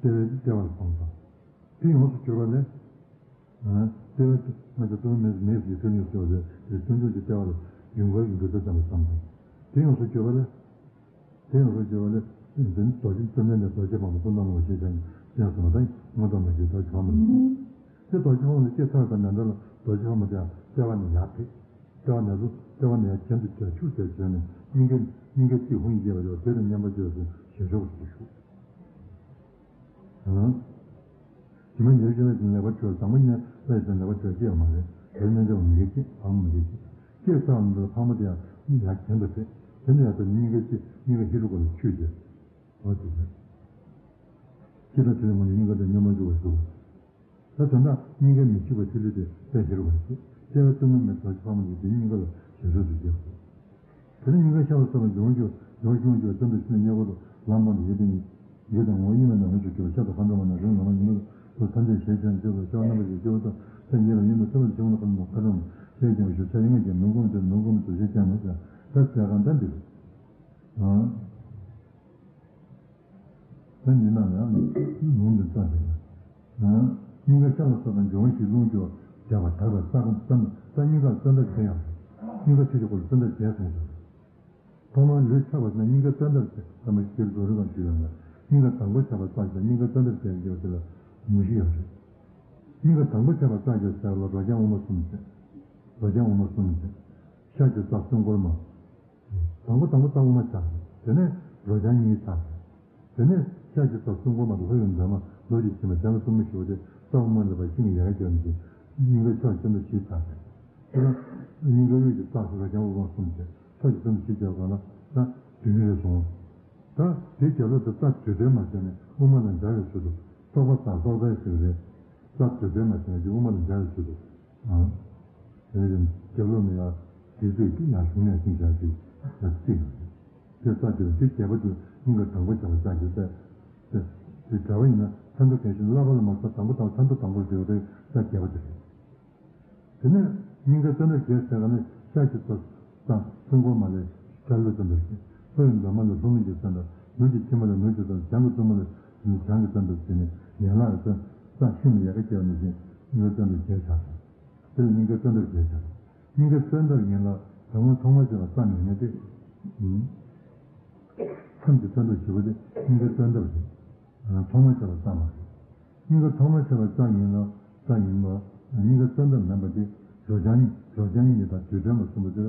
ལྟེ་བའི་ལྟེ་བར་སྤངས་པ། དེ་ཡོངས་སུ་གྱུར་པ་ལས། ལྟེ་བའི་ང་ཚོ་སྟོང་མེད་མེད་ཀྱི་ཐོན་ཡོད་ཀྱི་བ་དེ་སྟོང་ཆུང་གི་ལྟེ་བ་ལ་ཡུངས་ཀར་གྱི་འགྱུར་ཚད་ཙམ་ལ་བསམ་དང་། དེ་ཡོངས་སུ་གྱུར་པ་ལས། དེ་ཡོངས་སུ་གྱུར་པ་ལས་འདི་ནི་རྡོ་རྗེ་རྩོམ་ལྡན་ནས་རྡོ་རྗེ་ཕག་མོ་སྐུ་ནམ་ལ་ཞེས་བྱ་ནི་ཅན་སོང་བ་དང་མངོན་རྟོགས་མ་གྱུར་རྡོ་རྗེ་ཕག་མོ་ལ། དེ་རྡོ་རྗེ་ཕག་མོ་ལ་སྐྱེས་ཚར་དང་མེ་མདའ་ལ་རྡོ་རྗེ་ཕག་མོ་དེ་ཡང་ལྟེ་བ་ནས་ཡར་ཕེབས། ལྟེ་བ་ནས་ལུ་ལྟེ་བ་ནས་ཡར་གྱེན་དུ་གྱེས་ཤུགས་དེ་བྱོན་ནས་སྙིང་གའི་སྙིང་གའི་ལྟེ་ཧཱུྃ་ཡིག་སྐྱེས་པ་ཡོད་དེ་དང་མཉམ་པར་སྦྱོར་ཞིང་ཞལ་ཤོག་ཏུ་ཞུགས། དེ་མ་ཉེར་བཞི་ན་ཞིང་ལེགས་པར་གྲོལ། དང་པོ་ཉིད་ལ་ཞིང་ལེགས་པར་གྲོལ་སྐྱེ་བ་མ་རེད། དེ་རྣལ་འབྱོར་མ་མི་དགེ་སྐྱེ་ཕག་མོ་མི་དགེ་སྐྱེ། སྐྱེས་ཚར་བ་འདི་ལ་ཕག་མོ་དེ་ཡང་ཡར་གྱེན་དུ་ཕེབས། གྱེན་དུ་ཡར་ཕེབས་ནས་སྙིང་གའི་ལྟེ་སྙིང་ག་ཧེ་རུ་ཀ་ལ་ཆུད་བྱས། འོ་དེ་ལྟར། སྐྱེ་དང་འཆི་ལྟས་ངོ་ནས་སྙིང་ག་དེ་སྙོམས་པར་འཇུག་པར་ཞུགས། ད་དོན་དག་སྙིང་གའི་མི་ཤིགས་པ་ཐིག་ལེ་དེ་དཔེ་ཧེ་རུ་ཀ་ལ་སྐྱེས། ལྟེ་བའི་གཏུམ་མོ་མེད་རྡོ་རྗེ་ཕག་མོ་དེ་དེ་སྙིང་ག་ལ་ཞལ་ཤོག་ཏུ་སྐྱེས། དེ་ནས་སྙིང་ག་ཤ་ལ་སོགས་པ་འབྱུང་བ་འཇུག་འབྱུང་བ་ཤིན་ཏུ་འཇུག་པ་བརྟན་པོ་ཞིག་ནས་གཡས་སྐོར་དུ་ལམ་སྤངས་ཏེ་ཡིད་དེ་ཉིད་ཡིད་དང་ངོ་བོ་གཉིས་མེད་ནམ་མཁའི་ཆུ་སྐྱོར་ཤ་དང་ཁ་འདྲ་མ་ན་རིང་ལམ་ཉིན་མོ་དུ་ཐམས་ཅད་ཞེས་བྱ་ནི་སྐྱེ་བ་ཤ་རྣམ་པ་བཞི་སྐྱེ་བ་དང་ཤ་ཉིད་ལ་ཉིད་དུ་སེམས་ལ་བྱུང་ན་ཁ་འདྲ་ཁ་འདྲ་ཞེས་ཀྱང་ཞུ་ཤ་ཡི་ངེས་ཀྱང་ནུ་གོམས་ཏེ་ནུ་གོམས་དུ་ཞེས་ཀྱང་མི་ཟེར། ད་ཟས་གང་ལྟར་འདི་རེད། ད་འདི་ནང་ལ་ཡང་ལུང་འདི་རྩ་ཞིག་ལ། སྙིང་ག་ཤ་ལ་སོགས་པའི་འབྱུང་བ་བཞི་རླུང་སྦྱོར་བྱས་པ་དག་པའི་རྩ་ཀུན་རྩ་རྩ་སྙིང་གར་རྩ་འདབ་བྱེད་ཡང་། སྙིང་ག་ཆུ་སྐྱོར་སྐོར་ལ་རྩ་འདབ་བྱས་ཟེར་ཡང་། ཐོག་མར་ལུས་ཆགས་པ་ན་སྙིང་ག་རྩ་འདབ་བྱས་ཙམ་པ་ཞིག་རྡོ་རུས་ཀྱང་ཞུ་ཡང་ན། སྙིང་ག་དང་པོ་ཆགས་པ་རྩ་ཞིག་དང་སྙིང་ག་རྩ་འདབ་བྱས་ཡོད་པ་དེ་ལ་མུ་བཞི་ཡང་རེད། སྙིང་ག་དང་པོ་ཆགས་པ་རྩ་ཞིག་ཟེར་ལ་རོ་རྐྱང་དབུ་མ་གསུམ་བྱས། རོ་རྐྱང་དབུ་མ་གསུམ་བྱས། ཤ་གི་རྩ་སྲུང་འཁོར་མ། དང་པོ་དང་པོ་རྩ་དབུ་མ་ཆགས་ཤིང་། དེ་ནས་རོ་རྐྱང་གཉིས་ཆགས་ཤིང་། དེ་ནས་ཤ་གི་རྩ་སྲུང་འཁོར་མ་དང་ལྷོ་ཡི་འདབ་མ་ལོ་གཅིག་ཕྱིན་པ་ལྗང་གུ་གཏུམ་མོ་ཞེས་པ་དེ་རྩ་དབུ་མ་ལ་བ་ཤིང་ཡལ་ག་བརྒྱབ་ནས་སྙིང་གའི་ཕྱོགས་ཀྱི་རྩ་འདབ་བཞི་ཆགས་ཤིང་། དེ་ནས་སྙིང་གའི་དབུས་ཀྱི་རྩ་རོ་རྐྱང་དབུ་མ་གསུམ་བྱས་ཕྱོགས་ཀྱི་རྩ་འདབ་བཞི་བརྒྱབ་པ་ན་ད་བདུན་རེ་སོང་། ད་དེའི་རྒྱབ་ལོགས་དུ་རྩ་དུས་མཐའི་མ་བྱས་ནས་དབུ་མ་ལ་འབྱར་བའི་ཚུལ་དུ་སོགས་པ་རྩ་སོགས་རྩའི་ཚིག་རེད། རྩ་དུས་མཐའི་མ་བྱས་ནས་དབུ་མ་ལ་འབྱར་བའི་ཚུལ་དུ། དེ་ནས་རྒྱབ་ལོགས་ནས་ཡང་དེ་ཚོས་ཀྱིས་ཡང་གཞུང་ནས་ཤིང་བྱ་ཞིག་ཡང་བརྩིགས་ཡོད། དེ་རྩ་དེ་དེ་རྒྱས་པ་དེ་སྙིང་ག་དང་པོ་བྱ་བ་རྩ་ཞིག་སྟེ། དེ་དེ་འདྲ་བ་ཡིན་ན་མཚན་ཐོ་གལ་ཆེ་ན་བསླབ་པ་ལ་མ་ཚོགས་དང་པོ་དང་མཚན་ཐོ་དང་པོར་བརྗོད་པའི་རྩ་རྒྱས་པ་དེ་རེད། དེ་ནས་སྙིང་ག་རྩ་འདབ་བརྒྱད་ཟེར་ག་ནས་ཤ་གི་རྩ་རྩ་སྲུང་འཁོར་མ་ལས་ཤར་ལྷོའི་རྩ་འདབ་བརྒྱད། ལྷོ་ཡི་འདབ་མ་ལས་ལྷོ་ནུབ་ཀྱི་རྩ་འདབ། ནུབ་ཀྱི་ཕྱི་མ་ལས་ནུབ་ཀྱི་རྩ་འདབ། བྱང་གི་གཏུམ་མོ་ལས་བྱང་གི་རྩ་འདབ་བྱས་ནས་ཡན་ལག་གི་རྩ་རྩ་ཤིང་ལ་ཡལ་ག་བརྒྱབ་ནས་ཤིང་སྙིང་ག་རྩ་འདབ་བརྒྱད་ཆགས་སོང་། དེ་ལ་སྙིང་གའི་རྩ་འདབ་བརྒྱད་ཆགས། སྙིང་གའི་རྩ་འདབ་ཡན་ལག་དང་པོ་ཐོག་མར་བྱས་པ་རྩ་མེད་ནས་ཏེ། མཚམས་ཀྱི་རྩ་འདབ་བཞི་པོ་དེ་སྙིང་གའི་རྩ་འདབ་རེད། ཐོག་མར་བྱས་པ་རྩ་མ་རེད། སྙིང་ག་ཐོག་མར་བྱས་པ་རྩ་ཡིན་ལ་རྩ་ཡིན་པ། སྙིང་གའི་རྩ་འདབ་མིན་པ་དེ་རོ་རྐྱང་རོ་རྐྱང་གཉིས་དང་དུས་མཐའི་མ་གསུམ་པོ་དེ།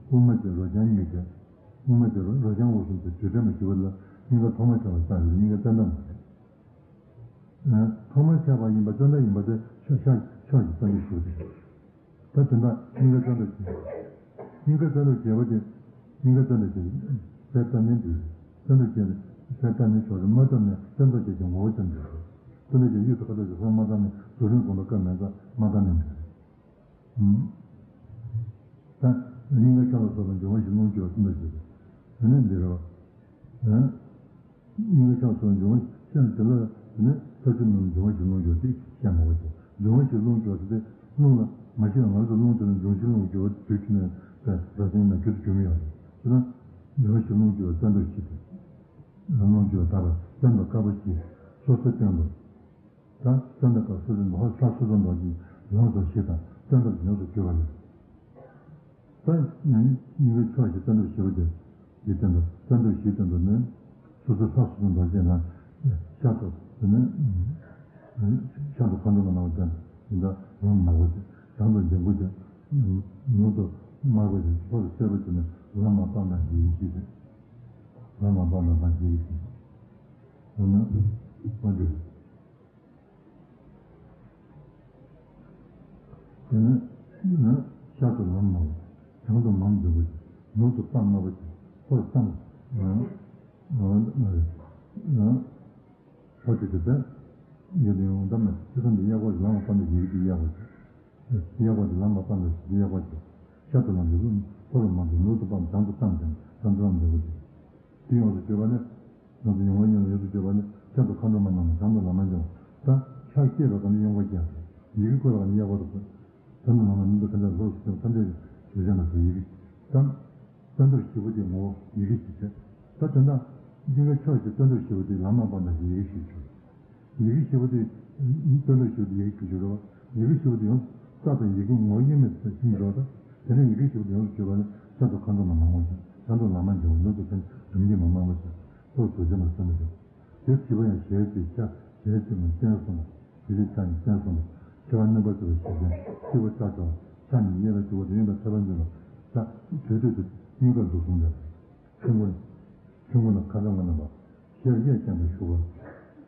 དབུ་མ་དེ་རོ་རྐྱང་གཉིས་དེ། དབུ་མ་དེ་རོ་རོ་རྐྱང་དབུ་གསུམ་དེ་དུས་མཐའི་མ་བཞི་པོ་ལ་སྙིང་ག་ཐོག་མར་བྱས་པ་རྩ་རེད། སྙིང་གའི་རྩ་འདབ་མ་རེད། ཐོག་མར་ཆགས་པ་ཡིན་པ་རྩ་འདབ་ཡིན་པ་དེ་ཤ་ཤ་ཤ་གི་རྩ་འདབ་ཞུགས་ཏེ། ད་དེ་འདྲ་སྙིང་གའི་རྩ་འདབ་བརྒྱད། སྙིང་གའི་རྩ་འདབ་བརྒྱད་པོ་དེ། སྙིང་གའི་རྩ་འདབ་བརྒྱད། ཕའི་རྩ་ནི་འདུས། རྩ་འདབ་བརྒྱད་ནི་ཕའི་རྩ་ནི་ཕྱོགས་རེད། མ་རྩ་ནི་རྩ་འདབ་བརྒྱད་ཀྱི་ངོ་བོ་ཅན་འདུས། རྩ་འདབ་བརྒྱད་གཡུས་སུ་ཁ་དོག་ཅིག་སོང་མ་རྩ་ནི་རྡོ་རིང་གོང་དུ་ཀ་མེད་རྩ་མ་རྩ་ནི་འདུས། ད་སྙིང་ག་ཤ་ལ་སོགས་པའི་འབྱུང་བ་བཞི་རླུང་སྦྱོར་བ་གསུམ་དང་བཞི་རེད། དེ་ནས་འདི་རེད་བ། སྙིང་ག་ཤ་ལ་སོགས་པའི་འབྱུང་བ་ཤ་དེ་ལ་དེ་ནས་ལྷ་ཆུ་རྣམས་འབྱུང་བ་བཞི་རླུང་སྦྱོར་ཏེ་ཤ་མ་བ་ཞིག་འབྱུང་བ་བཞི་རླུང་སྦྱོར་ཏེ་རླུང་ལ་མ་ཤེས་ན་ང་ཚོ་རླུང་དེ་ལ་འབྱུང་བཞི་རླུང་སྦྱོར་དུས་ཀྱི་ནས་པའི་ར་ཅན་ན་རྒྱུ་དུ་འགྱུར་མི་ཡོང་། དེ་ན་འབྱུང་བ་བཞི་རླུང་སྦྱོར་རྩ་འདབ་བཞི་སྟེ། རླུང་སྦྱོར་དག་པ་སྟོན་པ་དཀར་པོ་སྐྱེས། སོ་སོའི་སྟོན་པ། ད་བཙན་པའི་སྐབས་སུ་རིམ་པ་ཧོར་ས་སོ་སོ་འདྲ་གྱི་ལམ་སོགས་ཤེས་དང་བཙན་པ་ཡོངས་སུ་གྱུར་པ་ལས། ད་ཡང་སྙིང་གའི་ཕྱོགས་ཀྱི་བཙན་པ་ཞེས་པ་དེ་ཡི་སྟོན་པ་བཙན་པ་ཞེས་སྟོན་པ་ནི་སོ་སོའི་ལྷ་སོ་སོ་འདྲ་ཅན་ལ་ཤ་དང་དེ་ནས་ཤ་དང་ཁ་འགྲོ་མ་ནང་བ་ཅན་ཡིན་ད་ལམ་ནག་པོ་དེ་བྱང་དུ་ལྗང་གུ་དེ་ནུབ་ཏུ་དམར་པོ་དེ་ལྷོ་རུ་སེར་པོ་དེ་ནི་ལམ་མ་སྤངས་པ་ཞེས་ཡིན་ཞེས་ཏེ། ལམ་མ་སྤངས་པ་ཞེས་ཡིན་ཞེས་ཏེ། འོ་ན་མ་འདུག་དེ་ནས་ནི་ཤར་དུ་ལམ་དམར་པོ། བྱང་དུ་ལམ་ལྗང་གུ་ཅན། ནུབ་ཏུ་སྤང་དམར་པོ་ཅན། ལྷོར་སྤང་། ལྷོ་དེ་དེ་བས་ཡོད་དེ་ཡོང་དམ་ནས་ཅི་ཙམ་དུ་གཡས་སྐོར་གྱི་ལམ་ལ་སྤང་དུ་ཡིག་གི་གཡས་སྐོར་གྱི། གཡས་སྐོར་གྱི་ལམ་ལ་སྤང་དུ་གཡས་སྐོར་གྱི། ཤར་དུ་ལམ་ལྗང་གུ་ལྷོ་རུ་དམར་པོ། ནུབ་ཏུ་སྤང་བྱང་དུ་སྤང་ཅན་བྱང་དུ་ལམ་ལྗང་གུ་ཅན། དེ་ཡོངས་སུ་གྱུར་པ་ནི། ང་ཚོ་ཡོང་བ་ཉིད་ལ་ཡོངས་སུ་གྱུར་པ་ནི་ཤར་དུ་མཁའ་འགྲོ་མ་རྣམས་ལ་བྱང་དུ་ལམ་མ་འབྱོངས། ད་ཤར་སྐྱེས་པའི་སྒང་ནས་གཡོན་སྐོར་རྒྱག་ཡི་གེ་བཀོད་པའི་སྒང་ནས་གཡས་སྐོར་དུ་བཀོད། བྱང་དུ་ལམ་མ་ནུབ་ཏུ་ཁ་འདྲ་ལྷོ་སུ་ཀྱང་ཐམས་ཅད་ཀྱི་ཞེས་བྱ་མ་ཟེར་ཡི་གེ་དང་། རྩ་འདབ་བཞི་པོ་དེ་ངོ་བོ་ཡི་གེ་ཞིག་བྱས། ད་དོན་དག་སྙིང་གའི་ཕྱོགས་ཀྱི་རྩ་འདབ་བཞི་པོ་དེ་ལམ་མ་སྤངས་པ་ཞེས་ཡི་གེ་ཞིག་བྱུང་། ཡི་གེ་བཞི་པོ་དེ་རྩ་འདབ་བཞི་པོ་དེ་ཡི་གེ་བཅུ་བཅུ་རེད་བ། ཡི་གེ་ཞུ་བ་དེ་ཡོངས་སུ་རྩ་དང་ཡི་གེ་ངོ་བོ་དབྱེར་མེད་དུ་ཤེས་མི་རོགས་དང་། དེ་ནས་ཡི་གེ་ཞུ་བ་དེ་ཡོངས་སུ་གཅོད་པ་ནི་ཤ་དང་ཁ་དོག་ལ་མ་ངོ་ཤེས། ཤ་དོག་ལ་མ་འཇོག་ལུགས་དང་ལྡན་ལུགས་ཀྱི་མི་མ་མང་བ་ཞིག་སོགས་སུ་སྦྱོར་ན་བསམ་མི་འཇོག་དེ་བྱིས་པ་ཡང་ཞལ་གཅིག་ཤ་ཞལ་གཅིག་མ་སྟན་གསུངས་པ། ཞལ་གཅིག་ཤ་གཉིས་སྟན་གསུངས་པ། མཆེ་བ་གནོན་པ་ཟེར་བ་ཞེས་བྱ་སྟེ་ཤ་ནི་གཡས་ལ་བྱུག་པ་དང་གཡོན་པ་ཐོད་པ་འཛིན་པ། ཤ་དྲོད་དྲོད་དུ་སྙིང་གར་འདུག་གསུངས་པས། ཆུ་མགོ་ཆུ་མགོ་ན་ཁ་ཚ་ངོ་ན་པ། ཤར་གཡས་བརྐྱང་བ་བཞུགས་པ།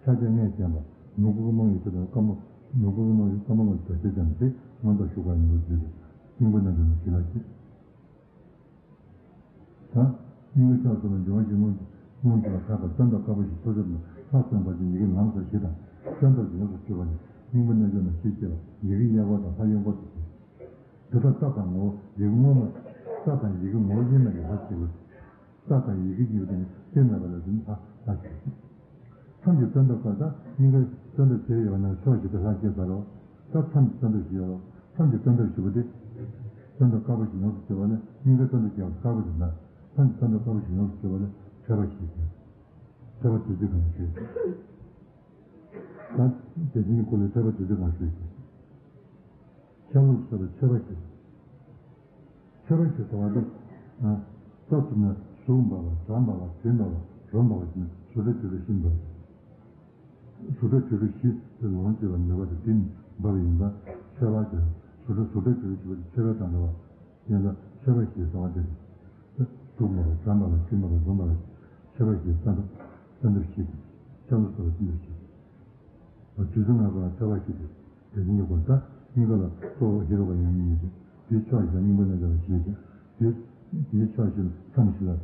ཕྱག་རྒྱ་ལྔས་བརྐྱང་བ། ནུ་གུ་གུ་མང་ཡོད་ཚད་དང་དཀར་མོ། ནུ་གུ་གུ་མང་ཡོད་དཀར་མོ་ལ་རྡོ་རྗེ་ཅན་ཏེ་མངོན་རྟོགས་ཞུགས་པ་ཡིན་ལུགས་བརྗོད་དེ། སྙིང་པོ་རྣལ་འབྱོར་མ་ཞིག་ལ་སྐྱེས། ད་སྙིང་ག་ཕྱག་གསུམ་ལ་འབྱུང་བ་ཞིག་མངོན་མངོན་གྱུར་པ་དག་པ་བརྩམས་པ་དཀར་པོ་ཞིག་ཐོབ་ཚུལ་ལ་ལྷག་བསམ་པ་ཅན་ཡི་གེ་ལམ་སོགས་བཞི་དང་བསྟན་པ་ཡོངས་སུ་གཅོད་པ་ནི་སྙིང་པོ་རྣལ་འབྱོར་མ་ཞིག་སྐྱེས་ལ་ཡི་གེ་གཡས་སྐོར་དང་ལྷ་གཡོན་སྐོར་དུ་བྱེད། དེ་དག་རྩ་དང་ངོ་བོ་ཡི་གེ་ངོ་མ། རྩ་དང་ཡི་གེ་ངོ་བོ་དབྱེར་མེད་ཀྱི་ལྷ་སྐྱེས་པ། རྩ་དང་ཡི་གེ་གཉིས་པོ་དེ་ནི་དབྱེར་མེད་པ་ལ་བརྟེན་ནས་ལྷ་ལྷ་སྐྱེས། མཚམས་ཀྱི་བརྩམས་པ་ཀ་དང་སྙིང་གའི་བརྩམས་པ་བྱས་ཡོད་པ་ན་ཕྱོགས་བཞི་དུ་ལྷ་སྐྱེས་པ་རོ། ད་མཚམས་ཀྱི་བརྩམས་པ་བཞི་ཡོད་རོ། མཚམས་ཀྱི་བརྩམས་པ་བཞི་པོ་དེ། བརྩམས་པ་དཀར་པོ་ཞིག་ཡོངས་སུ་གཅོད་པ་ལས་སྙིང་གའི་བརྩམས་པ་རྒྱལ་བ་དཀར་པོ་དེ་ན། མཚམས་ཀྱི་བརྩམས་པ་དཀར་པོ་ཞིག་ཡོངས་སུ་གཅོད་པ་ལས་ཐོད་པ་ཞིག་སྐྱེས། ཐོད་པ་དེ་དུས་གང་ཞིག་ད་དེ་བཞིན་གྱི་སྐོར་ལས་ཐོད་པ་དེ་དུས་གང་ཞིག་ཤ་ལུག་སོགས་ལ་མཆོད་པ་བྱེད། མཆོད་པ་ཞེས་པ་དེ། རྩ་ཐུབ་ན་གཟུགས་འབར་བ་གྲམ་འབར་བ་དྲི་འབར་བ་རོ་འབར་བ་ཞེས་ན་གཟུགས་སྒྲ་དྲི་རོ་ཤིང་འབར་བ། གཟུགས་སྒྲ་དྲི་རོ་ཞིང་དེ་ལོངས་སྤྱོད་པ་མེད་པ་དེ་དེ་ནི་འབར་བ་ཡིན་པ། མཆོད་པ་དེ་གཟུགས་སྒྲ་གཟུགས་སྒྲ་དྲི་རོ་ཞིང་པ་དེ་མཆོད་པ་དང་འདྲ་བ། ཡིན་ལ་མཆོད་པ་ཞེས་བྱ་བ་དེ། གཟུགས་འབར་བ་གྲམ་འབར་བ་དྲི་འབར་བ་རོ་འབར་བ། མཆོད་པ་ཞེས་བྱ་བ་བསྟན་པ་ཞིག་ཤ་ལུག་སོགས་ལ་བསྟན་པ་ཞིག་དུས་གསུམ་ལ་ཐོད་པ་ཞིག་སྟེ། དེ་ཉིད་ཀྱི་སྐོར་ད་སྙིང་ག་ལ་གཙོ་བོ་ཧེ་རུ་ཀ་ཡོད་མིན་ཡིན་ཏེ། དེའི་ཕྱོགས་ཀྱི་སྙིང་པོ་རྣལ་འབྱོར་བ་ཞེས་བྱ། དེའི་དེའི་ཕྱོགས་ཞིག་མཚམས་ཞིག་ལ་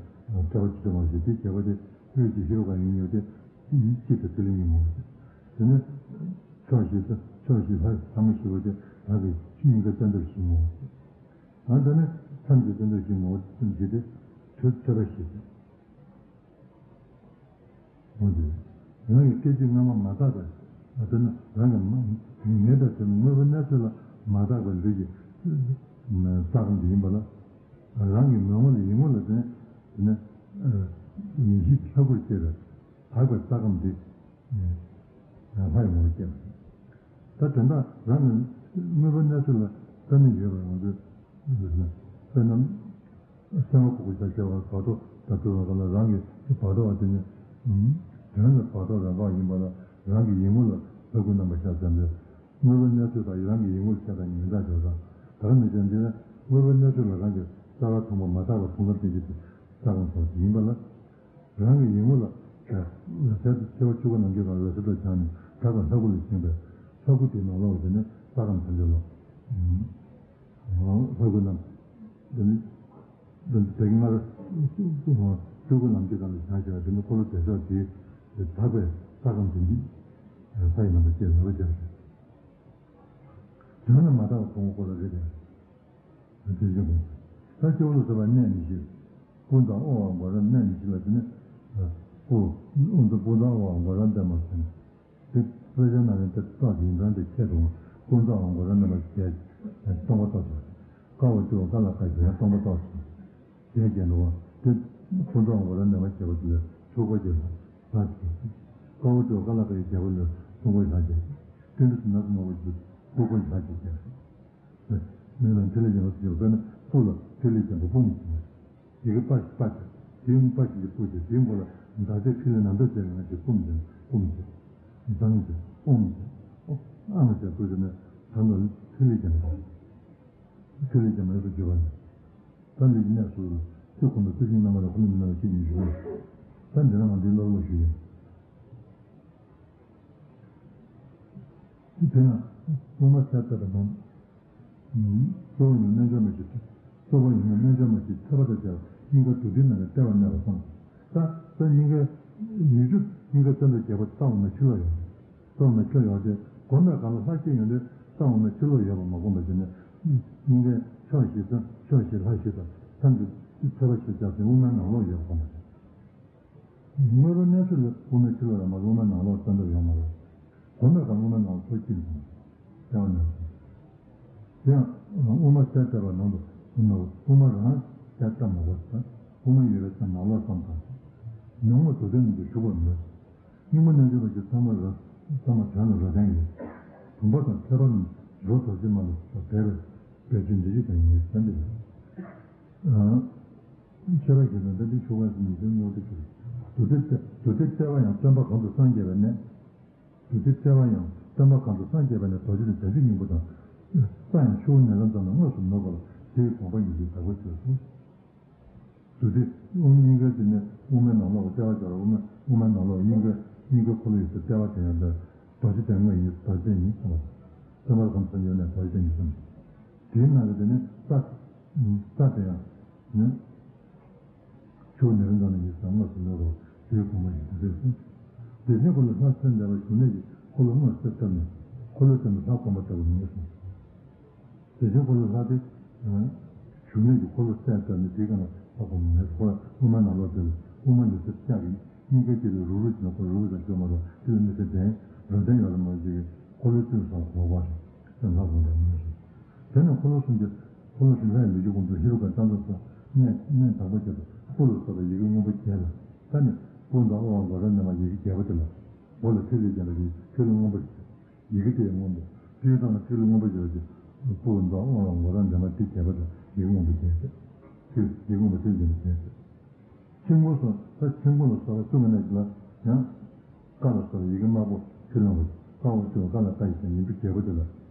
ཐོད་པ་ཅི་ཐོན་པ་ཞེས་དེའི་རྒྱལ་པོ་དེ་དབུས་ཀྱི་ཧེ་རུ་ཀ་ཡོད་མིན་ཡོད་དེ། གཅིག་ཏུ་ཐིག་ལེ་གཉིས་མོ། དེ་ནས་ཕྱོགས་ཞིག་ཏུ་ཕྱོགས་ཞིག་ལྷ་ཚང་མ་ཞིག་པོ་དེ་ལྷ་གི་སྙིང་ག་རྩ་འདབ་ཞིག་མོ། ད་དེ་ནས་མཚམས་ཀྱི་རྩ་འདབ་ཞིག་མོ་ཞེས་ཏེ་ཐོད་ཐོད་པ་ཞིག་འོན་ཏེ། རང་གི་སྐད་ཅིག་སྔ་མ་མ་དག་པའི། དཔེར་ན་རང་གི་མ་ངེས་པའི་དོན་དངོས་པོ་གནས་ཚུལ་ལ་མ་དག་པའི་ལུས་ཀྱི་རྩ་ཁམས་དེ་ཡིན་པ་ལ། རང་གི་མོས་ངོ་ལ་ཡིད་ངོ་ལ་བརྟེན་དེ་ནས་ཡིད་ཤེས་ལྷ་སྐུར་སྐྱེས་པའི་དག་པའི་རྩ་ཁམས་དེ་ལྷ་ཡི་ངོ་བོར་སྐྱེས་པ། ད་དོན་དག་རང་གི་དངོས་པོ་གནས་ཚུལ་ལ་རྩ་ནས་ཡོད་པ་ཡོང་དུས། དཔེར་ན། སེམས་ཁོག་པའི་ཆ་ཤས་བར་བར་དོ་ལྟར་སྤྲུལ་བ་གང་ལ་རང་གི་བར་དོ་བ་དེ་ནི། དོན་ལ་བར་དོ་རང་འགག་ཡིན་པ་ལ་རང་གི་ཡིད་ངོ་ལ་ལྷ་སྐུའི་རྣམ་པ་ཤར་ཙམ་པས། དངོས་པོའི་གནས་ཚུལ་དག་རང་གི་ཡིད་ངོ་ལ་ཤར་དང་ཉོན་ཆ་འཇོག་དང་། ད་ག་ནང་བཞིན་འདི་ནི་དངོས་པོའི་གནས་ཚུལ་ལ་རང་གི་རྩ་བ་མཐོང་བ་མ་དག་པ་མཐོང་ཁམས་སྐད་ཅིག་ཏུ་རྩ་ཁམས་སོགས་ཡིན་པ་ལ། རང་གི་ཡིད་ངོ་ལ། འོད་གསལ་དུ་སྐྱེ་བ་བཅུ་པོ་ནམ་མཁའི་སྒང་འོད་གསལ་དུ་བྱུང་ནས་དག་པ་ལྷ་སྐུ་ལ་བཞེངས་པས་ལྷ་སྐུ་དེའི་ནང་ལོགས་དེ་ནི་རྩ་ཁམས་ཐམས་ཅད་ལ། ལྷ་སྐུ་རྣམས། དེ་ནི། དེ་ནི་དེ་སྔར། སྤྲུལ་སྐུ་ནམ་མཁའི་སྒང་ལ་བཞེངས་བཞག་པ་དེ་ནི་འཁོར་ལོ་བདེ་མཆོག་དེའི་དག་པའི་རྩ་ཁམས་དེ་ནི། ལྷ་ཡི་རྣམ་པར་སྐྱེས་ནུས་པ་ཅན། དོན་ལ་མ་དག་པ་ཕུང་པོ་འཁོར་ལོ་རེད་དེ། དེ་བཞིན་དུ། ད་སྤྱི་བོ་ལ་སོགས་པ་གནས་མི་ཤེས། སྤུ་མདའ་ཨོ་བ་མགོ་ར་གནས་མི་ཤེས་པ་དེ་ནི། སྤུ། དབུ་མདའ་སྤུ་མདའ་ཨོ་བ་མགོ་ར་འདེམས་པ་ཟེར། དེ་དཔེ་ཆ་ནང་ནས་དེ་རྟགས་ཡིན་ཙང་དེ་ཁྱད་དུ་འོང་། སྤུ་མདའ་ཨོ་བ་མགོ་ར་གནས་པ་བརྒྱད། སྟོང་པ་རྟོགས་སོ། ཀ་བ་ཅོ་ཀ་ལ་ཀ་ཞེས་སྟོང་པ་རྟོགས་སོ། བརྒྱད་བརྒྱད་འགྲོ་བ་དེ། སྤུ་མདའ་ཨོ་བ་མགོ་ར་གནས་པ་བརྒྱད་པ་དེ་ལས་ཚུགས་པ་བརྒྱད་ལ། ལྷ་བརྒྱད། ཀ་བ་ཅོ་ཀ་ལ་ཀ་ཡི་བརྒྱད་པ་ལས་ཚུགས་པ་ལྷ་བརྒྱད། ཏིལ་འབྲུ་སུ་ན་སུ་མ་བ་ཞིག་ཚུགས་པ་ལྷ་བརྒྱད་བརྒྱད། མིག་ལ་ཐིག་ལེ་བརྒྱད་པ་ཟེར་བ་ན་སྤུ་ལ་ཐིག་ལེ་བརྒྱད་པ་སྤུངས་ཟེར། ཡི་གེ་པ་ཞིག་པ་ཞིག་དེའི་པ་ཞིག་གི་སྤུ་ཞིག་དེའི་མགོ་ལ་མདའ་རྩེ་ཐིག་ལེ་ནམ་ཟླ་བྱས་ཡོང་ཞིག་སྤུངས་ཟེར་སྤུངས་ཟེར། མདངས་ཟེར་ཨོམ་ཟེར། ཨ་མ་ཟེར་སྤུ་ཟེར་ན་ད་ལོ་ཐིག་ལེ་བརྒྱད་པ་དང་། ཐིག་ལེ་བརྒྱད་པ་ཡོངས་སུ་གྱུར་པ་ནི། ད་འདི་གི་གནས་སུ་ཚུལ་ཁོ་ན་ཚུལ་བཞིན་རྣམ་པ་ལ་ཁོ་ན་མི་སྣང་བ་ཞིག་ཡིན་ཞུ་བ། ད་འདི་ན་ང་འདི་ཀློག་ཀློག་ཞུ་ཡིན། དེ་ན་དབུ་མ་གསལ་བཏབ་པ་ན། གཙོ་བོ་ཡིན་ན་རྣལ་འབྱོར་མ་ཞིག་གཙོ་བོ་ཡིན་ན་རྣལ་འབྱོར་མ་ཞིག་ཐོས་པ་དང་བཅས་པ་སྙིང་ག་དྲུག་ཅུའི་ནང་ནས་ལྟེ་བར་གནས་པར་བསམ། ད་ད་སྙིང་གའི་ཡིག་འབྲུ་སྙིང་ག་རྩ་འདབ་བརྒྱད་པོ་རྩ་འོག་མའི་ཕྱི་ལོགས་ཡོད། རྩ་འོག་མའི་ཕྱི་ལོགས་ཡོད་དེ་གོམས་པའི་སྒང་ལ་ལྷ་སྐྱེས་ཡོང་དུས་རྩ་འོག་མའི་ཕྱི་ལོགས་ཡོད་པ་མ་བསྒོམས་པ་བྱས་ན། སྙིང་གའི་ཕྱོགས་བཞི་དང་ཕྱོགས་བཞི་ལྷ་བཞི་དང་ཐམས་ཅད་ཐོད་པ་བཞི་ཆགས་ཟིན་དབུ་མའི་ནང་ལོགས་ཡོད་པ་བསྒོམས་པ་བྱས། དངོས་པོ་གནས་ཚུལ་ལ་དབུ་མའི་ཕྱི་ལོགས་ཡོད་མ་རེད། དབུ་མའི་ནང་ལོགས་རྩ་འདབ་ཡོད་མ་རེད། གོམས་པའི་སྒང་དབུ་མའི་ནང་ལོགས་ཚུར་སྐྱེས་སོང་། ལྟེ་བ་ནས། དེ་ཡང་དབུ་མ་གསལ་བཏབ་པ་ནང་དུ་དབུ་མ་རང་གསལ་བཏབ་མ་དགོས་ཙང་དབུ་མ་ཡོད་པའི་ཚེ་ནང་ལོགས་བསམ་དང་། ཉོན་མོངས་དུག་ལྡན་ནང་དུ་ཞུགས་པར་མོས། སྙིང་པོ་རྣལ་འབྱོར་པ་ཞིག་ཚང་མ་ར་ཚང་མ་དོན་ལ་རོ་ལྡན་ཡིན། བུམ་པ་དང་ཐོད་པ་རྣམས་ རོ་རྡོ་རྗེ་མ་ལ་སོགས་པ་བཟླས་པའི་བཟླས་བརྗོད་འདི་བཞི་དང་ཡིན་བསམ་པས། ཨ། མཆོད་པ་ཞིག་དང་འདི་འདི་ཆོ་ག་ཟིན་ནས་དོན་ཡོང་དུ་གྱུར། བདུད་སྡེ་བདུད་སྡེ་བསད་པ་ཡང་སྟོན་པ་གང་དུ་སངས་རྒྱས་པའི་གནས། བདུད་སྡེ་བསད་པ་ཡང་སྟོན་པ་གང་དུ་སངས་རྒྱས་པའི་གནས་རྡོ་རྗེ་དང་བྱང་ཆུབ་སྙིང་པོ་དང་། ས་ཡང་ཆུ་བོ་ནཻ་རཉྫ་ན་དངོས་སུ་ནོར་བ་ལ་དེའི་དགོངས་པ་ཉིད་ཀྱི་བདག་པོ་བྱས་སོ། བདུད་སྡེ་དབུ་མའི་སྙིང་གའི་དེ་ནས་དབུ་མའི་ནང་ལོགས་ལ་ལྟེ་བ་སྦྱར་བ། དབུ་མའི་དབུ་མའི་ནང་ལོགས་སྙིང་གའི་སྙིང་གའི་འཁོར་ལོ་ཡོད་ཚད་ལྟེ་བ་དེ་ཡང་འདྲ། རྡོ་རྗེ་དེ་དངོས་ཡིན། རྡོ་རྗེ་ཡིན་གསུངས་པ། སེམས་པ་གང་དུ་ཡོད་ནས་རྡོ་རྗེ་དེ་ཡིན་གསུངས། དེའི་ནང་གི་དེ་ནས་ས་ས་དེ་ཡང་ནི་ཆུ་བོ་ནཻ་རཉྫ་ན་ཡིན་ཟེར་དངོས་སུ་ནོར་བ་དེའི་དགོངས་པ་ཡིན་དེ་རེད་གསུངས། བདེ་ཆེན་འཁོར་ལོ་ལྷ་ཚོན་འདྲ་བ་བཞུགས་གནས་ཀྱི་འཁོར་ལོ་དངོས་སུ་བཏབ་ནས་འཁོར་ལོའི་སྟེང་དུ་ལྷ་བསྒོམ་པ་ལྟ་བུ་མིན་གསུངས། བདེ་ཆེན་འཁོར་ལོ་ལྷ་དེ། བཞུགས་གནས་ཀྱི་འཁོར་ལོ་གསལ་བཏབ་ནས་དེའི་སྒང་ལ་ལྷ་བསྒོམ་པ་མིན་གསུངས། དབུ་མའི་ནང་ལོགས་དེ་ལ་དབུ་མ་ཡོད་ཚད་ལྕགས་ཀྱི་སྙིང་གའི་དཀྱིལ་ལ་རུག་རུག་བྱས་ན་ཁོ་རུག་རུག་ཙམ་ཞིག་མ་གཏོགས་དེ་ལ་དམིགས་བསལ་ལྡན་རང་བདེན་ཡོད་རེད་མ་གཏོགས་ཅིག་གི་འཁོར་ལོའི་སྟེང་དུ་བསྒོམ་པ་རེད། དེ་ལྷ་བསྒོམ་པ་མིན་གསུངས། དེ་ནས་འཁོར་ལོ་སུམ་བརྒྱ། འཁོར་ལོ་བཞི་ལྷའི་ལུས་ཀྱི་དབང་དུ་ཧེ་རུ་ཀ་ལྕགས་མཚོ་སོགས་གནས་གནས་དང་པོ་བརྒྱད་དུ་པུ་ལ་སོགས་པའི་ཡི་གེ་སྔོན་པོ་བརྒྱད་ལ། ད་ནི་པུ་ཛ་ཨོ་ཝ་གྷ་ར་ཎ་མ་ཡི་གེ་བརྒྱད་པོ་དེ་ལ། མགོ་ལ་ཐིག་ལེ་བརྒྱད་པ་དེ་ཐིག་ལེ་སྔོན་པོ་རེད། ཡི་གེ་དེ་སྔོན་པོ། སྤྱིར་བཏང་ལ་ཐིག་ལེ་སྔོན་པོ་བརྒྱད་པ་དེ། པུ་ཛ་ཨོ་ཝ་གྷ་ར་ཎ་མ་དེ་བརྒྱད་པོ་དང་ཡི་གེ་སྔོན་པོ་བརྒྱད་རེད། ཐིག་ཡི་གེ་སྔོན་པོ་དེ་བརྒྱད་པོ་བརྒྱད་རེད། མཆིམས་ཕུང་སོགས་ད་མཆིམས་ཕུང་ལ་སོགས་པ་གསུམ་གྱི་གནས་ཀྱི་ལ་ཡང་། ཀ་ལ་སོགས་པའི་ཡི་གེ་དམར་པོ་ཐིག་ལེ་སྔོན་པོ། ཀ་འོག་ཆུ་ཀ་ལ་ཀ་ཡི་ཟེར་ཡིག་འབྲུ་བརྒྱད་པོ་དེ་ལ།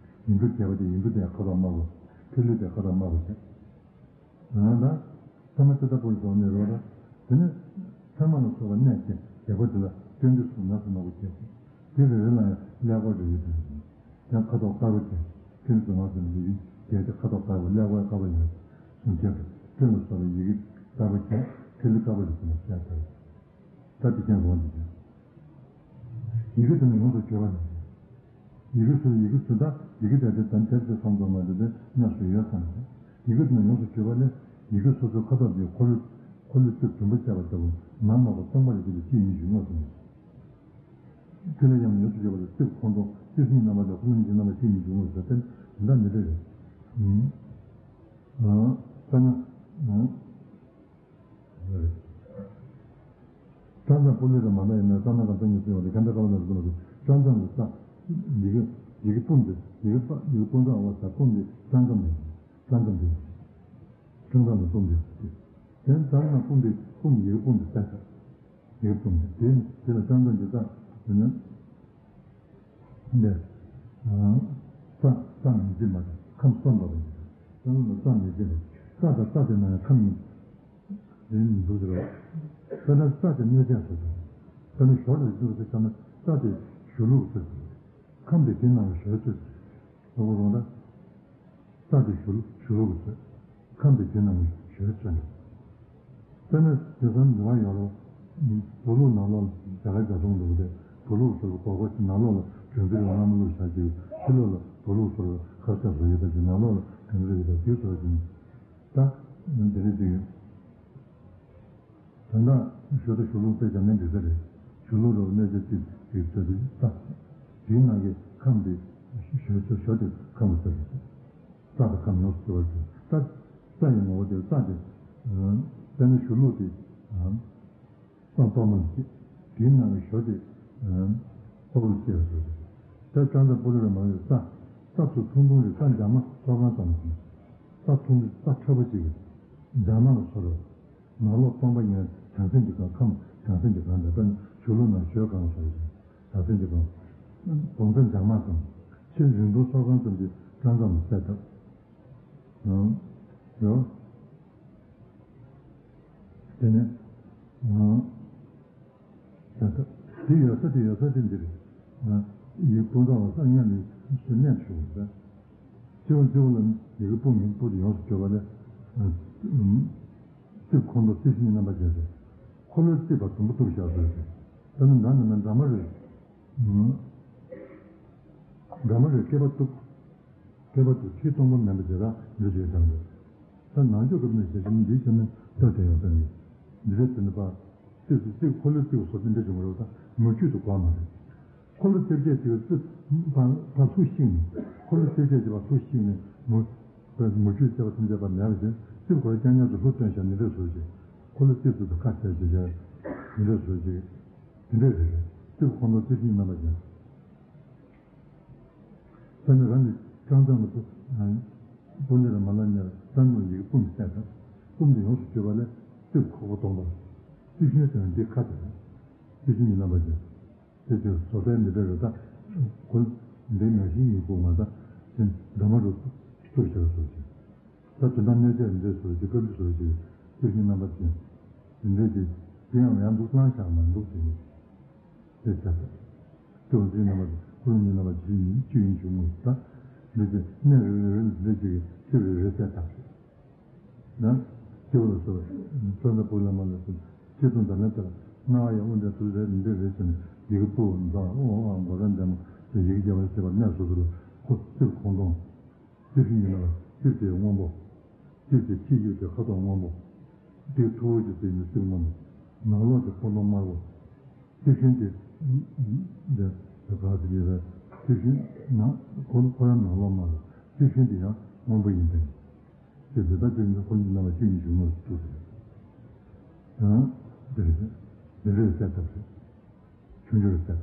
ཡིག་འབྲུ་བརྒྱད་པོ་དེ་ཡིག་འབྲུ་དེ་ཁ་དོག་དམར་པོ། ཐིག་ལེ་དེ་ཁ་དོག་དམར་པོ་བྱས། ཡང་ན། ཐ་མ་ཙི་ཏ་པུ་རི་སོགས་ནི་རོ་ར། དེ་ནས་ཚེར་མ་ལ་སོགས་པ་གནས་བརྒྱད་པོ་དེ་ལ་སྤྱན་འབྲུ་གསུམ་ནག་སུ་ནག་པོ་བྱས། དེ་རེ་རེ་ལ་ཡང་ཀླད་ཀོར་རེ་ཡོད་དེ། ཡང་ཁ་དོག་དཀར་པོ་བྱས། སྤྱན་འབྲུ་གསུམ་ནག་སུ་ནག་པོ་ཡོད། བརྒྱད་དེ་ཁ་དོག་དཀར་པོ་ཀླད་ཀོར་དཀར་པོ་ཡོད། སུམ་བརྒྱ་དེ་སྤྲིན་ལ་སོགས་པའི་ཡི་གེ་དཀར་པོ་བྱས། ཐིག་ལེ་དཀར་པོ་ལ་སོགས་པ་བྱས་ཏེ། ད་དེ་ཀྱང་རང་གི་ཡི་གེ་དེ་ནི་ཡོངས་སུ་གྱུར་པ་ནི། ཡི་གེ་སུ་ཡི་གེ་སུ་དག་ཡི་གེ་དེ་དེ་དམ་དེར་དེ་སོང་ཙམ་མ་དེ་དེ་གནས་སུ་ཡོད་ཙང་། ཡི་གེ་དེ་ནི་ཡོངས་སུ་གྱུར་པ་ནི་ཡི་གེ་སོ་སོའི་ཁ་དོག་དེ་འཁོར་ལོ་འཁོར་ལོའི་རྩིབས་བདུན་པ་བཅད་པ་ལྟ་བུ་ནང་མ་གི་སྟོང་པ་ལ་དེ་ལ་གཅིག་ཡིན་ཞུ་ངོ་སོང་། དེ་ལ་ཡང་ཡོངས་སུ་གྱུར་པ་ལ་རྩིབས་ཁོང་ཁྲོ་རྩིབས་གཉིས་རྣམ་པ་དང་འཁོར་ལོ་གཉིས་རྣམ་པ་གཅིག་ཡིན་ཞུ་ངོ་ཟེར་ཏེ་འདི་འདྲ་མི་འདྲ་རེད། ཨང་། ཨང་། ད་ན། ཨང་། བཀྲག་མཚམས་སྤུ་ལེབ་རེད་མ་གཏོགས་ཡིན་ན་བཀྲག་མཚམས་གང་ཚང་ཉིད་སུ་ཡོང་རེད། གན་ད་ཀ་བ་ན་རུ་ཀ་ན་རུ་བཀྲག་མཚམས་ཀྱི་ས། ཡི་གེ་ཡི་གེ་སྤུ་འདི་ཡི་གེ་སྤ་ཡི་གེ་སྤུ་འདྲ་འོ་ས་སྤུ་འདི་བཀྲག་མཚམས་འདི་བཀྲག་མཚམས་འདི་བཀྲག་མཚམས་ཀྱི་སྤུ་འདི་དེ་ནས་བཀྲག་མཚམས་སྤུ་འདི་སྤུ་ཡི་གེ་སྤུ་འདི་ས་ས་ཡི་གེ་སྤུ་འདི་དེ་ནས་དེ་ལ་བཀྲག་མཚམས་ཀྱི་ས་དེ་ནས། འདི། ཨ། ས་ས་མི་འཛིན་པ་དང་ཁམས་གསུམ་པ་དང་། ས་ལ་ས་མི་འཛིན་པ། ས་དང་ས་དེ་ནང་ཁམས་གཉིས། དེ་ནི་འདུག་ཟེར་བ། དཔེར་ན་ས་དེ་གནས་ཆེན་སོ་སོ། དཔེར་ན་ཞོར་དུ་འདུག་ཟེར་བྱས་ན་ས་དེ་གཞུ་ལུགས་སུ། ཁམས་དེ་དེ་ནང་གི་ཞོར་དུ། གཙོ་བོ་རང་ལ། ས་དེ་གཞུ་གཞུ་ལུགས་སུ། ཁམས་དེ་དེ་ནང་གི་ཞོར་དུ། དཔེར་ན་དེང་སང་འདི་བ་ཡོད་རོ། བོད་ལུགས་ནང་ལོགས་ལ་རྒྱ་གར་རྒྱ་མཚོ་འདུག་སྟེ་བོད་ལུགས་སོགས་ཀྱི་སྒོར་སྒོར་ཞིག་ནང་ལོགས་ལ་སྒྲོན་ཚིག་ལ་བླ་མ་ལུགས་བཞག་ཅིག་ཕྱི་ལོགས་ལ་བོད་ལུགས་སོགས་ཀྱི་ཁ་ཤས་སུ་ཡོད་པ་ཞིག་ནང་ལོགས་ལ་སྒྲོན་ཚིག་ཡོད་པ་དེ་ཚོ་ཞིག་ད་འདི་རེད་འདི་ཡོད། ད་ལྟ་ཞོ་ད་གཞུ་ལུགས་དཔེ་བྱས་ན་འདི་ཚོ་རེད། གཞུ་ལུགས་རོ་གནས་ཆེན་གཅིག་གཅིག་ཚོད་དེ་ལྟ། དེའི་ནང་གི་ཁམས་དེ་ཞོ་ཞོ་ཞོ་དེ་ཁམས་ལ་ཚོད་རེད། རྩ་དང་ཁམས་ཡོངས་སུ་གྱུར་པར་གྱུར། རྩ་རྩ་ཡི་ངོ་བོ་དེ་རྩ་དེ། དཔེར་ན་གཞུ་ལུགས་དེ། རྩ་གཏོར་མ་ལ་བྱེད། དེའི་ནང་གི་ཞོ་དེ། གཏོར་མ་ལ་བྱེད་པ་ཟེར་ཏེ། ད་ལྕགས་རྩ་སྤུ་ལེབ་རེད་མ་རེད། རྩ་རྩ་ཚུགས་ཐུང་ཐུང་རེད། རྩ་འཇམ་མ་སོ་གང་ཙམ་ཞིག་རྩ་ཐུང་དེ་རྩ་མཁྲེགས་པོ་ཅིག་རེད། འཇམ་མ་ལ་སོགས་རེད། ནང་ལོགས་སྟོང་པ་ཉིད་ལ་བྱང་སེམས་ཀྱི་གང་ཁམས་བྱང་སེམས་ཀྱི་གང་འདྲ་དཔེར་ན་གཞུ་ལུགས་ནང་ཞོ་གང་ཟེར་ཞིང་བྱང་སེམས་ཀྱི་གང་། སྡོང་རྩ་འཇམ་མ་ཙམ། ཕྱིར་རིང་ཐུང་སོ་གང་ཙམ་གྱི་རྩ་ཙམ་ལ་གསལ་བཏབ། ཡོ། དེ་ནས། ད་ལྟ་དེ་ཡོད་ས་དེ་ཡོད་ས་དེ་འདིར། ཡིག་སྤུ་འདྲ་བ་ས་གཉན་ནས་སུ་གནས་ཆོག་པ། སྤྱི་བོ་སྤྱི་བོ་ལ་ཡི་གེ་སྤུ་མིན་སྤུ་དེ་ཡོངས་སུ་གྱུར་པ་ལས། རྩིབས་ཁོང་ཁྲོ་རྩིབས་གཉིས་རྣམ་པ་ཅན་ཟེར། འཁོར་ལོའི་རྩིབས་པ་དུམ་བུ་གཏུབས་བཞག་ཟེར་ཏེ། ད་ནི་འདྲ་ནི་མིན་འདྲ་མ་རེད། འདྲ་མ་རེད་སྐེད་པ་གཏུབས། སྐེད་པ་གཏུབས་ཁྲི་སྟོང་པ་མིན་པ་དེ་དག་འདི་བྱས་ཀྱང་འདུག་ད་ནང་ཆོས་སྐབས་ནས་ཞལ་ཆེམས་འདི་བྱས་ནས་ལྟ་དེ་ཡང་ཟེར་ནས། འདི་རེད་དེ་ནི་པ། རྩིབས་སུ་རྩིབས་འཁོར་ལོའི་རྩིབས་སུ་འདི་འདྲ་བྱུང་རེད་ད་མུ་ཁྱུད་དུ་གོ་མ་རེད། འཁོར་ལོ་རྩིབས་བརྒྱད་ཅིག་རྩིབས་ཕར་ཕར་ལྷུ་བཤིག་ནས་འཁོར་ལོ་རྩིབས་བརྒྱད་ཅིག་ཕར་ལྷུ་བཤིག་ནས་མུ་མུ་ཁྱུད་རྩིབས་པ་ཐམས་ཅད་པ་མེད་པ་བྱས་རྩིབས་ཁོ་རང་རྐྱང་རྐྱང་དུ་ལྷུ་བཏོན་བཞག་འདི་འདྲ་བཟོས་ཅིག་འཁོར་ལོ་རྩིབས་སུ་དུ་ཁ་བྱས་བྱས་བྱས་འདི་འདྲ་བཟོས་ཅིག་འདི་འདྲ་རེད། རྩིབས་ཁོང་ཁྲོ་རྩིབས་གཉིས་རྣམ་པ་ཅན། ས་ནི་རང་གི་ ཀྲང་ཙང་ལ་པུ་པུ་ལི་ར་མ་ལ་ནེ་ཀྲང་ཙང་ཡི་གེ་སྤུ་མི་བསད་དང་སྤུ་མི་ཡོངས་སུ་གྱུར་པ་ལས་རྩིབས་ཁོག་པ་སྟོང་པ། རྩིབས་ཤུན་ཟེར་ན་འདི་ཁ་དེ་རེད། རྩིབས་ཤུན་གྱི་རྣམ་པ་ཅན། དེ་ཚོས་བཟོ་ལྟའི་མི་འདྲ་རེ་ད། གོ་འདི་མ་གཞི་ཡི་གུ་མ་ད་དེ་འདྲ་མ་རུ་བཙུགས་བྱས་སོ་ཅིག་ད་དོན་དག་གནོད་བྱེད་འདྲེ་སོ་ཅིག་བཀའ་འདྲི་སོ་ཅིག་རྩིབས་ཤུན་རྣམ་པ་ཅན། དེ་འདྲ་ཅིག་དེ་ཡང་ཡང་འདུག་བླང་བཞག་མ་འདུག་ཅེས་ནི། དེ་ཆ་ཚང་། སྐྱོ་འཛིན་རྣམ་པ་ཀུན་སློང་གཉིས་རྣམ་པ་ཇི་ཡིན་ཅི་ཡིན་གཞུང་ངོ་ད། འདི་ཚེ་གནས་རེ་རེ་ལ་འདི་ཅིག་གི་ཚེ་རེ་རེ་གསལ་བཏབ་ཤིག་ན། སྐྱེ་བོ་ལ་སོགས་པ་ཙོ་ན་པུ་ལ་མ་ལ་སོགས་སྐྱེ་ཚུལ་འདྲ་ལན་ལྟར་སྣང་བ་ཡང་དབུ་འདྲ་དུ་རེ་འདྲ་རེ་ཟེར་ནས་ཡི་གེ་པུ་འཛག་ཨོ་ཨ་མགོ་ར་འདྲ་མོ་ཡི་གེ་རྒྱབ་པ་ཞེས་པ་གནས་སོ་སོ་ལ་ཁོ་རྩིབས་ཁོང་སྟོང་། རྩིབས་ཤུན་གྱི་ནང་ལ་རྩིབས་དེ་སྔོན་པོ། རྩིབས་དེ་ཕྱི་ཡུག་དེ་ཁ་དོག་སྔོན་པོ། དེ་ཐུ་བོ་གྱི་རྩིབས་ནི་རྩིབས་སྔོན་པོ། ནང་ལོགས་དེ་ཁོང་སྟོང་དམར་པོ། རྩིབས་ཤུན་དེ་འདི་ག་ཟེར་གྱི་རེད། རྩིབས་ཤུན་ནང་ཁོ་ཁོ་རང་ནང་ལོགས་དམར་པོ། རྩིབས་ཤུན་དེ་ཡང་སྔོན་པོ་ཡིན་པས། དེ་འདི་ལྟར་དེ་ནི་ཁོ་ནི་རྣམ་པ་ཆོས་ཉིད་བཞུགས་མོད་དུ་ཟེར། ཡང་འདི་རེད། འདི་འདྲའི་གསལ་བཏབ་ཟེར། ཆུང་ཆུང་རེ་བྱས།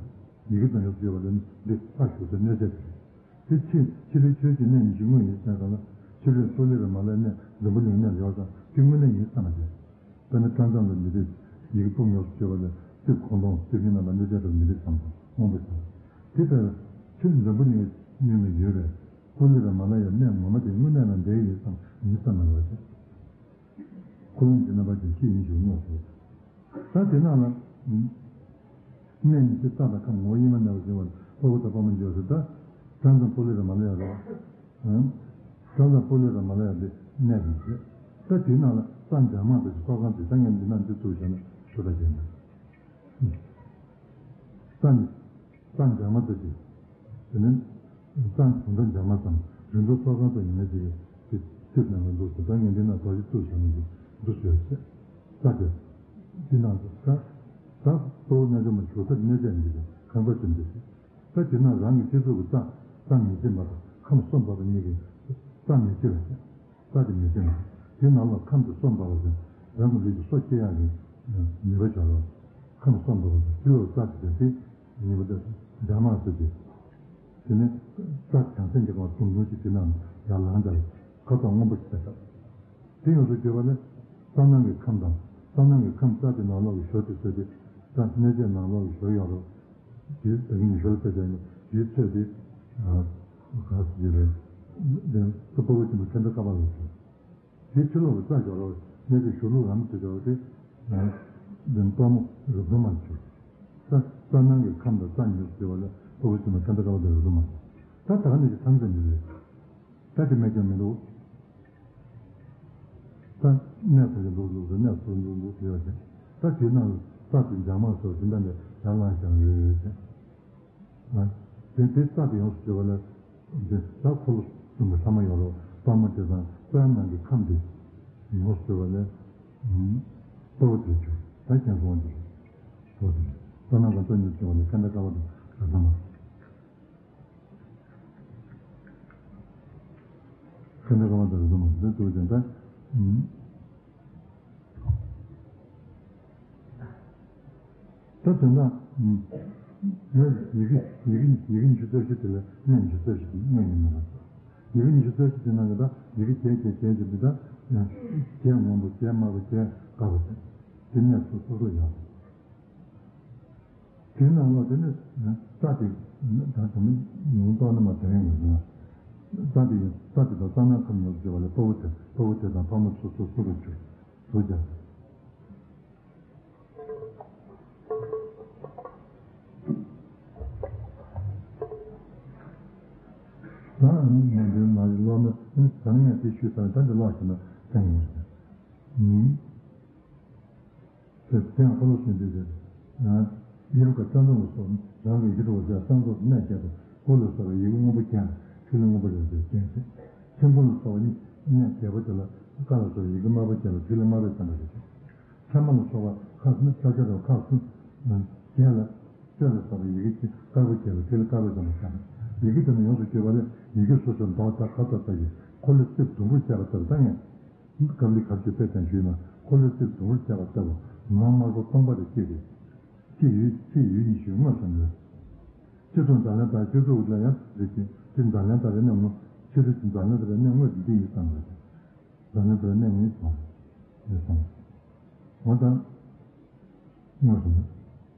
ཡི་གེ་དང་ཡོངས་སུ་ཡོད་པ་ལས་འདི་ལྷ་བཞུགས་སའི་གནས་ཆ་དེ་རེད། དེ་ཕྱི་ཕྱི་ལུས་ཆོས་ཀྱི་གནས་ཉི་ཤུ་དངོས་ཡིན་ཟེར་གང་ལ་ཕྱི་ལུས་སོག་ལེ་ར་མ་ལ་གནས་འཛམ་བུ་གླིང་གནས་ཡོད་ཙང་དེ་དངོས་གནས་ཡིན་བསམ་པ་རེད། དཔེར་ན་ཀྲང་ཙང་ལ་མི་རིགས་ཡི་གེ་སྤུ་ཡོངས་སུ་གྱུར་པ་ལས་རྩིབས་ཁོང་སྟོང་རྩིབས་ཤུན་རྣམ་པ་གནོད་བྱེད་དུ་མི་རིགས་སམ་དང་སྔོན་པོ་བྱུང་། དེ་ལྟར་ཕྱི་འཛམ་བུ་གླིང་གི་གནས་ནས་ཡོད་པའི་སོག་ལེ་ར་མ་ལ་ཡའི་གནས་ངོ་མ་དེ་དངོས་གནས་ལ་འདྲེས་ཡོད་ཙང་ཡིན་བསམ་པ་རེད། ཁོ་རང་གི་རྣམ་པ་ཅན་ཤེས་ཡིན་ཞུ་ངོ་ཟེར། ད་དེ་ནང་ལ། གནས་ཉི་ཤུ་རྩ་དང་ཁམས་ངོ་བོ་དབྱེར་མེད་གནས་པ་ཞེས་པ་ལ་དཔའ་བོ་དང་དཔའ་མོ་འཇོག་ཟེར་ད། ཀྲང་ཙང་པོ་ལི་ར་མ་ལ་ཡ་རེད། ཀྲང་ཙང་པོ་ལི་ར་མ་ལ་ཡ་དེ་གནས་རེད་ཟེར། ད་དེ་ནང་ལ་རྩ་འཇག་མ་དང་ཚོགས་ཁང་དེ་ད་ངས་འདི་ན་འདི་ཐུག་བྱས་ན་ཤོ་ད་བྱས་ན། རྩ་ནི། རྩ་འཇག་མ་ཟེར་གྱི། དེ་ནི། རྩ་འཇོག་འདྲ་འཇག་མ་ཙམ་རིན་ཐང་ཚོགས་ཁང་དུ་ཡོང་ཡ་ཅིག་གི་ཚིག་ནང་ལ་འདུག་ཟེར་ད་ངས་འདི་ན་དོགས་གཞི་བཙུགས་བྱས་ནས་འདུག་ཟེར་བྱས། རྩ་དེ། འདི་ནང་དུ་ས། ས་གཙོ་བོ་རྣལ་འབྱོར་མ་ཞུགས་ས་གནས་བཅས་འདི་ལ་ཁང་པ་ཅན་འདི་ཟེར། ད་དེ་ན་རང་གི་སྤྱི་ཚོགས་ཀྱི་རྩ། རྩ་མི་བྱེད་པ་དང་ཁམས་གསུམ་པ་གཉིས་ཀྱི་རྩ་མི་བྱེད་པ་ཟེར། རྩ་དེ་མི་ཤེས་ན། དེའི་ནང་ལ་ཁམས་དེ་གསུམ་པ་བ་ཟེར། རང་གི་ལུས་ཀྱི་སྲོག་སྐྱེ་ཡག་གི་ནུས་པ་བྱ་རོགས། ཁམས་གསུམ་པ་བ་ཟེར་ཕྱི་ལོགས་རྩ་དེ་ཟེར་ཏེ། ཉིན་པ་དེ་འཇག་མ་ཟེར་ཏེ། དེ་ནི་རྩ་བྱང་སེམས་ཀྱི་ཁམས་ཟུང་ཟུང་ཞིག་དེ་ནང་ཡར་ལངས་ཀྱང་ཁ་དོག་སྔོན་པོ་ཞིག་བྱས་ཤག་དེ་ཡོངས་སུ་གྱུར་པ་ནི་རྩ་ནང་གི་ཁམས་དང་རྩ་ནང་གི་ཁམས་རྩ་དེ་ནང་ལོགས་ཀྱི་ཞོར་དེ་ཟེར་ཏེ། རྩ་གནས་བཅས་ནང་ལོགས་ཀྱི་ཞོར་ཡོད་རོགས། དེའི་བདག་ཉིད་ཞོར་ལ་ཕེབས་ཀྱང་དེའི་ཚོད་དེ། ག་ཟེར་གྱི་རེད། དེ་དཔའ་བོ་ཆེན་པོ་ཁེ་འདྲ་ཀ་པ་ལ་ཟེར། དེ་ཕྱི་ལོགས་ལ་རྩ་སྦྱོར་རོ། གནས་ཚུལ་གཞུང་ལུགས་རང་དུ་སྦྱོར་ཏེ། འདི་དཔའ་མོ་རབ་ཏུ་མ་གྱུར། རྩ་རྩ་ནང་གི་ཁམས་དང་རྩ་ཉིད་སུ་སྦྱོར་བ་ལས་དཔའ་བོ་ཆེན་པོ་ཁ་འདྲ་ཀ་བ་དང་རབ་ཏུ་མ་གྱུར། ད་ད་ག་ནས་ཀྱི་ཐམས་ཅད་འདི་རེད། ད་དེ་མེད་ཀྱང་མི་འདུག་ད་གནས་སུ་ཡང་འདུག་འདུག་ཟེར་གནས་སུ་འདུག་འདུག་ཟེར་ཡོད་ཀྱང་ད་དེ་ནང་རྩ་དེ་འཇག་མ་སོགས་དེ་འདྲ་ནས་ཡར་ལངས་ཀྱང་ཡོད་ཡོད་ཀྱང་། དེ་དེ་རྩ་དེ་ཡོངས་སུ་གྱུར་པ་ལས། དེ་ད་འཁོར་ལོ་གསུམ་གྱི་ལྷ་མོ་ཡོད་རོ། དཔའ་མོ་དེ་དང་རྩ་ནང་གི་ཁམས་དེ་ཡོངས་སུ་གྱུར་པ་ལས། དཔའ་བོ་དེ་གྱུར་ད་ཀྱང་སོང་དེ། དཔའ་བོ་དེ་རྩ་ནང་གི་རྩ་ཉིད་གྱུར་པ་ལས་ཁ་འདྲ་ཀ་བ་དང་ར་ད་མ། ཁ་འདྲ་ཀ་བ་དང་ར་ད་མ་འདི་ལྟོས་ཀྱང་ད། ད་དོན་དག་ཡིག་གེ་ཡིག་གེ་ཡིག་གེ་ཉི་ཤུ་རྩ་བཞི་དེ་ལ་གནས་ཉི་ཤུ་རྩ་བཞི་དེ་དངོས་ཡིན་མ་རེད། ཡིག་གེ་ཉི་ཤུ་རྩ་བཞི་དེ་ནང་གི་ད་ཡི་གེ་བརྒྱད་བརྒྱད་བརྒྱད་ཀྱི་འདི་ད་བརྒྱད་སྔོན་པོ་བརྒྱད་དམར་པོ་བརྒྱད་དཀར་པོ་དེ་དེ་གནས་སོ་སོ་སོ་ཡོད། དེའི་ནང་ལ་དེ་ནི་རྩ་དེ་ད་དུང་ཡོང་ཏོག་ནི་མ་དོན་ཡོང་གི་རེད། རྩ་དེ་རྩ་དེ་དང་རྩ་ནང་ཁམས་ཡོངས་སུ་གྱུར་པ་ལས་དཔའ་བོ་དེ་དཔའ་བོ་དེ་དང་ཕག་མོ་སོ་སོ་སོ་རུ་གྱུར་སོ་རྒྱ། ད་ནི་མ་འདིར་མ་རེད་ཀློག་ན་ནི་ད་ནི་ངས་དེ་ཞུས་ཚར་ད་འདི་ཀློག་བྱས་ན་གསན་ཡོང་ཟེར། དེ་དེ་ཡང་འཁོར་ལོ་གསུམ་འདི་རེད། ཡུལ་ག་རྩ་འཛོམས་ལ་སོགས་རང་གི་ཡིད་འགྲོ་བ་རྩ་འཛོམས་སུ་གནས་བརྒྱད་དུ་སྐོར་ལ་སོགས་པའི་ཡི་གེ་སྔོན་པོ་བརྒྱད་ལ་ཕྱི་ལུས་སྔོན་པོ་རེད་ཟེར་བསྟན་ཟེར། ཚེ་འཁོར་ལ་སོགས་པ་གནས་བརྒྱད་པོ་དེ་ལ་ཀ་ལ་སོགས་པའི་ཡི་གེ་དམར་པོ་བརྒྱད་ལ་ཕྱི་ལུས་དམར་པོ་ཙམ་པ་རེད་ཟེར། ཚད་མ་ལ་སོགས་པ་ཁག་གསུམ་ས་སྐྱ་དང་ཁག་གསུམ་བརྒྱད་ལ་ཤོད་ལ་སོགས་པའི་ཡི་གེ་གཅིག་དཀར་པོ་བརྒྱད་ལ་ཕྱི་ལུས་དཀར་པོ་ཙམ་པ་ཙམ་པ་ཡི་གེ་དེ་ནི་ཡོངས་སུ་གྱུར་པ་ལས་ཡི་གེ་སོ་སོའི་མདོག་དང་ཁ་དོག་ལྟ་བུའི་འཁོར་ལོ་རྩིབས་དུམ་བུར་བཅད་པ་ལྟར་ད་ངས། ཀབ་ལི་གབ་ཅིག་དཔེ་ཙམ་ཞུས་ན་འཁོར་ལོའི་རྩིབས་དུམ་བུར་བཅད་པ་ལྟ་བུ་ནོར་དམར་པོ་སྟོང་པ་རེ་སྐྱེས་ཏེ། སྐྱེས་ཡུལ་སྐྱེས་ཡུལ་ཉི་ཤུའི་དངོས་སུ་འདོད། སྤྱི་ཚོགས་འཛམ་གླིང་དང་སྤྱི་ཚོགས་ལ་ཡང་རེ་སྐྱེས་སྤྱི་འཛམ་གླིང་དང་རེ་གནས་ངོ་ ཅི་སྟེ་འཛམ་གླིང་འདིར་གནས་དངོས་ཀྱི་འདི་ཡིན་བསམ་པ། འཛམ་གླིང་འདིར་གནས་ངེས་བསམ་པ་ཡིན་བསམ། འོ་ད། དངོས་སུ་ནི།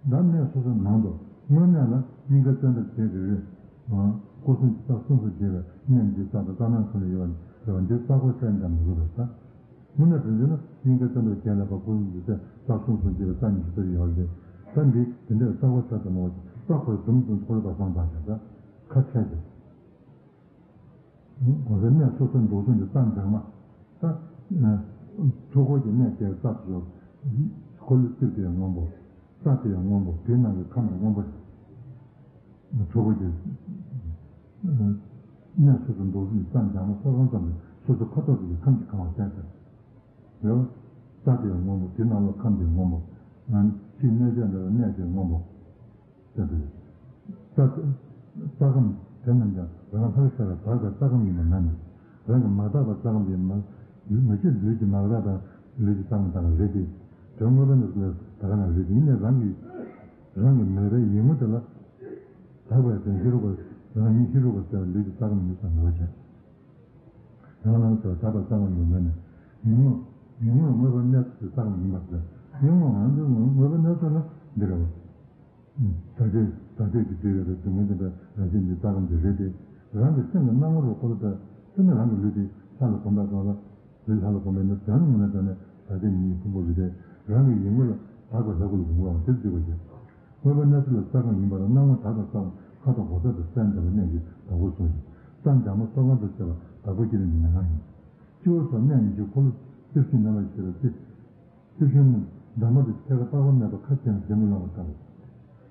ད་གནས་སོ་སོའི་ནང་དུ་དངོས་གནས་ལ་སྙིང་ག་བཙན་ཐབས་བྱེད་དགོས་རེད། སྐུ་གསུང་གི་རྩ་གསུམ་དུ་བརྗེ་བའི་གནས་འདི་རྩ་དང་རྩ་ནང་ཁོ་ན་ཡོད་པ་ནི་ཡོད་པ་འདི་རྩ་འཁོར་གསལ་འདྲ་མི་དགོས་པས་ད། དངོས་གནས་དོན་བྱས་ན་སྙིང་ག་བཙན་ཐབས་བརྒྱད་ལས་པ་སྐུ་གསུང་གི་རྩ་གསུམ་གསུམ་བརྗེ་བའི་རྩ་ཉི་ཤུ་རྩ་བཞི་ཡོད་རེད། ད་འདི་དེ་འདྲའི་རྩ་འཁོར་གསལ་དུ་མ་བ་རྩ་འཁོར་འཛོམས་འཛོམས་འཁོར་ལོ་བ་བཟང་བ་ཞིག་ད་ཁ་ཕྱེ་ཞིག་གོང་ས་གནས་སོ་སོའི་འདུག་སེ་འདི་རྩ་འཇག་མ། ད། ཚུར་འཁོར་གྱི་གནས་བརྒྱད་རྩ་སོ། འཁོར་ལོ་རྩིབས་དེ་ཡང་སྔོན་པོ། རྩ་དེ་ཡང་སྔོན་པོ་དེའི་ནང་གི་ཁམས་ཡང་སྔོན་པོ་རེད། ཚུར་འཁོར་གྱི་གནས་སོ་སོའི་འདུག་སེ་འདི་རྩ་འཇག་མ་སོ་སོ་ཙམ་ནས་སོ་སོའི་ཁ་དོག་དེ་གི་ཁམས་ཀྱི་གང་བ་གསལ་ཟེར། རེད་བ། རྩ་དེ་ཡང་སྔོན་པོ་དེའི་ནང་ལ་ཁམས་དེ་སྔོན་པོ། ང་ཕྱིའི་གནས་བརྒྱད་འདྲ་བའི་གནས་དེ་སྔོན་པོ། ཟེར་ཏེ། རྩ། རྩ་ཁམས་དེ་རྣམས་ཀྱང་རང་ལྷར་ཤར་བ་དག་པའི་རྩ་ཁམས་ཡིན་པ་ན་ནི། རང་གི་མ་དག་པའི་རྩ་ཁམས་དེ་མ། མ་གཞི་ལུས་ཀྱི་མ་དག་པའི་ལུས་ཀྱི་རྩ་ཁམས་དག་པ་རེད་དེ། དོན་དངོས་པོ་ནི་ལུས་དག་པ་ན་རེད་དེ་ཡིན་ནའི་རང་གི། རང་གི་མོས་པའི་ཡིད་ངོ་དེ་ལ། དག་པའི་དོན་ཤེས་རབ་པ། རང་ཉིད་ཤེས་རབ་པ་ཟེར་བ་ལུས་ཀྱི་རྩ་ཁམས་ཡིན་ས་ངོ་བོ་བྱས། རང་ལ་སོགས་དག་པའི་རྩ་ཁམས་ཡིན་པ་ན་ནི། ཡིད་ངོ་། ཡིད་ངོ་དངོས་པོ་གནས་ཚུལ་གྱི་རྩ་ཁམས་ཡིན་པ་ཟེར། ཡིད་ངོ་ང་ཚོའི་དངོས་པོ་གནས་ཚུལ་ལ་འདི་རེད་བ། ད་ལྟའི་ད་ལྟའི་གི་འདུལ་བའི་སྡུག་བསྔལ་བདེན་པའི་རང་བཞིན་གྱི་རྩ་ཁམས་དེ་རེད་དེ། རང་གི་སེམས་ཀྱི་སྣང་ངོ་རུ་འཁོར་ལོ་བསྡད་དེ་ནི་རང་གི་ལུས་དེ་ལྷ་ལ་གོམས་པ་དང་ལ་ལུས་ལྷ་ལ་གོམས་པས་ནི་དོན་དངོས་གནས་དོན་ནི་ད་ལྟའི་མི་ཡི་ཕུང་པོ་རེད་དེ། རང་གི་ཡིད་ངོ་ལ་དག་པའི་ལྷ་སྐུ་ལ་གོམས་པའམ་དེར་འདུས་པ་ཞིག་དངོས་པོ་གནས་ཚུལ་ལ་རྩ་ཁམས་ཡིན་པར་སྣང་ངོ་དག་དང་རྩ་ཁམས་ཁ་དོག་གོ་ས་དང་གསལ་འདྲ་བའི་གནས་ཀྱི་བདག་པོ་གསུངས་ཤིང་། རྩ་འཇག་མ་སོ་སོ་དང་བཅས་པ་བདག་པོ་སྐྱེ་རིམ་གྱི་ཉམས་སྣང་ཡིན། སྤྱི་བོ་སོགས་གནས་ཉི་ཤུ་འཁོར་ལོ་རྩིབས་བཞི་རྣམ་པར་ཕྱེ་བའི་རྩིབས། རྩིབས་བཞི་ནི་འདབ་མ་དང་ཕྱེད་ཀ་ལྟ་བུར་གནས་པ་ཁ་ཕྱེ་ནས་ཞལ་མི་སློང་བ་ལྟ་བུ།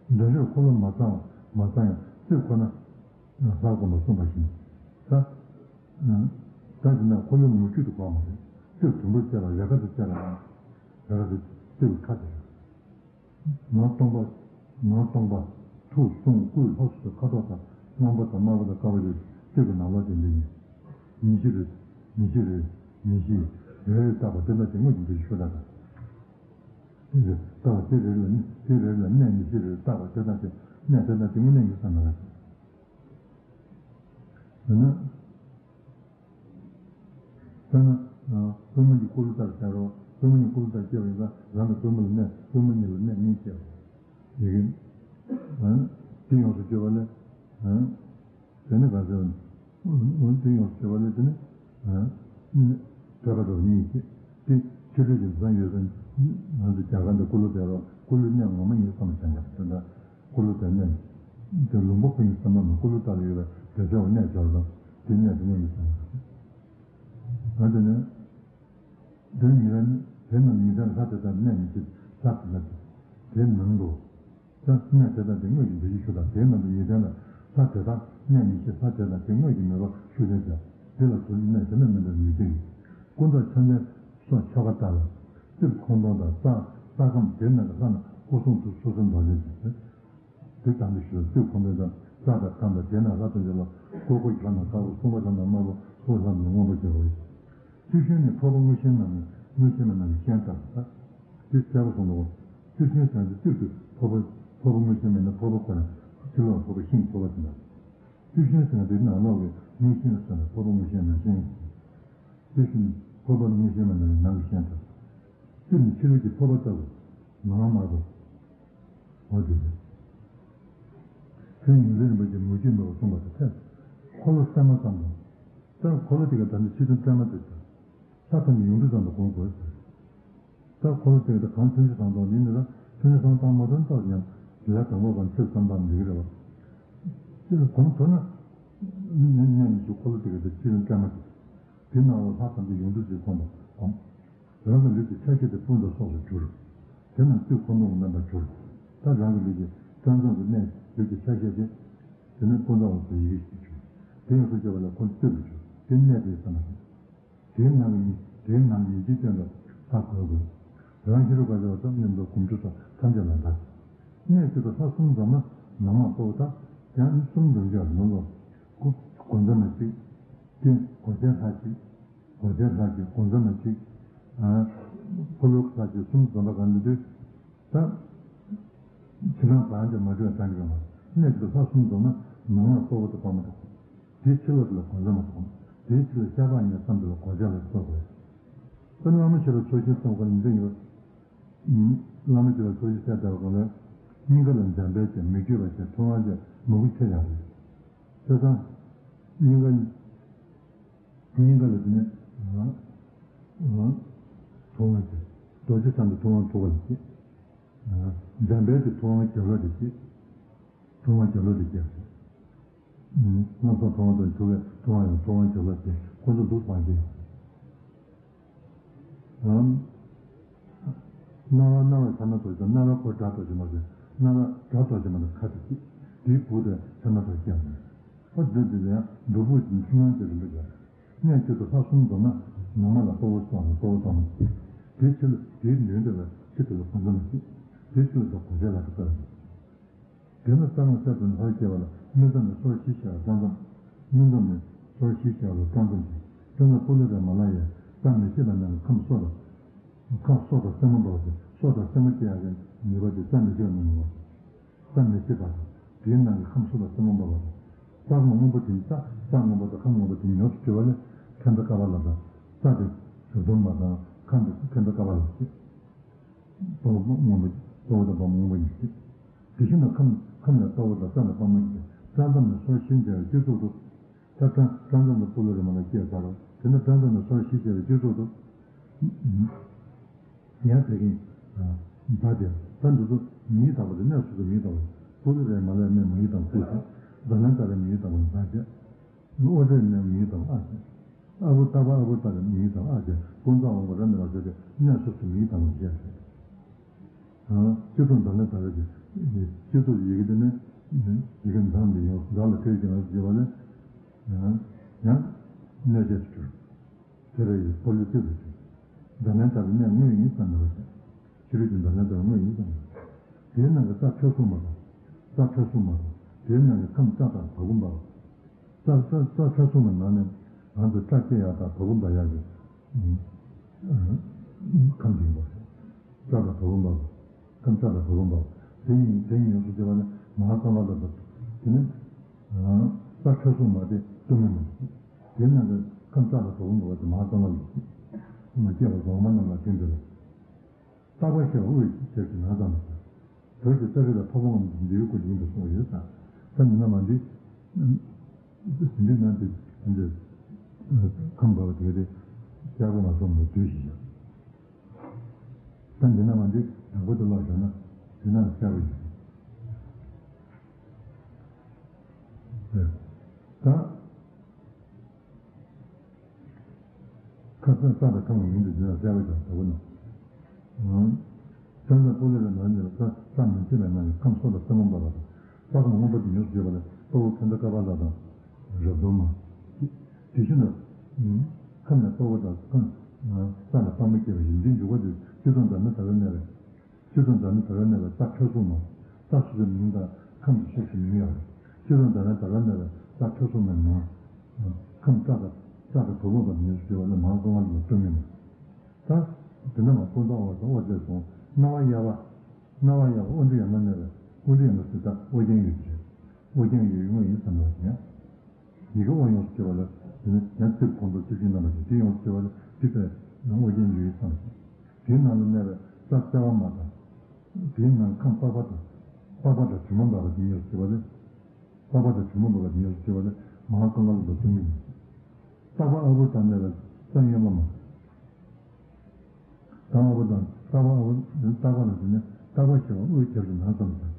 འདྲ་བྱོར་འཁོར་ལོ་མ་ཚང་བ་མ་ཚང་ཡང་རྩིབས་ཁོ་ན་ལྷར་བསྒོམ་པ་གསུངས་པ་བཞིན། ད། ད་དེ་ནས་འཁོར་ལོའི་ངོ་བཅུད་དུ་གོ་བ་མ་རེད། རྩིབས་དུམ་བུར་བཅད་པ་རེ་ཁ་དང་བཅད་པ་ཡང་། རེ་ཁ་དང་རྩིབས་ཀྱི་ཁ་དེ་རེད། ནང་སྟོང་པ། ནང་སྟོང་པ། ཐུགས་གསུང་སྐུ་ལྷ་སོ་སོའི་ཁ་དོག་དང་སྔོན་པོ་དང་དམར་པོ་དང་དཀར་པོ་རེད། རྩིབས་ཀྱི་ནང་ལོགས་དེ་འདི་ཡིན། ཉི་ཤུ་རེད། ཉི་ཤུ་རེད། ཉི་ཤུ་ཡིན། རེ་རེ་བཏགས་པ་དེ་འདྲ་དེ་དངོས་ཀྱི་འདི་ཞུ་ད་ད། དེ་རེད་བཏགས་པ་དེ་རེ་ལ་ནི་དེ་རེ་ལ་གནས་ཉི་ཤུ་རེ་བཏགས་པ་དེ་དང་དེ་གནས་དེ་དང་དེ་དངོས་གནས་ཡིན་བསམ་ན་རེད། འོ་ན། དཔེར་ན། པུས་མོ་གཉིས་སྐུ་ལུས་ལྟར་བྱ་རོགས། པུས་མོ་གཉིས་སྐུ་ལུས་ལྟར་སྐྱེ་བ་ཡིན་ཙང་རང་གི་པུས་མོ་ལ་གནས། པུས་མོ་གཉིས་ལ་གནས་གཉིས་སྐྱེ་བ། ཡི་གེ་དེ་ཡོངས་སུ་གྱུར་པ་ལས། དེ་ནི་ག་ཟེར། འོན་དེ་ཡོངས་སུ་གྱུར་པ་ལས་དེ་ནི། ཐོད་པ་དང་གཉིས་སྐྱེ། དེ་ཕྱི་ལུས་ཀྱི་འཛིན་ཡོད་ཙང་ང་ཚོ་རྒྱ་གར་འདི་སྐུ་ལུས་དེ་རོ་སྐུ་ལུས་གནས་ངོ་མ་ཡིན་བསམ་བྱ་འདྲ་དེ་འདྲ། སྐུ་ལུས་དེ་གནས། དེ་ལུང་པ་ཁོ་ཡིན་བསམ་ན་མི་སྐུ་ལུས་ལྟ་ལ་ཡོད་པའི་དེ་ཚོ་གནས་སྦྱོར་དང་དེ་གནས་དེ་དངོས་ཡིན་བསམ་ན། ད་དེ་ནས། དེ་ཉིད་ལ་ནི་དེ་རྣམས་ཉིད་ལྡན་ལྷ་དེ་དག་གནས་ཉི་ཤུ་ལྷ་དེ་དག་དེ་ནང་དུ། ད་གནས་དེ་དག་དེ་དངོས་ཀྱི་འདུ་ཤེས་ཞུ་དང་དེ་རྣམས་ཉིད་ལྡན་ལ་ལྷ་དེ་དག་གནས་ཉི་ཤུ་ལྷ་དེ་དག་དེ་དངོས་ཀྱི་མོས་པ་ཞུ་ལེན་བྱ། དེ་ལ་དུ་གནས་དེ་ནས་མི་འདྲ་ཉིད་ལྡན་གྱི། སྐུ་མདོག་ཕྱག་མཚན་སོགས་ཆོ་ག་ལྟར་ལ། རྩིབས་ཁོང་སྟོང་དང་རྩ་རྩ་ཁམས་དེ་རྣམས་ཀྱི་ལྷ་རྣམས་སྐུ་གསུང་ཐུགས་སོ་སོའི་མདོ་ལས་བྱུང་སྟེ། དེ་དམ་པའི་ཞུ་རྩིབས་ཁོང་སྟོང་དང་རྩ་དང་ཁམས་དང་དེ་རྣམས་ལྷ་དང་འབྱོར་ལ་སྐུ་འཁོར་བྱ་རྣམས་དཀར་པོ་སུམ་པ་ལྷ་རྣམས་དམར་པོ་སུམ་པ་ལྷ་རྣམས་སྔོན་པོ་འབྱོར་རོ། རྩིབས་གཞན་ནི་ཕོར་པ་དངོས་གཞན་རྣམས་ནི་དངོས་གཞན་མ་རྣམས་ཤན་ལྟར་ལ། དེ་གསལ་པོ་གསུངས་པའོ། རྩིབས་གཞན་ཟེར་ན་རྩིབས་ཀྱི་ཕོར་པ་ཕོར་པ་དངོས་གཞན་མིན་ན་ཕོར་པ་ཁོ་ན་ཕྱི་ལོགས་ཕོར་པ་ཤིང་ཕོར་པ་དེ་འདྲ། རྩིབས་གཞན་ཟེར་ན་དེ་ནང་ལོགས་ཀྱི་དངོས་གཞན་ཟེར་ན་ཕོར་པ་དངོས་གཞན་ནང་གཞན། རྩིབས་གཞན་ཕོར་པ་དངོས་གཞན་མིན་ན་ནང་གི་ཤན་ལྟར། རྩིབས་ནི་ཕྱི་རོལ་གྱི་ཕོར་པ་ལྟ་བུ། ནང་དམར་པོ། འོ་དེ་རེད། ཁྱོད་ཉིན་རེ་རིམ་པ་ཀྱི་མུ་ཁྱུད་མེད་པར་གསུངས་པ་དང་འཕྲད། འཁོར་ལོ་སྲན་མ་ཙམ་དང་། ད་འཁོར་ལོ་དེ་ག་ད་ནི་ཕྱི་དོན་སྲན་མ་དེ་དང་། ལྷ་ཐམས་ཅད་ཡོངས་གྲུབ་ཙམ་དུ་སྒོམ་དགོས་ཟེར། ད་འཁོར་ལོ་དེ་ག་ད་གང་ཐུན་ཆུ་སྲང་ཙམ་ཡིན་ན་ར་ཐུན་ཆུ་སྲང་ཙམ་མ་ཐོན་ཏོག་ཉམས་ལས་དང་པོ་གང་ཚེ་ཙམ་དང་འགྲིག་གི་རེད་བ། ཅི་ལ་སྒོམ་ཐུབ་ན། གནས་ནས་ཤུགས་འཁོར་ལོ་དེ་ག་དེ་ཕྱི་དོན་སྲན་མ་དེ། དེ་ནང་ལ་ལྷ་ཐམས་ཅད་ཡོངས་གྲུབ་ཅིག་སྒོམ་པ་སྒོམ། རང་གི་ལུས་ཀྱི་ཆ་ཤས་དེ་སྤུ་མདོག་སོགས་སུ་གྱུར། དེ་རྣམས་རྩིབས་ཁོང་སྟོང་གི་རྣམ་པར་གྱུར། ད་རང་གི་ལུས་ཀྱི་བསམ་བཟང་གི་གནས་ལུས་ཀྱི་ཆ་ཤས་དེ། དེ་ནས་སྤུ་མདོག་སོགས་ཡི་གེ་ཞིག་གྱུར། དེ་ཡང་སུ་སྐྱེ་བ་ལ་ཁོང་རྩིབས་སུ་གྱུར། དེ་གནས་དེ་ས་ན་ཞིག་དེའི་ནང་གི་ཉི་དེའི་ནང་ཉི་ཤུའི་སྟེང་དུ་ལྷ་བཀོད་དགོས། རང་ཧེ་རུ་ཀ་ཟེར་བ་དང་མཉམ་དུ་སྒོམ་ཆུ་སོགས་ཐམས་ཅད་ལ་འདར། གནས་གཅིག་ཏུ་ལྷ་གསུམ་འཛོམས་ན་ནང་མ་གཙོ་བོ་དག་ཡང་གསུམ་འཛོམས་ཀྱང་ནང་ལོགས་སྒོ་སྒོ་འཛིན་མ་གཅིག་སྟེང་སྒོ་འཛིན་ལྷ་གཅིག་སྒོ་འཛིན་ལྷ་གཅིག་སྒོ་འཛིན་མ་གཅིག་ཕོ་ལོ་ལྷ་གཅིག་གསུམ་འཛོམས་པ་གང་ཡིན་དུས། ད། ཕྱི་ནང་བར་འདི་མ་འདྲ་བ་གང་གི་རེད་མ། གནས་གཅིག་ཏུ་ལྷ་གསུམ་འཛོམས་ན་ནང་ལ་གཙོ་བོ་དེ་སྤང་མ་ཐུབ། དེ་ཕྱི་ལོགས་དེ་ལ་གོ་འཛོལ་མ་ཐུབ། དེའི་ཕྱིར་ལ་ཤ་ཁྲག་ཉིད་བསམ་པ་ལ་གོ་ཆ་ལ་སོགས་པས། ད་བླ་མ་ཞེས་པའི་ཚོགས་ཞིང་བསམ་གང་ལ་འདི་ཡོད། བླ་མ་ཞེས་པའི་ཚོགས་ཞིང་གསལ་བཏབ་གང་ལ། སྙིང་ག་ལ་འཇམ་དཔལ་གྱི་མི་བསྐྱོད་པ་གྱི་ཐུབ་དབང་གི་མང་པོ་ཆེ་ཡང་རེད། བྱས་ཙང་། སྙིང་ག་སྙིང་ག་ལ་དེ་ནས་ཐུབ་དབང་གྱི་རྡོ་རྗེ་འཆང་གི་ཐུབ་དབང་ཐུགས་ཀ་ལ་སྐྱེས། འཇམ་དཔལ་གྱི་ཐུབ་དབང་རྒྱབ་ལོགས་དེ་སྐྱེས། ཐུབ་དབང་རྒྱབ་ལོགས་དེ་སྐྱེས། ལྷག་བསམ་ཐུབ་དབང་དང་ཐུགས་ཀའི་ཐུབ་དབང་ཡང་ཐུབ་དབང་རྒྱབ་ལོགས་དེ་ཁོ་ཚོ་འདུག་སྤང་སྐྱེས། ཨམ། རྣ་བ་རྣ་བའི་ས་ན་རྡོ་རྗེ་དང་རྣ་བའི་སྒོ་སྒྲ་རྡོ་རྗེ་མ་ཟེར། རྣ་བ་སྒྲ་རྡོ་རྗེ་མ་ཟེར་ཁ་ཅིག་སྐྱེས། དེའི་བུ་དེ་ས་ན་རྡོ་རྗེ་སྐྱེས། ཨ་འདི་འདི་ཡང་འདུག་བུ་ཐུན་མོང་གི་རིམ་པ་ཡོད། གནས་བཅུ་དང་ལྷ་གསུམ་འཛོམས་ན་ནུ་མ་ལ་དཔའ་བོ་སོགས་ལ་དཔའ་བོ་དང་། དེའི་ཕྱིར་ལ་དེའི་མདུན་དེ་ལ་ཕྱི་དེ་ལ་གོ་འཛོམས་ལ་སྐྱེས། དེའི་ཕྱིར་ལ་གོ་ཆ་ལ་ཁ་ལ། དེ་ལ་རྩ་རླུང་གསལ་དུ་ལྷར་སྐྱེ་བ་ལ་སྨིན་མཚམས་ནས་སོར་བཞི་བྱ་བ་རྩ་མཚམས། སྨིན་མཚམས་ནས་སོར་བཞི་བྱ་བ་རྩ་མཚམས་ཀྱི་རྩ་མཚམས་སྤུ་ལེ་རེ་མ་ལ་ཡའི་རྩ་མི་ཤེས་པ་རྣམས་ནི་ཁམས་སྲོ་དང་། ཁམས་སྲོ་དང་སེན་མོ་འབར་བ་སྟེ་སྲོ་དང་སེན་མོ་སྐྱེ་ཡག་གི་ནུས་པ་དེ་རྩ་མི་ཤེས་པ་རྣམས་ནི་རྩ་མི་ཤེས་པ་དང་དེའི་ནང་གི་ཁམས་སྲོ་དང་སེན་མོ་འབར་བ་དང་། རྩ་སྔོན་པོ་དེ་ནི་རྩ་རྩ་སྔོན་པོ་དང་ཁམས་སྔོན་པོ་དེ་ཉམས་སུ་བཅུག་པ་ལས་ཁེན་ཏ་ཀ་པ་ལ་དང་། རྩ་དེ་གྲུབ་དོན་མ་དང་ཁམས་དེ་ཁེན་ཏ་ཀ་པ་ལ་སྐྱེ། དཔའ་བོ་སྔོན་པོ་དཔའ་བོ་དང་དཔའ་མོ་སྔོན་པོ་ཡིན་ཏེ། དེ་བཞིན་དུ་ཁམས་ཁམས་ལ་དཔའ་བོ་དང་རྩ་ལ་དཔའ་མོ་ཡིན་ཏེ། རྩ་མཚམས་ནས་སོར་བཞི་འབྱེད་པའི་སྤྱི་གཙུག་ཏུ། ད་རྩ་རྩ་མཚམས་ལ་སྤུ་ལེ་རེ་མ་ལ་སྐྱེས་ཚར་རོ། དེ་ནས་རྩ་མཚམས་ནས་སོར་བཞི་འབྱེད་པའི་སྤྱི་གཙུག་ཏུ། ཡང་དེ་གིན། ད་དེ་ད་འདི་ཚོ་མིང་དག་པ་དེ་གནས་སོ་སོ་མིང་དག་པ། སྤུ་ལེ་རེ་མ་ལ་ཡའི་མིང་དང་སྤུ་ཟེར། ཛ་ལན་ཏ་རའི་མིང་དང་ཟ་བྱ། ཨོ་ཏའི་མིང་དང་ཨ་ཟེར། ཨ་བུ་ཏ་བ་ཨ་བུ་ཏ་རའི་མིང་དང་ཨ་ཟེར། ཀུན་བརྟགས་དབང་པོ་ར་ནི་བ་ཟེར་ཏེ་གནས་སོ་སོའི་མིང་དང་ཟེར་ཏེ། སྤྱི་གཙུག་ཛ་ལན་ཏ་ར་གི་སྤྱི་གཙུག་ཡི་གེ་དེ་ནི་ཡི་གེ་མདངས་དེ་ཡོད་ཛ་ལ་ཏའི་གི་ང་ཟེར་བ་ལས་ཡང་གནས་བྱེད་དུ་གྱུར། དེ་ར་ཡི་སྤོ་ལོ་རྩིབས་རུ་གྱུར། ཛ་ལན་ཏ་རའི་གནས་དངོས་ཡིན་བསམ་ནས་རེད། ཕྱི་རོལ་གྱི་ཛ་ལན་ཏ་ར་དངོས་ཡིན་བསམ་ནས། དེའི་ནང་གི་རྩ་ཁྲོལ་གསུམ་མ་དང་། རྩ་ཁྲོལ་གསུམ་མ་དང་། དེའི་ནང་གི་ཁམས་སྐྲ་དང་བ་སྤུ་འབར། རྩ་རྩ་རྩ་ཁྲོལ་གསུམ་མའི་ནང་ནས་ང་ཚོ་སྐྲ་སྐྱེ་ཡག་དང་བ་སྤུ་འབར་ཡག་གི་ཁམས་ཅིག་ཡིན་པ་རེད། སྐྲ་དང་བ་སྤུ་འབར། ཁམས་སྐྲ་དང་བ་སྤུ་འབར། དེ་ཡིན་དེ་ཡིན་ཡོངས་སུ་བྱས་པ་ནི་མ་ཧཱ་ཀཱ་ཝཱ་ལ་དང་། དེ་ནི་རྩ་ཁྲོལ་གསུམ་མ་དེ་སྟོད་སྨད་མ་དང་། དེ་ནང་གི་ཁམས་སྐྲ་དང་བ་སྤུ་འབར་བ་དེ་མ་ཧཱ་ཀཱ་ཝཱ་ལ་དང་། མ་སྐྱེས་པ་གོང་མ་རྣམས་ལ་ཐིམ་པས་ལ། རྟག་པ་ཞེས་པ་དབུས་ཀྱི་ཁྱབ་ཀྱི་ནང་ཙམ་ལ། བོད་ཀྱི་ཙ་རི་ལ་འཕགས་པ་དབང་པོ་འདུལ་བའི་སྐུ་ཡིན་པར་གསུངས་ཡོད་ཙང་། ད་འདི་ན་མ་འདི། འདི་ན་འདི་འདི་ཁམས་འབར་བ་དེ་རེད། ཤར་སྒོ་ང་སོང་ནས་བསྡུས་ཤིག་ཡོད། ད་འདི་ན་མ་འདི་དང་པོ་དེ་ལ་བཞག་ན་འདི་ན་ཤར་བ་ཡོད། ད། ཁ་སང་ས་དང་ཁམས་ཀྱི་མིང་དུ་འཛིན་ན་གསལ་བ་ཀྱང་དག་པོ་ན། ཨང་། ས་ས་སྤུ་ལེ་རེ་མ་ནི་ལ་ས་ས་མི་ཤེས་པའི་ནང་ནས་ཁམས་སྲོ་དང་སེན་མོ་འབར་བ་དང་། རྩ་ཁམས་སྔོན་པོ་དེ་ཉམས་སུ་བཅུག་པ་ལས་དཔའ་བོ་ཁེན་ཏ་ཀ་པ་ལ་དང་། རབ་གདོན་མ། དེ་བཞིན་དུ། ཁམས་ལ་དཔའ་བོ་དང་ཁམས། ས་ལ་དཔའ་མོ་སྐྱེ་བ་ཡིན་ཏེ་འཇུག་པ་དེ་སྤྱི་གཙུག་ཛ་ལན་ཏ་ར་གནས་པའི། སྤྱི་གཙུག་ཛ་ལན་ཏ་ར་གནས་པའི་རྩ་ཁྲོལ་གསུམ་མ། རྩ་སོ་སོའི་མིང་དང་ཁམས་ཀྱི་ཕྱོགས་སུ་མིང་ཡོད་རེད། སྤྱི་གཙུག་ཛ་ལན་ཏ་ར་གནས་པའི་རྩ་ཁྲོལ་གསུམ་མའི་ནང་། ཁམས་སྐྲ་དང་སྐྲ་དང་བ་སྤུ་འབར་བ་ཉམས་སུ་བཅུག་པ་ལས་མ་ཧཱ་ཀཱ་ཝཱ་ལ་དང་སྟོད་སྨད་མ། ད། དེ་འདྲ་མ་ཀུན་བརྟགས་དབང་པོ་དང་ཨོ་ཏའི་གསུང་། རྣ་བ་གཡས་པ། རྣ་བ་གཡས་པ་ཨོ་ཏའི་ཡ་མ་གནས་པའི་ཨོ་ཏའི་ཡ་མ་ཟེར་ད་ཨོ་རྒྱན་ཡོད་ཀྱི་རེད། ཨོ་རྒྱན་ཡོད་དངོས་ཡིན་བསམ་པ་ཡིན། ཡི་གེ་ཨོ་ཡོངས་སུ་གྱུར་པ་ལ། དེ་ནི་ཡང་ཏིག་ཁོང་ཁྲོ་ཏིག་ཅིག་རྣམ་པ་ཞིག་དེ་ཡོངས་སུ་གྱུར་པ་ལ་ཏིག་པའི་ནང་ཨོ་རྒྱན་ཡོད་ཡིན་བསམ་ཞིང་། དེའི་ནང་ལ་གནས་པའི་རྩ་གསལ་བ་མ་དང་། དེའི་ནང་ཁམས་པགས་པ་དང་། པགས་པ་དང་གྲིབ་མ་འབར་བ་དེ་ཡོངས་སུ་གྱུར་པ་ལ། པགས་པ་དང་གྲིབ་མ་འབར་བ་དེ་ཡོངས་སུ་གྱུར་པ་ལ་མ་ཧཱ་ཀཱ་ཝཱ་ལ་དང་སྟོད་སྨད་ཡིན། རྟག་པ་ཨ་བུར་དང་གནས་པའི་རྩ་གཡོན་པ་མ། རྟག་པ་དང་རྟག་པ་ཨ་བུར་རྟག་པ་ལ་དེ་ནི་རྟག་པ་ཞེས་པ་དབུས་ཁྱབ་ཀྱི་ནང་ཙམ་དང་།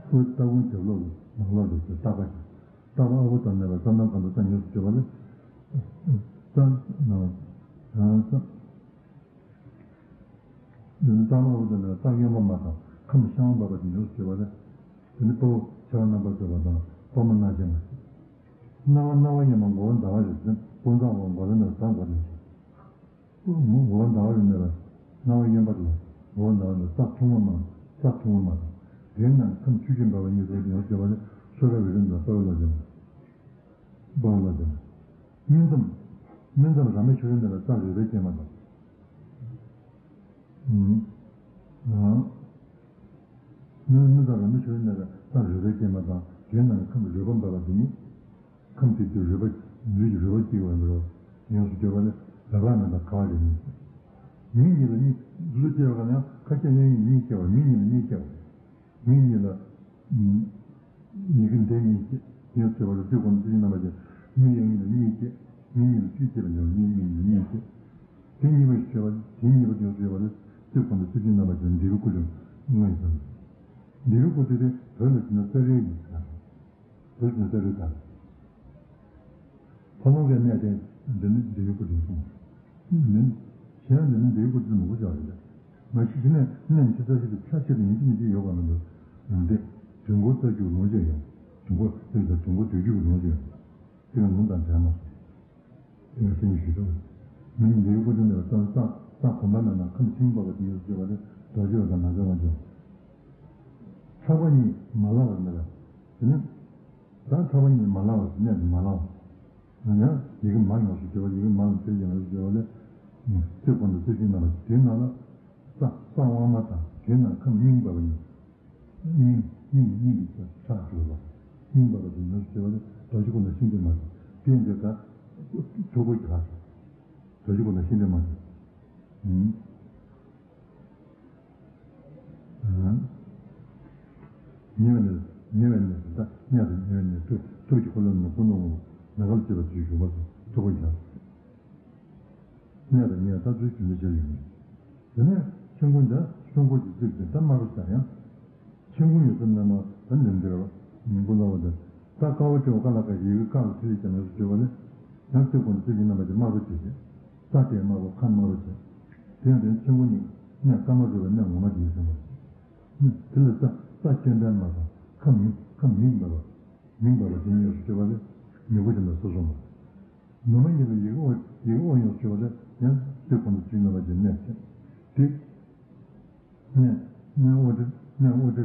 དབུས་རྟ་ཁུང་རྒྱབ་ལོགས་ཀྱི་ནང་ལོགས་དེ་ཚོ་རྟག་པ་ཞེས། རྟག་པ་ཨ་བུར་དང་གནས་པའི་རྩ་མདངས་གང་དུ་རྩ་ཉམས་སུ་བཅུག་པ་ལས། རྩ། རྩ། རྟག་པ་ཨ་བུར་དང་གནས་པའི་རྩ་གཡོན་པ་མ་དང་ཁམས་བཤང་བ་འབར་བ་དེ་ཉམས་སུ་བཅུག་པ་ལས། དེ་ནི་དཔའ་བོ་ཆེ་བ་རྣམ་པར་རྫོགས་པ་དང་དཔའ་མོ་རྣ་ཆེན་མ། རྣ་བ་རྣ་བ་གཡས་མ་མགོ་བོ་ཟླ་བ་རེད་ཟེར་ཀུན་བརྟགས་དབང་པོ་མགོ་ལ་ནས་རྩ་མགོ་ནས་ཟེར། མགོ་བོ་ཟླ་བ་རེད་ནས་རྣ་བ་གཡོན་པ་ལ་མགོ་བོ་ཟླ་བ་ནས་རྩ་ཐུང་བ་མ། རྩ་ཐུང་བ་མ་དང་། དེའི་ནང་ཁམས་ཆུ་སྐྱེས་འབར་བ་གཉིས་སུ་དེ་ཡོངས་སུ་གྱུར་པ་ནི་སོ་ར་བི་རི་དང་དཔའ་བོ་ལ་ཟེར། དཔའ་བོ་ལ་ཟེར། སྨིན་མཚམས། སྨིན་མཚམས་ར་མའི་ཕྱོགས་རིས་ནས་རྩ་རོལ་པའི་སྐྱེས་མ་དང་། སྨིན་མཚམས་ར་མའི་ཕྱོགས་རིས་ནས་རྩ་རོལ་པའི་སྐྱེས་མ་དང་དེའི་ནང་ཁམས་རོལ་པ་འབར་བ་དེ་ཉིད། ཁམས་དེ་དུས་རོལ་པ། ལུས་ཀྱི་རུས་པ་གཅིག་ཡོད་པ་འདྲ་བ་ཡོངས་སུ་གྱུར་པ་ནི་རབ་རབ་མེད་པ་ག་བ་རེ་ཡིན། མིང་གཉིས་ལ་གཉིས། ལུས་སྐྱེ་བ་ན་ཡང་ཁ་ཤས་དབྱིན་ཡིག་གཉིས་སྐྱེ་བ། མིང་གཉིས་ལ་གཉིས་སྐྱེ་བ་རེད། མིང་གཉིས་ལ། ཡི་གེ་འབྲེལ་གཉིས་སྐྱེ། ཡོངས་སུ་གྱུར་པ་ལ་དུས་གང་དུ་ཚུལ་བཞིན་རྣམ་པར་སྦྱར། མིང་དབྱིན་ཡིག་ལ་གཉིས་སྐྱེ། མིང་གཉིས་ལ་གཅིག་སྐྱེ་བ་འདྲ་བ་ཡིན། མིང་གཉིས་ལ་གཉིས་སྐྱེ། དེ་གཉིས་པ་ཡོངས་སུ་གྱུར་པ། དེ་གཉིས་པ་ཡོངས་སུ་གྱུར་པ་ལ་དུས་གང་དུ་ཚུལ་བཞིན་རྣམ་པར་སྦྱར། འབྲས་བུའི་སྐུ་ལ་དངོས་ཡིན་ཙང་། འབྲས་བུའི་སྐུ་དེ་དེ་བོད་ལ་བྱས་ན་རྩ་རེ་ཡིན་ཟེར། བོད་ཀྱི་རྩ་རེ་དང་། ཕ་ལོང་གི་གནས་དེ་འདི་ནི་འབྲས་བུའི་སྐུ་དེ་གསུངས། མིན། གཞན་འདི་ནི་འབྲས་བུའི་སྐུ་དེ་མང་པོ་བྱ་བ་རེད། མ་གཞི་གཞི་ནས་གནས་ཆེ་ས་ཞིག་ཏུ་ཆ་ཆེ་རུ་ཡིན་གཅིག་མིན་གཅིག་ཡོད་པ་མི་འདུག་འདི་དུས་འཁོར་རྩ་རྒྱུད་ལུང་བྱས་ཡོད། དུས་འཁོར་དུས་དང་དུས་འཁོར་དུས་རྒྱུད་ཀྱི་ལུང་བྱས་ཡོད། དེ་ལ་ལུང་དང་འབྲེལ་མ་སོང་། དེ་ལ་སེམས་ཉིད་ཞུ་ཐུབ། མིན་འབྲས་བུའི་སྐུ་དེ་ནི་རྩ་རྩ་རྩ་གོམས་པ་མེད་ན་ཁམས་ཆེན་པོ་བ་དེ་ཡོངས་སུ་གྱུར་པ་ནི་རྡོ་རྗེ་བ་དང་ནམ་མཁའི་དབང་ཕྱུག་ཕྲག་པ་གཉིས་མ་ལགས་པར་གནས་པ། དེ་ནི། ད་ཕྲག་པ་གཉིས་མ་ལགས་པ་གནས་དུ་མ་ལགས་པ། ཡང་ཡི་གེ་མ་ཡོངས་སུ་གྱུར་པ། ཡི་གེ་མ་ལ་ཚིག་ཡོངས་སུ་གྱུར་པ་ལས། ཚིག་གོང་དུ་ཚུལ་བཞིན་རྣམ་པར། དེའི་ནང་ལ་ས་ས་དབང་མ་དང་། དེའི་ནང་ཁམས་སྙིང་པ་བ་ཡིན། སྙིང་སྙིང་སྙིང་གི་ཆ་ཆགས་གྱུར་པ། སྙིང་པ་བ་དེ་ཡོངས་སུ་གྱུར་པ་ལས་རྡོ་རྗེ་ཁོ་ན་ཤིང་རྟའི་མ་དང་། དེ་འདྲ་ད་ཆོས་སྐུ་གི་ལྷ། རྡོ་རྗེ་ཁོ་ན་ཤིང་རྟའི་མ་དང་། ཉེ་བའི་གནས། ཉེ་བའི་གནས་སུ་ད་གནས་སུ་ཉེ་བའི་གནས་སུ་ཐུགས་ཀྱི་འཁོར་ལོ་ནི་སྐུ་མདོག་སྔོ་པོ་ནམ་མཁའ་ལ་བཅས་པ་དུས་བཞུགས་པ་སོགས་ཐུགས་ཁོ་ཡང་། གནས་དང་ཉེ་བ་ལྟ་ཚུལ་རྒྱུན་དུ་བྱས་ཡོད་མོད། དེ་ནས་མཆན་ཁུང་འདི་སྲུང་འཁོར་གྱི་རྩིབས་ཀྱི་ད་དམར་པོ་ཆགས་ཡང་། མཆན་ཁུང་ཡོད་ས་རྣམས་ད་ལེན་འདིར་བ་མིང་པོ་ལ་བ་དང་། ད་ཀ་བ་སྤྲེའུ་ཀ་ལ་ཀ་ཡི་གེ་ཀ་ལ་ཕྲི་ཡིག་ཀྱང་ཡོངས་སུ་གྱུར་པ་ལས། ཡང་སྟེ་ཀུན་ཏུ་སྲིད་ཀྱི་རྣམ་པ་ཅན་དམར་པོ་བྱས་ཏེ། ས་སྟེ་དམར་པོ་ཁམས་དམར་པོ་བྱས། དེ་ཡང་དེ་ནི་མཆན་ཁུང་གཉིས་གནས་ཀ་མ་རུ་བའི་གནས་ངོ་མ་དེ་ཡིན་ཟེར་བ། དེ་ལ་ས་ས་སྐྱོན་ལྡན་མ་དང་ཁམས་མིང་ཁམས་མིང་འབར་བ། མིང་འབར་བ་དེ་ཡོངས་སུ་གྱུར་པ་ལས་མི་མགོ་ཅན་དང་སོ་སོ་མ། ནུ་མ་གཉིས་ལ་ཡི་གེ་ཨོ་ཡི་གེ་ཨོ་ཡོངས་སུ་གྱུར་པ་ལས་ཡང་སྟེ་ཀུན་ཏུ་སྲིད་རྣམ་པ་ཅན་གནས་བྱས། དེ། གནས་གནས་ཨོ་ཏི་གནས་ཨོ་ཏི་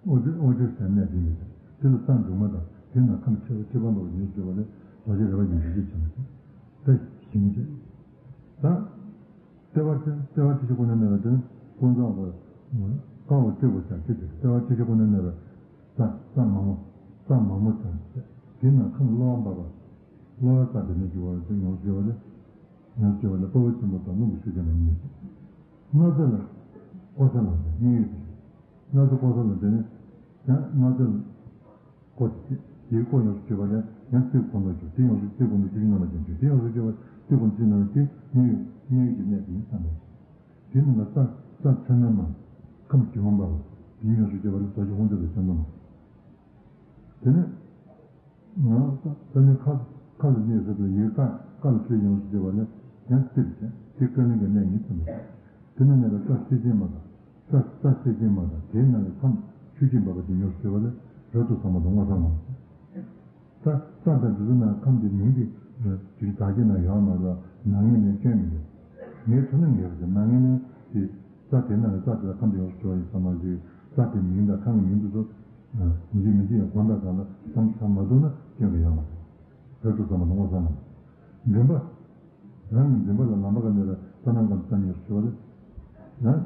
ཨོ་ཏི་ཨོ་ཏི་ཟེར་གནས་དེ་མི་འདུག་དེ་ལ་ས་འབྲུག་མ་དང་། དེ་ན་ཁམས་ཆེ་བ་ཆེ་བ་འབར་བ་ཡོངས་སུ་གྱུར་པ་ལས་རྡོ་རྗེ་རལ་པ་ཡིན་ཞེས་བྱ་བ་སྟེ། ད་ཞིང་བྱས། ད་ལྟེ་བ་ལྟེ་ལྟེ་བ་ཁྲི་ཤོག་ཀུན་ནས་གནས་པ་དེ་ནི་ཀུན་བཟང་བ་ཀ་བ་སྤྲེའུ་ཆགས་ཏེ། ལྟེ་བ་ཁྲི་ཤོག་ཀུན་ནས་གནས་པ། ས་ས་མ་མོ། ས་མ་མོ་ཚང་བྱས། དེ་ན་ཁམས་གློ་བ་འབར་བ། གློ་བའི་ས་དེ་ནས་རྒྱུ་བ་དེ་ཡོངས་སུ་གྱུར་པ་ལས། ཡང་སྐྱེ་བ་ལ་དཔའ་བོ་ཆེན་པོ་དང་རླུང་གི་ཤུགས་ཅན་ལ་གཉིས་སོ། སྣ་རྩེ་ལ་ཀོ་ས་ལ་དང་གཉིས་ཡོད་དེ། སྣ་རྩེ་ཀོ་ས་ལ་དེ་ནི་ཡང་སྣ་རྩེ་ལ་ཀོ་དེ་དེའི་ཀོ་ཡོངས་སུ་གྱུར་པ་ལ་ཡང་སྟེ་ཀུན་ཏུ་གྱུར། དེ་ཡོངས་སུ་སྟེ་ཀུན་ཏུ་སྲིད་ཀྱི་རྣམ་པ་ཅན་གྱུར། དེ་ཡོངས་སུ་གྱུར་པ་སྟེ་ཀུན་ཏུ་སྲིད་རྣམ་པ་དེ་མཉན་ཡོད་མཉན་ཡོད་ཀྱི་གནས་དེ་ཡིན་བསམ་པས། དེ་ནི་ང་ས་ས་ཚད་མེད་མ་ཁམས་ཀྱི་འོང་འབར་བ་དེ་ཡོངས་སུ་གྱུར་པ་ལ་རྡོ་རྗེ་ཧཱུྃ་ཚོགས་དང་ཤིན་ཏུ་མ། དེ་ནི། ང་ས་ས་ནི་ཁ་ཁ་ལ་གནས་ཟེར་དུས་ཡི་གེ་ཀ་ཀ་ལ་ཕྲི་ཡོངས་སུ་གྱུར་པ་ལས་ཡང་སྟེ་བྱས། དེ་ཀ་ལིང་གའི་གནས་ཡིན་ཙམ་པ། དེ་ན་གནས་པའི་ས་གསེར་ཅན་མ་དང་། ས་ས་གསེར་ཅན་མ་དང་། དེའི་ནང་གི་ཁམས་ཆུ་སྐྱེས་འབར་བ་དེ་ཡོངས་སུ་གྱུར་པ་ལས་རབ་ཏུ་བཟང་པོ་དང་སྔོ་བསངས་མ། ས་ས་དང་དེ་ཚོ་ནང་ཁམས་དེ་མིང་དེ་དུས་དག་གི་ནང་ཡོད་མ་རེད། ནང་ངེས་ནས་སྐྱོན་མི་འདུག་ངའི་ཐོག་ནས་ངེས་པ་དེ་ནང་ངེས་ནས་དེ། ས་དེ་ནང་གི་ས་དེ་ལ་ཁམས་དེ་ཡོངས་སུ་གྱུར་པ་ཡིན་བསམ་པ་ཞིག་ས་དེ་མིང་དང་ཁམས་ཀྱི་མིང་དེ་ཚོ། མི་འཇིགས་མི་འཇིགས་ཡང་གོ་འདྲ་གང་ལ་བསམ་བསམ་མ་ཐུབ་ན་སྐྱོན་གྱི་ཡོད་མ་རེད། རབ་ཏུ་བཟང་པོ་དང་སྔོ་བསངས་མ། མགྲིན་པ། རང་གི་མགྲིན་པ་ལ་ལམ་པ་ག་ནས་རེད། ས་ནང་གམ་ས་ནས་ཡོངས་སུ་གྱུར་པ་རེད།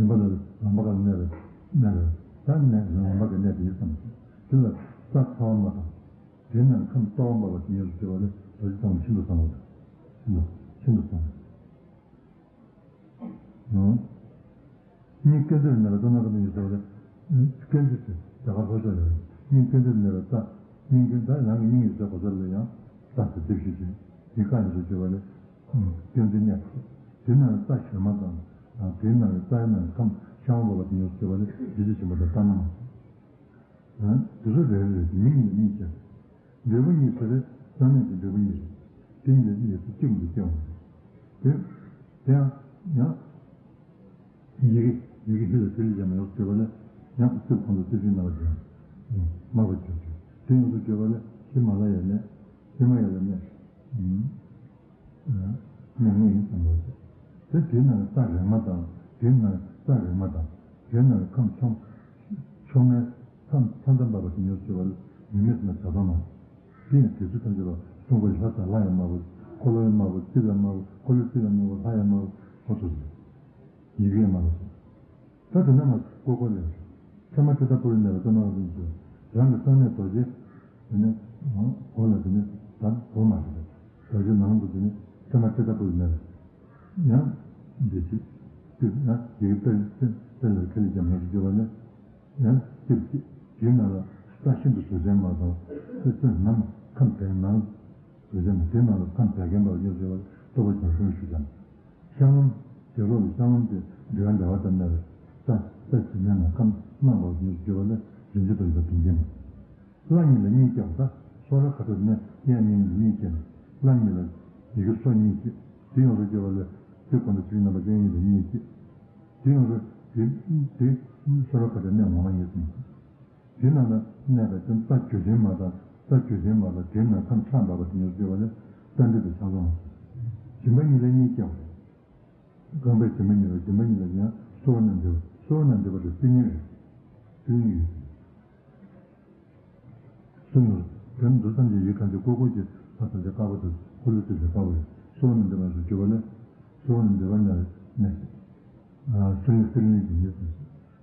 ཡང་། མགྲིན་པ་ལ་ལམ་པ་ག་ནས་རེད། གནས་རེད། ས་ནས་ལམ་པ་ག་ནས་དེ་ཡིན་བསམ་པ་ཞིག་དེ་ལ་ས་ཚ་བ་མ་དང་། དེ་ནང་ཁམས་གཙོ་བོ་འབར་བ་དེ་ཡོངས་སུ་གྱུར་པ་ལས་རྡོ་རྗེ་ཐང་ཤིན་ཏུ་བཟང་བ་དང་། ཤིན་ཏུ་ཤིན་ཏུ་བཟང་བ། སྙིང་གན་ཚོད་ལ་གནས་པའི་རྩ་ནང་ཁ་ནས་ཡོངས་སུ་གྱུར་པ་ལས། གན་ཚོད་ཟེར་རྒྱ་གར་ལྷོ་ཕྱོགས་ལ་ཡོད། སྙིང་གན་ཚོད་ལ་གནས་པའི་རྩ། སྙིང་གན་ད་རང་གི་སྙིང་ཡོད་སའི་གོ་ས་ལ་ཡང་རྩ་དེ་རྩིབས་ཤིག་བྱས། དེ་ཀ་ཡོངས་སུ་གྱུར་པ་ལས། གན་ཚོད་གནས་པ། དེ་ནང་རྩ་གཞོན་མ་དང་། དེའི་ནང་གི་རྩ་ཡི་ནང་གི་ཁམས་ཤ་བ་འབར་བ་དེ་ཡོངས་སུ་གྱུར་པ་ལས་རྗེ་བཙུན་ཆེན་པོ་དང་ལྟ་ན་མ། དེ་ཚོ་རེ་རེ་རེ་མིང་གཉིས་གཉིས་ཀྱང་། འབྲས་བུ་གཉིས་ཟེར་བས་རྩ་གནས་ཀྱི་འབྲས་བུ་གཉིས་རེད། དེ་གཉིས་ལས་ཡོད་ཚད་གཅིག་མི་སྐྱེ་བ་རེད། དེ་དེ་ཡང་ཡང་། ཡི་གེ་ཡི་གེ་ཧི་ལ་ཐི་ལི་ཅན་མ་ཡོངས་སུ་གྱུར་པ་ལས་ཡང་སྲིད་ཁོང་དུ་སྲིད་ཞིང་ན་བ་ཅན། དམར་པོ་གྱུར་ཅིག་དེ་ཡོངས་སུ་གྱུར་པ་ལས་ཧི་མ་ལ་ཡའི་གནས། ཧི་མ་ཡ་ལ་གནས། གནས་ངེས་ཡིན་བསམ་པ་རེད། དེ་དེའི་ནང་གི་རྩ་རེག་མ་དང་། དེའི་ནང་གི་རྩ་རེག་མ་དང་། དེའི་ནང་གི་ཁམས་ཆོམ་ཆོམ་མེ། མཚམས་མཚམས་མཚམས་འབར་བ་དེ་ཡོངས་སུ་གྱུར་པ་ལས་མི་མེད་ཟེར་ན་བྱ་དོ་མ། དེ་ཡང་དེ་ཚོ་ཐམས་ཅད་ལ་གསུང་པ་ལྷ་དང་ལྷ་ཡང་དམར་པོ། འཁོར་ལོ་ཡང་དམར་པོ། རྩིབས་ཡང་དམར་པོ། འཁོར་ལོའི་རྩིབས་ཡང་དམར་པོ། ལྷ་ཡང་དམར་པོ། འོ་ཐུགས་སུ་ཡི་གེ་ཡང་དམར་པོ་སོང་། ད་དེ་ན་མ་ཀོ་ཀོ་ལས། ཚད་མ་ཁྲི་ད་པུ་རི་ནས་ལ་ཙ་ན་རིན་ཆེན་རང་གི་གསང་གནས་རྡོ་རྗེ། དེ་ནས་ འོ་ལ་དེ་ནི་ད་གོ་མ་རེད། ད་ཅི་ནང་དུ་དེ་ནི་ཚད་མ་ཅི་ལྟ་བུ་ཡིན་ན་ཡང་འདི་ཅི་དེ་ན་ཡི་གེ་དཔེ་དཔེ་ལ་ཁས་ལེན་ཀྱང་མེད་དུ་འགྱུར་བ་ནི་ཡང་སྟེར་ཅི། དེའི་ནང་ལ་རྩ་ཤིན་ཏུ་བཟོད་བྲལ་མ་དང་དེ་ཚོའི་ནང་ཁམས་དེའི་ནང་བཟོད་བྲལ་མ་དེའི་ནང་ལ་ཁམས་བད་ཀན་པ་ཡོད་ཟེར་བ་ལྟོ་བ་བྱང་སོང་ཞུ་ཀྱང་། གཤང་ལམ། དེ་རོགས་ལ་གཤང་ལམ་དེ་འདྲ་འདྲ་བ་ཙམ་མེད་པར་རྩ་རྩ་ཇི་སྙེད་ན་ཁམས་སྣང་བ་ཉིད་སུ་གྱུར་པ་ལས་རིན་ཆེན་དུ་ཡོད་པ་དེ་འགྱེད་མ། ལྷ་ཉིད་ལ་གཉིད་སྐྱེ་བ་དང་སོ་ར་ཁ་ཐུག་ནས་གཡས་གཉིས་ལ་གཉིད་སྐྱེ་ན་ལྷ་ཉིད་ལ་ཡི་གེ་སོ་གཉིད་སྐྱེ། དེ་ཡོངས་སུ་གྱུར་པ་ལས་དེ་ཀུན་ཏུ་ཚིག་རྣམ་པ་གཡས་གཉིས་ལ་གཉིད་སྐྱེ། དེ་ཡོངས་སུ་དེ་དེ་སོ་ར་ཁ་ཐུག་གནས་ངོ་མ་ཡིན་གསུངས། དེ་རྣམས་ལ་གནས་པའི་སྟེང་རྩ་བརྒྱུད་ལྡན་མ་དང་རྩ་བརྒྱུད་ལྡན་མ་དང་དེ་རྣམས་ཁམས་ཆགས་འབབ་པ་དེ་ཉིད་སུ་གྱུར་པ་ལས་རྩ་འདྲེས་པའི་ཆགས་སྡང་། སྦྱིན་པ་གཉིས་ལ་གཉིད་སྐྱེ་བ་རེད། རྐང་པའི་སྦྱིན་པ་གཉིས་ལ་སྦྱིན་པ་གཉིས་ལ་ཡང་གསོལ་བ་རྣམས་འདྲེས་པ་གསོལ་བ་རྣམས་འདྲེས་པ་རེད་སྤྱི་གཉིས་རེད། སྤྱི་གཉིས་ཡོད། སུ་ནོར་དོན་འདུག་ཐམས་ཅད་ཡིད་ཐམས་ཅད་ཀོ་ཀོ་ཀྱི་ལྷ་ཐམས་ཅད་དཀར་པོ་དང་འཁོར་ལོ་བཅས་པའི་དཀར་པོ་རེད་གསོལ་བ་རྣམས་འདྲེས་པ་སུ་གྱུར་པ་ལས་གསོལ་བ་རྣམས་འདྲེས་པ་ནས་ནས། སུ་ནི་སུ་ནི་ཡིན་ཡིན།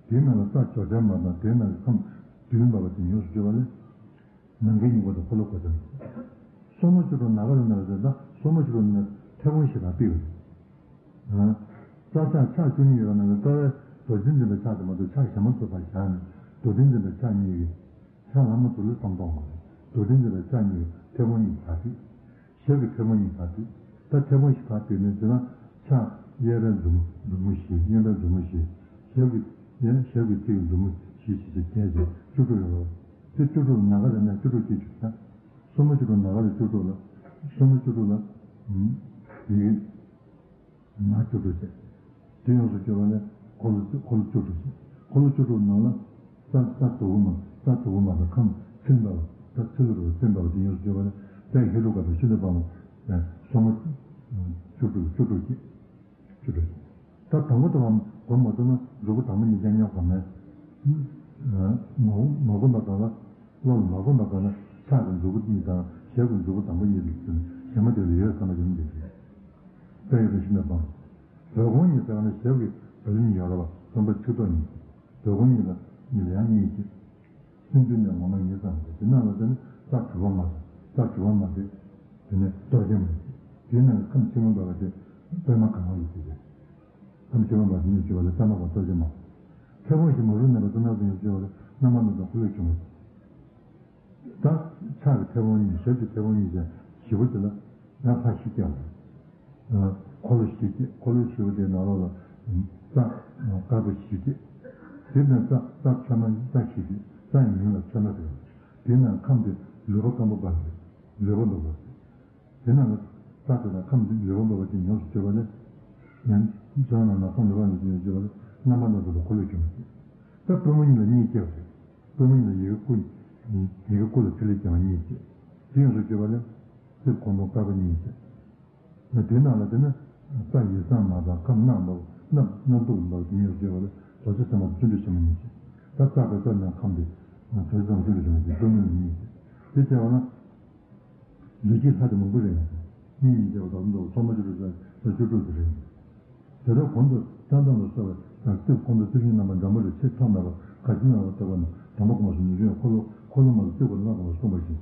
དེའི་ནང་ལ་རྩ་བརྒྱུད་ལྡན་མ་དང་དེའི་ནང་གི་ཁམས་བདུན་འབབ་པ་དེ་ཉིད་སུ་གྱུར་པ་ལས། ནམ་མཁའི་སྙིང་པོ་དང་འཁོར་ལོ་སྒོ་ཙམ། སོར་མོ་བཅུ་དྲུག་ནམ་མཁའ་ལ་གནས་པ་དེ་དང་སོར་མོ་བཅུ་དྲུག་ནི་མཐེ་བོང་བཞི་དང་ཏིལ། རྩ་ཕྱག་ཕྱག་བཅུ་གཉིས་ཡོད་པ་ནང་གི་རྩ་བའི་རྡོར་གཅིག་འཛིན་པའི་ཕྱག་དེ་མ་གཏོགས་ཕྱག་གཞན་མ་ཚུགས་པར་བཞག་ནས་རྡོར་གཅིག་འཛིན་པའི་ཕྱག་གཉིས་ཀྱི་ཕྱག་ལྷག་མ་ཚུགས་ལུགས་སམ་གཏོང་བ་རེད། རྡོར་གཅིག་འཛིན་པའི་ཕྱག་གཉིས་ཀྱི་མཐེ་བོང་གཉིས་ཕྱག་ཏིལ། ཞབས་ཀྱི་མཐེ་བོང་གཉིས་ཕྱག་ཏིལ། ད་མཐེ་བོང་བཞི་ཕྱག་ཏིལ་ནི་དེ་ན་ཕྱག་གཡས་པའི་མཛུབ་མོ་མཛུབ་མོ་བཞི་གཡོན་པའི་མཛུབ་མོ་བཞི། ཞབས་ཀྱི་ཡང་ཞབས་ཀྱི་ཚིགས་མཛུབ་མོ་བཞི་བཞི་བཞི་བརྒྱད་བརྒྱད་བཅུ་དྲུག་ཡོད་རེད། དེ་བཅུ་དྲུག་ནམ་མཁའ་ལ་གནས་བཅུ་དྲུག་སྐྱེ་བཅུག་ན། སོར་མོ་བཅུ་དྲུག་ནམ་མཁའ་ལ་བཅུ་དྲུག་ལ། སོར་མོ་བཅུ་དྲུག་ལ། ཡི་གེ་ན་བཅུ་དྲུག་བྱས། དེ་ཡོངས་སུ་གྱུར་པ་ནི་འཁོར་ལོ་བཅུ་འཁོར་ལོ་བཅུ་དྲུག་བྱས། འཁོར་ལོ་བཅུ་དྲུག་ནང་ལ་རྩ་རྩ་དྲུག་པོ་མ་རྩ་དྲུག་པོ་མ་དང་ཁམས་ཚིམ་པ་ལ་རྩ་ཚིལ་རུ་ཚིམ་པ་ལ་དེ་ཡོངས་སུ་གྱུར་པ་ནི་དཔལ་ཧེ་རུ་ཀ་དང་ཤིན་ཏུ་པདྨ་སོར་མོ་བཅུ་དྲུག་བཅུ་དྲུག་བྱས། བཅུ་དྲུག་བྱས། ད་དང་པོ་དང་པོ་མ་ཐུབ་ན་གཟུགས་པོ་དང་པོ་གཉིས་ཀ་ཉོག་གམ་མེད། མ་མ་གོམས་པ་གང་ལ། བློ་ལ་མ་གོམས་པ་གང་ལ་ཕྱག་གི་མཛུབ་གུ་གཉིས་དང་ཞབས་ཀྱི་མཛུབ་གུ་དང་པོ་གཉིས་ལ་བརྟེན་ནས་གཞན་མ་དེ་ལ་ཡོད་བསམ་པ་ཡིན་པས་རེད། དཔེ་ཡོད་པའི་ཤིན་ཏུ་སྤང་། བོད་གོང་གཉིས་ཟེར་བ་ནི་ཞབས་ཀྱི་བོད་གཉིས་ཡོད་རེད་པ། བཙུན་པ་ཆིག་ཐོག་གཉིས། བོད་གོང་གཉིས་ལ་གཉིས་ལ་ཡང་གཉིས་ཀྱི། སེམས་འདུན་ནས་ངོ་མ་ཡིན་བསམ་སྟེ་དེ་རྣམས་ལ་བརྟེན་ནས་རྩ་དྲུག་པ་མ་རེད། རྩ་དྲུག་པ་མ་རེད། དེ་ནས་གཏོར་སྐྱོན་མ་རེད། དེ་རྣམས་ཀྱི་ཁམས་ཆེན་པོ་འབར་བ་དེ་པདྨ་གང་བ་ཡི་ཚུལ་རེད། ཁམས་ཆེན་པོ་འབར་དེ་ཉིད་ཞུ་བ་ལ་པདྨ་གང་གཏོར་སྐྱོན་མ། མཐེ་བོང་བཞི་མ་རུ་གནས་པ་ཙམ་ན་དེ་ཉིད་ཞུ་བ་ལ་རྣམ་པར་སྣང་མཛད་འཁོར་ལོས་སྒྱུར་བ། ད་ཕྱག་གི་མཐེ་བོང་གཉིས་ཞབས་ཀྱི་མཐེ་བོང་གཉིས་ཀྱང་བཞི་པོ་དེ་ལ་ང་ཕར་བཞི་བརྐྱང་བ། འཁོར་ལོ་བཞི་བརྐྱང་འཁོར་ལོ་བཞི་པོ་དེའི་ནང་ལོགས་ལ་རྩ་དཀར་པོ་བཞི་བརྐྱང་། དེ་ནས་རྩ་རྩ་ཚོད་མ་རྩ་བཞི་བརྐྱང་རྩ་ཡི་མིང་ལ་ཚོད་མ་ཟེར་བ། དེ་ནས་ཁམས་དེ་ལུས་པ་སྐམ་པོ་འབར་བ་རེད། ལུས་པ་འབར་བ་རེད། དེ་ན་ལ་རྩ་དེ་དང་ཁམས་དེ་ལུས་པ་འབར་བ་དེ་ཉམས་སུ་བཅོས་པ་ལས། ཡང་ཚོད་ན་ན་ཁམས་ལུས་པ་ཉམས་སུ་བཅོས་པ་ལས་རྣམ་པར་སྣང་མཛད་འཁོར་ལོས་སྒྱུར་བ་རེད། ད་པུས་མོ་གཉིས་ལ་གཉིས་བརྐྱང་བ་རེད། པུས་མོ་གཉིས་ལ་ཡི་གེ་སྐུ། ཡི་གེ་སྐུ་ལ་ཐིག་ལེ་བརྐྱང་བ་གཉིས་བརྐྱང་། དེ་ཡོངས་སུ་བཅོས་པ་ལས། རྩིབས་གོང་དུ་དཀར་པོ་གཉིས་བརྐྱང་། ན་དེ་ནང་ལ་དེ་ནི་རྩ་ཡིད་བཟང་མ་དང་ཁམས་རྣམ་པར་རྣམ་རྣམ་རྟོག་འབར་དེ་ཉིད་སུ་བཅོས་པ་ལས་རྡོ་རྗེ་སེམས་དཔའ་བརྩོན་འགྲུས་ཆེན་པོ་གཉིས་བརྐྱང་། ད་རྩ་དང་རྩ་ནང་ཁམས་དེ་རྡོ་རྗེ་སེམས་དཔའ་བརྩོན་འགྲུས་ཆེན་པོ་གཉིས་བརྐྱང་པུས་མོ་གཉིས་བརྐྱང་། དེ་བརྐྱང་བ་ན། ལུས་ཀྱི་ལྷ་དེ་མང་པོ་རེད། གཉིས་གཉིས་བརྒྱ་པ་དང་མདོ་ཚོགས་མ་བཅུ་དྲུག་ཙམ་བཅུ་དྲུག་དེ་རེད། དེ་ལྟར་གོང་དུ་བཀྲག་མདངས་ལ་སོགས་པའི་རྩིབས་གོང་དུ་རྩིབས་བཞི་རྣམ་པ་འདྲ་མོ་རེ་ཆེས་ཐོག་མེད་པར་ག་ཅི་ན་ལ་བརྟག་པ་ན་དང་པོ་གོང་མ་སོགས་ཉེར་བཞི་ཡང་འཁོར་ལོ་འཁོར་ལོ་མ་ལ་རྩིབས་གོང་ལ་གོང་ལ་གསུངས་པ་བཞིན།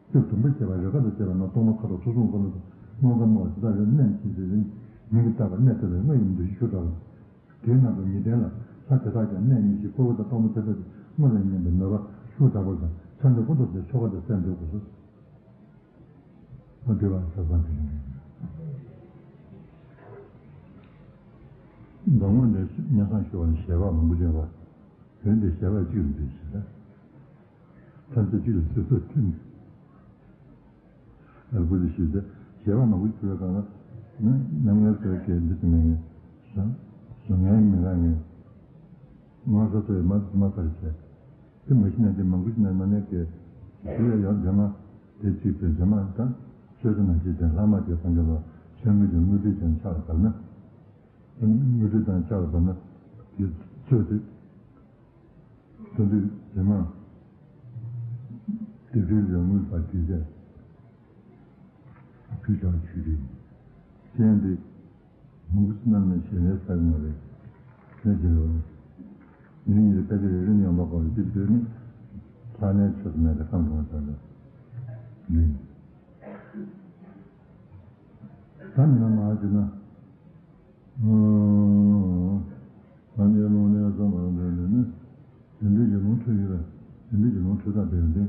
རྩིབས་དུམ་བུར་བཅད་པ་རེ་ཁ་དང་བཅད་པ་ན་གཏོར་མ་ཁ་དོག་ཚོགས་གསུམ་འཁོར་ལོ་དང་དངོས་ཁམས་སྣང་བ་དེ་དག་ཡང་གནས་ཀྱི་ཟེར་ཞིང་མིང་གིས་བཏགས་པ་གནས་དེ་ལ་དངོས་ཡིན་འདུ་ཤེས་ཤུགས་དྲག་པ། དེའི་ནང་དུ་ཉི་ལྡན་ལ་ལྷ་དེ་དག་ཀྱང་གནས་གཉིས་ཀྱི་ཀོ་བ་དང་སྟོང་པ་ཐེབས་པ་དེ་དངོས་ལ་ཉན་པའི་མོས་པ་ཤུགས་དྲག་པོ་དང་ཕྱག་འདི་ཀུན་ཏུ་བཟོད་ཆོ་ག་དང་བསྲེས་འདོད་དགོས་སོ། ཨ་དེ་བ་ས་སང་དེ་ཡིན། མདོ་སྔོན་ནས་སྙན་སེང་ཞུ་བ་ནི་ཞལ་བག་མང་པོ་བྱུང་བ། དོན་དེ་ཞལ་བག་གཅིག་ལ་འདུས་ཞེས་ལ། ཐམས་ཅད་གཅིག་ལ་སོ་སོར་མཐུན། ཨ་ཁུ་དེ་ཞུས་ཏེ་ཞལ་བག་མང་པོ་ཞུ་བའི་སྒང་ལ་ནི་རྣམ་ངེས་དོན་གྱི་འདི་ཙམ་མིན་ངེས་བཟང་བཟང་ངན་མི་འདྲ་ངེས། མངོན་ས་ཚོ་ཡི་མ་མ་ཚར་བྱས། དེ་མ་གཞི་ནས་དེ་མང་པོ་ཞིག་ནས་མ་གནས་ཀྱི། དེ་ལས་ཡང་འདྲ་མ་དེ་གཅིག་པའི་འདྲ་མ་དང་ཆོས་ཚོ་ནང་བཞིན་ཅན་ལྷག་མ་དེ་སངས་རྒྱས་ལ་ཆོས་མོས་ཀྱི་དངོས་གྲུབ་ཅན་ཆགས་པར་ན། དངོས་གྲུབ་དང་ཆགས་པར་ན་དེ་ཚོས་དེ། དོན་དུ་དེ་མ་དེ་ཕྲུལ་ལས་དངུལ་བར་དུས་ཀྱང་ཕུལ་བྱང་ཆུ་རིས་ཅན་དེ། མུ་གུ་སྣ་ནས་ཞལ་ལས་གསལ་མ་རེད། ལས་ཀྱི་ལོ། ཉིན་གཉིས་ཀྱི་དཔེ་ཆ་རེ་རེ་ནས་ཡོང་བ་གོ་རེ་དེ་དོན་ནི་ལྷག་ནས་ཆོས་སུ་མེད་པའི་ཁམས་རུང་བ་དང་། ད་ནི་ན་མ་ཅི་ན། ཨ་ནི་ལོང་ནས་བསམ་པར་འདོད་ནས་ནི། དེ་འདྲའི་ཀྱི་ལོང་འཕྲོད་ཡོད་པས། དེ་འདྲའི་ཀྱི་ལོང་འཕྲོད་ཐབས་དེ་ཡོད་དེ།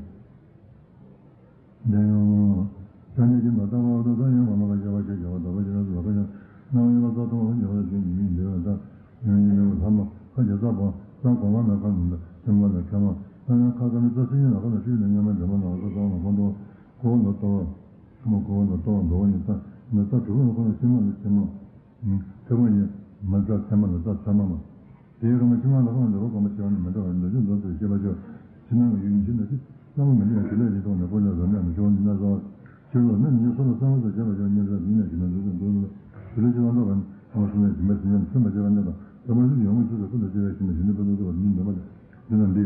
འདི་ཡང་། སངས་རྒྱས་ཀྱིས་མ་བརྟགས་པ་ལྟ་ས་ཡང་མ་ལོག་པར་སྐྱེ་བ་ཞེས་བྱ་བ་དག་པ་ཅི་རབ་ཏུ་ལག་པ་ཡང་སྣང་བ་ཡོད་པ་རྩ་མཐོང་བ་ཞེས་བྱ་བ་ཞིག་ཉི་མའི་འདུལ་བ་དང་། ཉི་མའི་ཉི་མའི་ལྷ་མོ་ཁ་རྗེ་རྩ་བ་རྩ་གོང་མ་ནས་ཁ་ནང་དུ་ཐིམ་པ་ལ་ཁྱབ་མ། ཡང་ཁ་ཁ་ནི་རྩ་སེ་ཉིད་ལ་ཁ་ནང་ཤུལ་ནས་སྙན་མ་འདྲེན་པ་ནང་རྩ་གསང་ལ་ཁོང་ཁྲོ་ཁོ་བོ་ལ་ལྟོ་བ། ཁོ་མོ་ཁོ་བོ་ལ་ལྟོ་བ་འགྲོ་བ་ཉིད་རྩ་ནི་རྩ་དྲུག་པོ་ལ་ཁོ་ནང་ཤུལ་མ་ལ་ཆེན་མོ། ཚེ་མ་ཡིན། མི་རྩ་ཚད་མ་ལ་རྩ་ཚད་མ་མ། དེའི་རང་བཞིན་མ་ལ་ཁོང་འདོད་པ་གོམས་པ་བྱེ་བ་ནི་མི་འདྲ་བར་འདོད་ཆུང་འདོད་ཚུལ་ཤེས་པ་ཆོས་ཕྱི་ནང་གི་ཡུལ་ཡིན་ཕྱིར་ན་སྟེ། སྣང་བ་མི་འདྲ་བའི་དྲི་ལས་རིགས་མཐོང་ནས་སྤོང་བྱ་རབ་གནས་མི་འབྱུང་བ་ནི་སྣ་ཚོགས་ཕྱིར་ལོག་ནི་ཉིད་སོ་ལ་གསང་བ་སོགས་བྱས་པ་ཆོས་ཉིད་རབ་ཡིན་ནས་ཞི་གནས་འདུལ་ཚུལ་འདུལ་ལ། དུ་ལས་ཀྱི་ལོ་འདྲ་བ་ནི་ཁོང་སུ་ནས་སྦྱིན་པ་ཟིན་ཡང་མཐུན་པ་བྱས་པ་གནས་དང་ལྡན་པ་རིགས་ཡོང་བའི་ཚུལ་དུ་ཀུན་ཏུ་སྤྱོད་པའི་ཞི་གནས་ཞི་གནས་ཕན་ཚུན་འདུལ་བ་ཉིད་འདོན་པ་ལས། འདི་ན་འདི།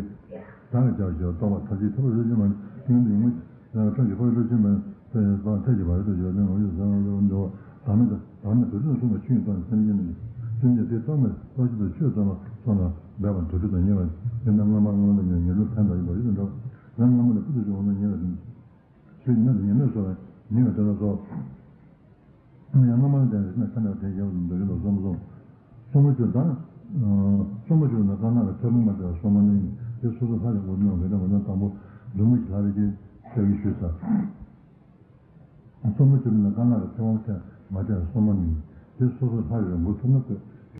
བདག་གི་བྱ་བ་ཞེས་རྟོག་པ་ཐབས་ཤེས་ཐབས་རོལ་ཅན་མ་ནི་ཀུན་ཏུ་ཡོང་བའི་ཕྲ་ཞིང་འཁོར་བའི་རླུང་ཆེན་མ་ནི་ཐབས་ཤེས་ཐབས་རོལ་ཏུ་ཡོད་པའི་ངོ་བོ་ཞེས་བྱ་བ་འདྲ་བ་བདག་མེད་དང་བདག་མེད་དུ་ཁྲིད་དང་མཚུངས་པའི་ཆོས་ཉིད་རྟོགས་ནས་སེམས་ཅན་ནི། སེམས་ཅན་དེ་རྟོག་མེད་རྟོག་ཅན་དུ་ཆོས་རྩོལ་བ་སོགས་ལ་འབད་པ་དུ་ཁྲིད་དང་ཉེ་བ་ཡིན་ན་སྔ་མ་སྔ་མ་དང་ཉེ་བར་ལུས་ཕན་དང་ཡིན་པ་ཡིན་དུ་འགྲོ། ཡང་སྔ་མ་ལས་ཕུལ་དུ་བྱུང་བ་ན་ཉེ་བ་དང་། ཆོས་ཉིད་དུ་ཉེ་མོས་སོ་ཉེ་བའི་དོན་ལ་སོགས། ཡང་སྔ་མ་ལ་བརྟེན་ནས་ཕྱི་ནས་ཁ་ནས་དེ་ཡལ་བ་འདོད་ཡོན་དང་གསུམ་གསུམ། གསུམ་པོ་ཆོས་དང་། གསུམ་པོ་ཆོས་ནི་དཀར་ནག་གི་ཐལ་མོ་མ་བྲལ་བའི་སོ་མ་ནི་ཡིན་ཏེ། སོ་སོར་ཐར་པའི་སྒོ་ནས་འོས་དང་འོས་དང་དང་པོ་འཛུམ་དམུལ་གྱིས་ལྷག་པའི་རྐྱེན་བྱ་བའི་ཤུལ་ས། གསུམ་པོ་ཆོས་ནི་དཀར་ནག་གི་ཐལ་མོ་མ་བྲལ་བའི་སོ་མ་ནི་ཡིན་ཏེ། སོ་སོར་ཐར་པའི་མགོ་ཐུག་ན་ཐུག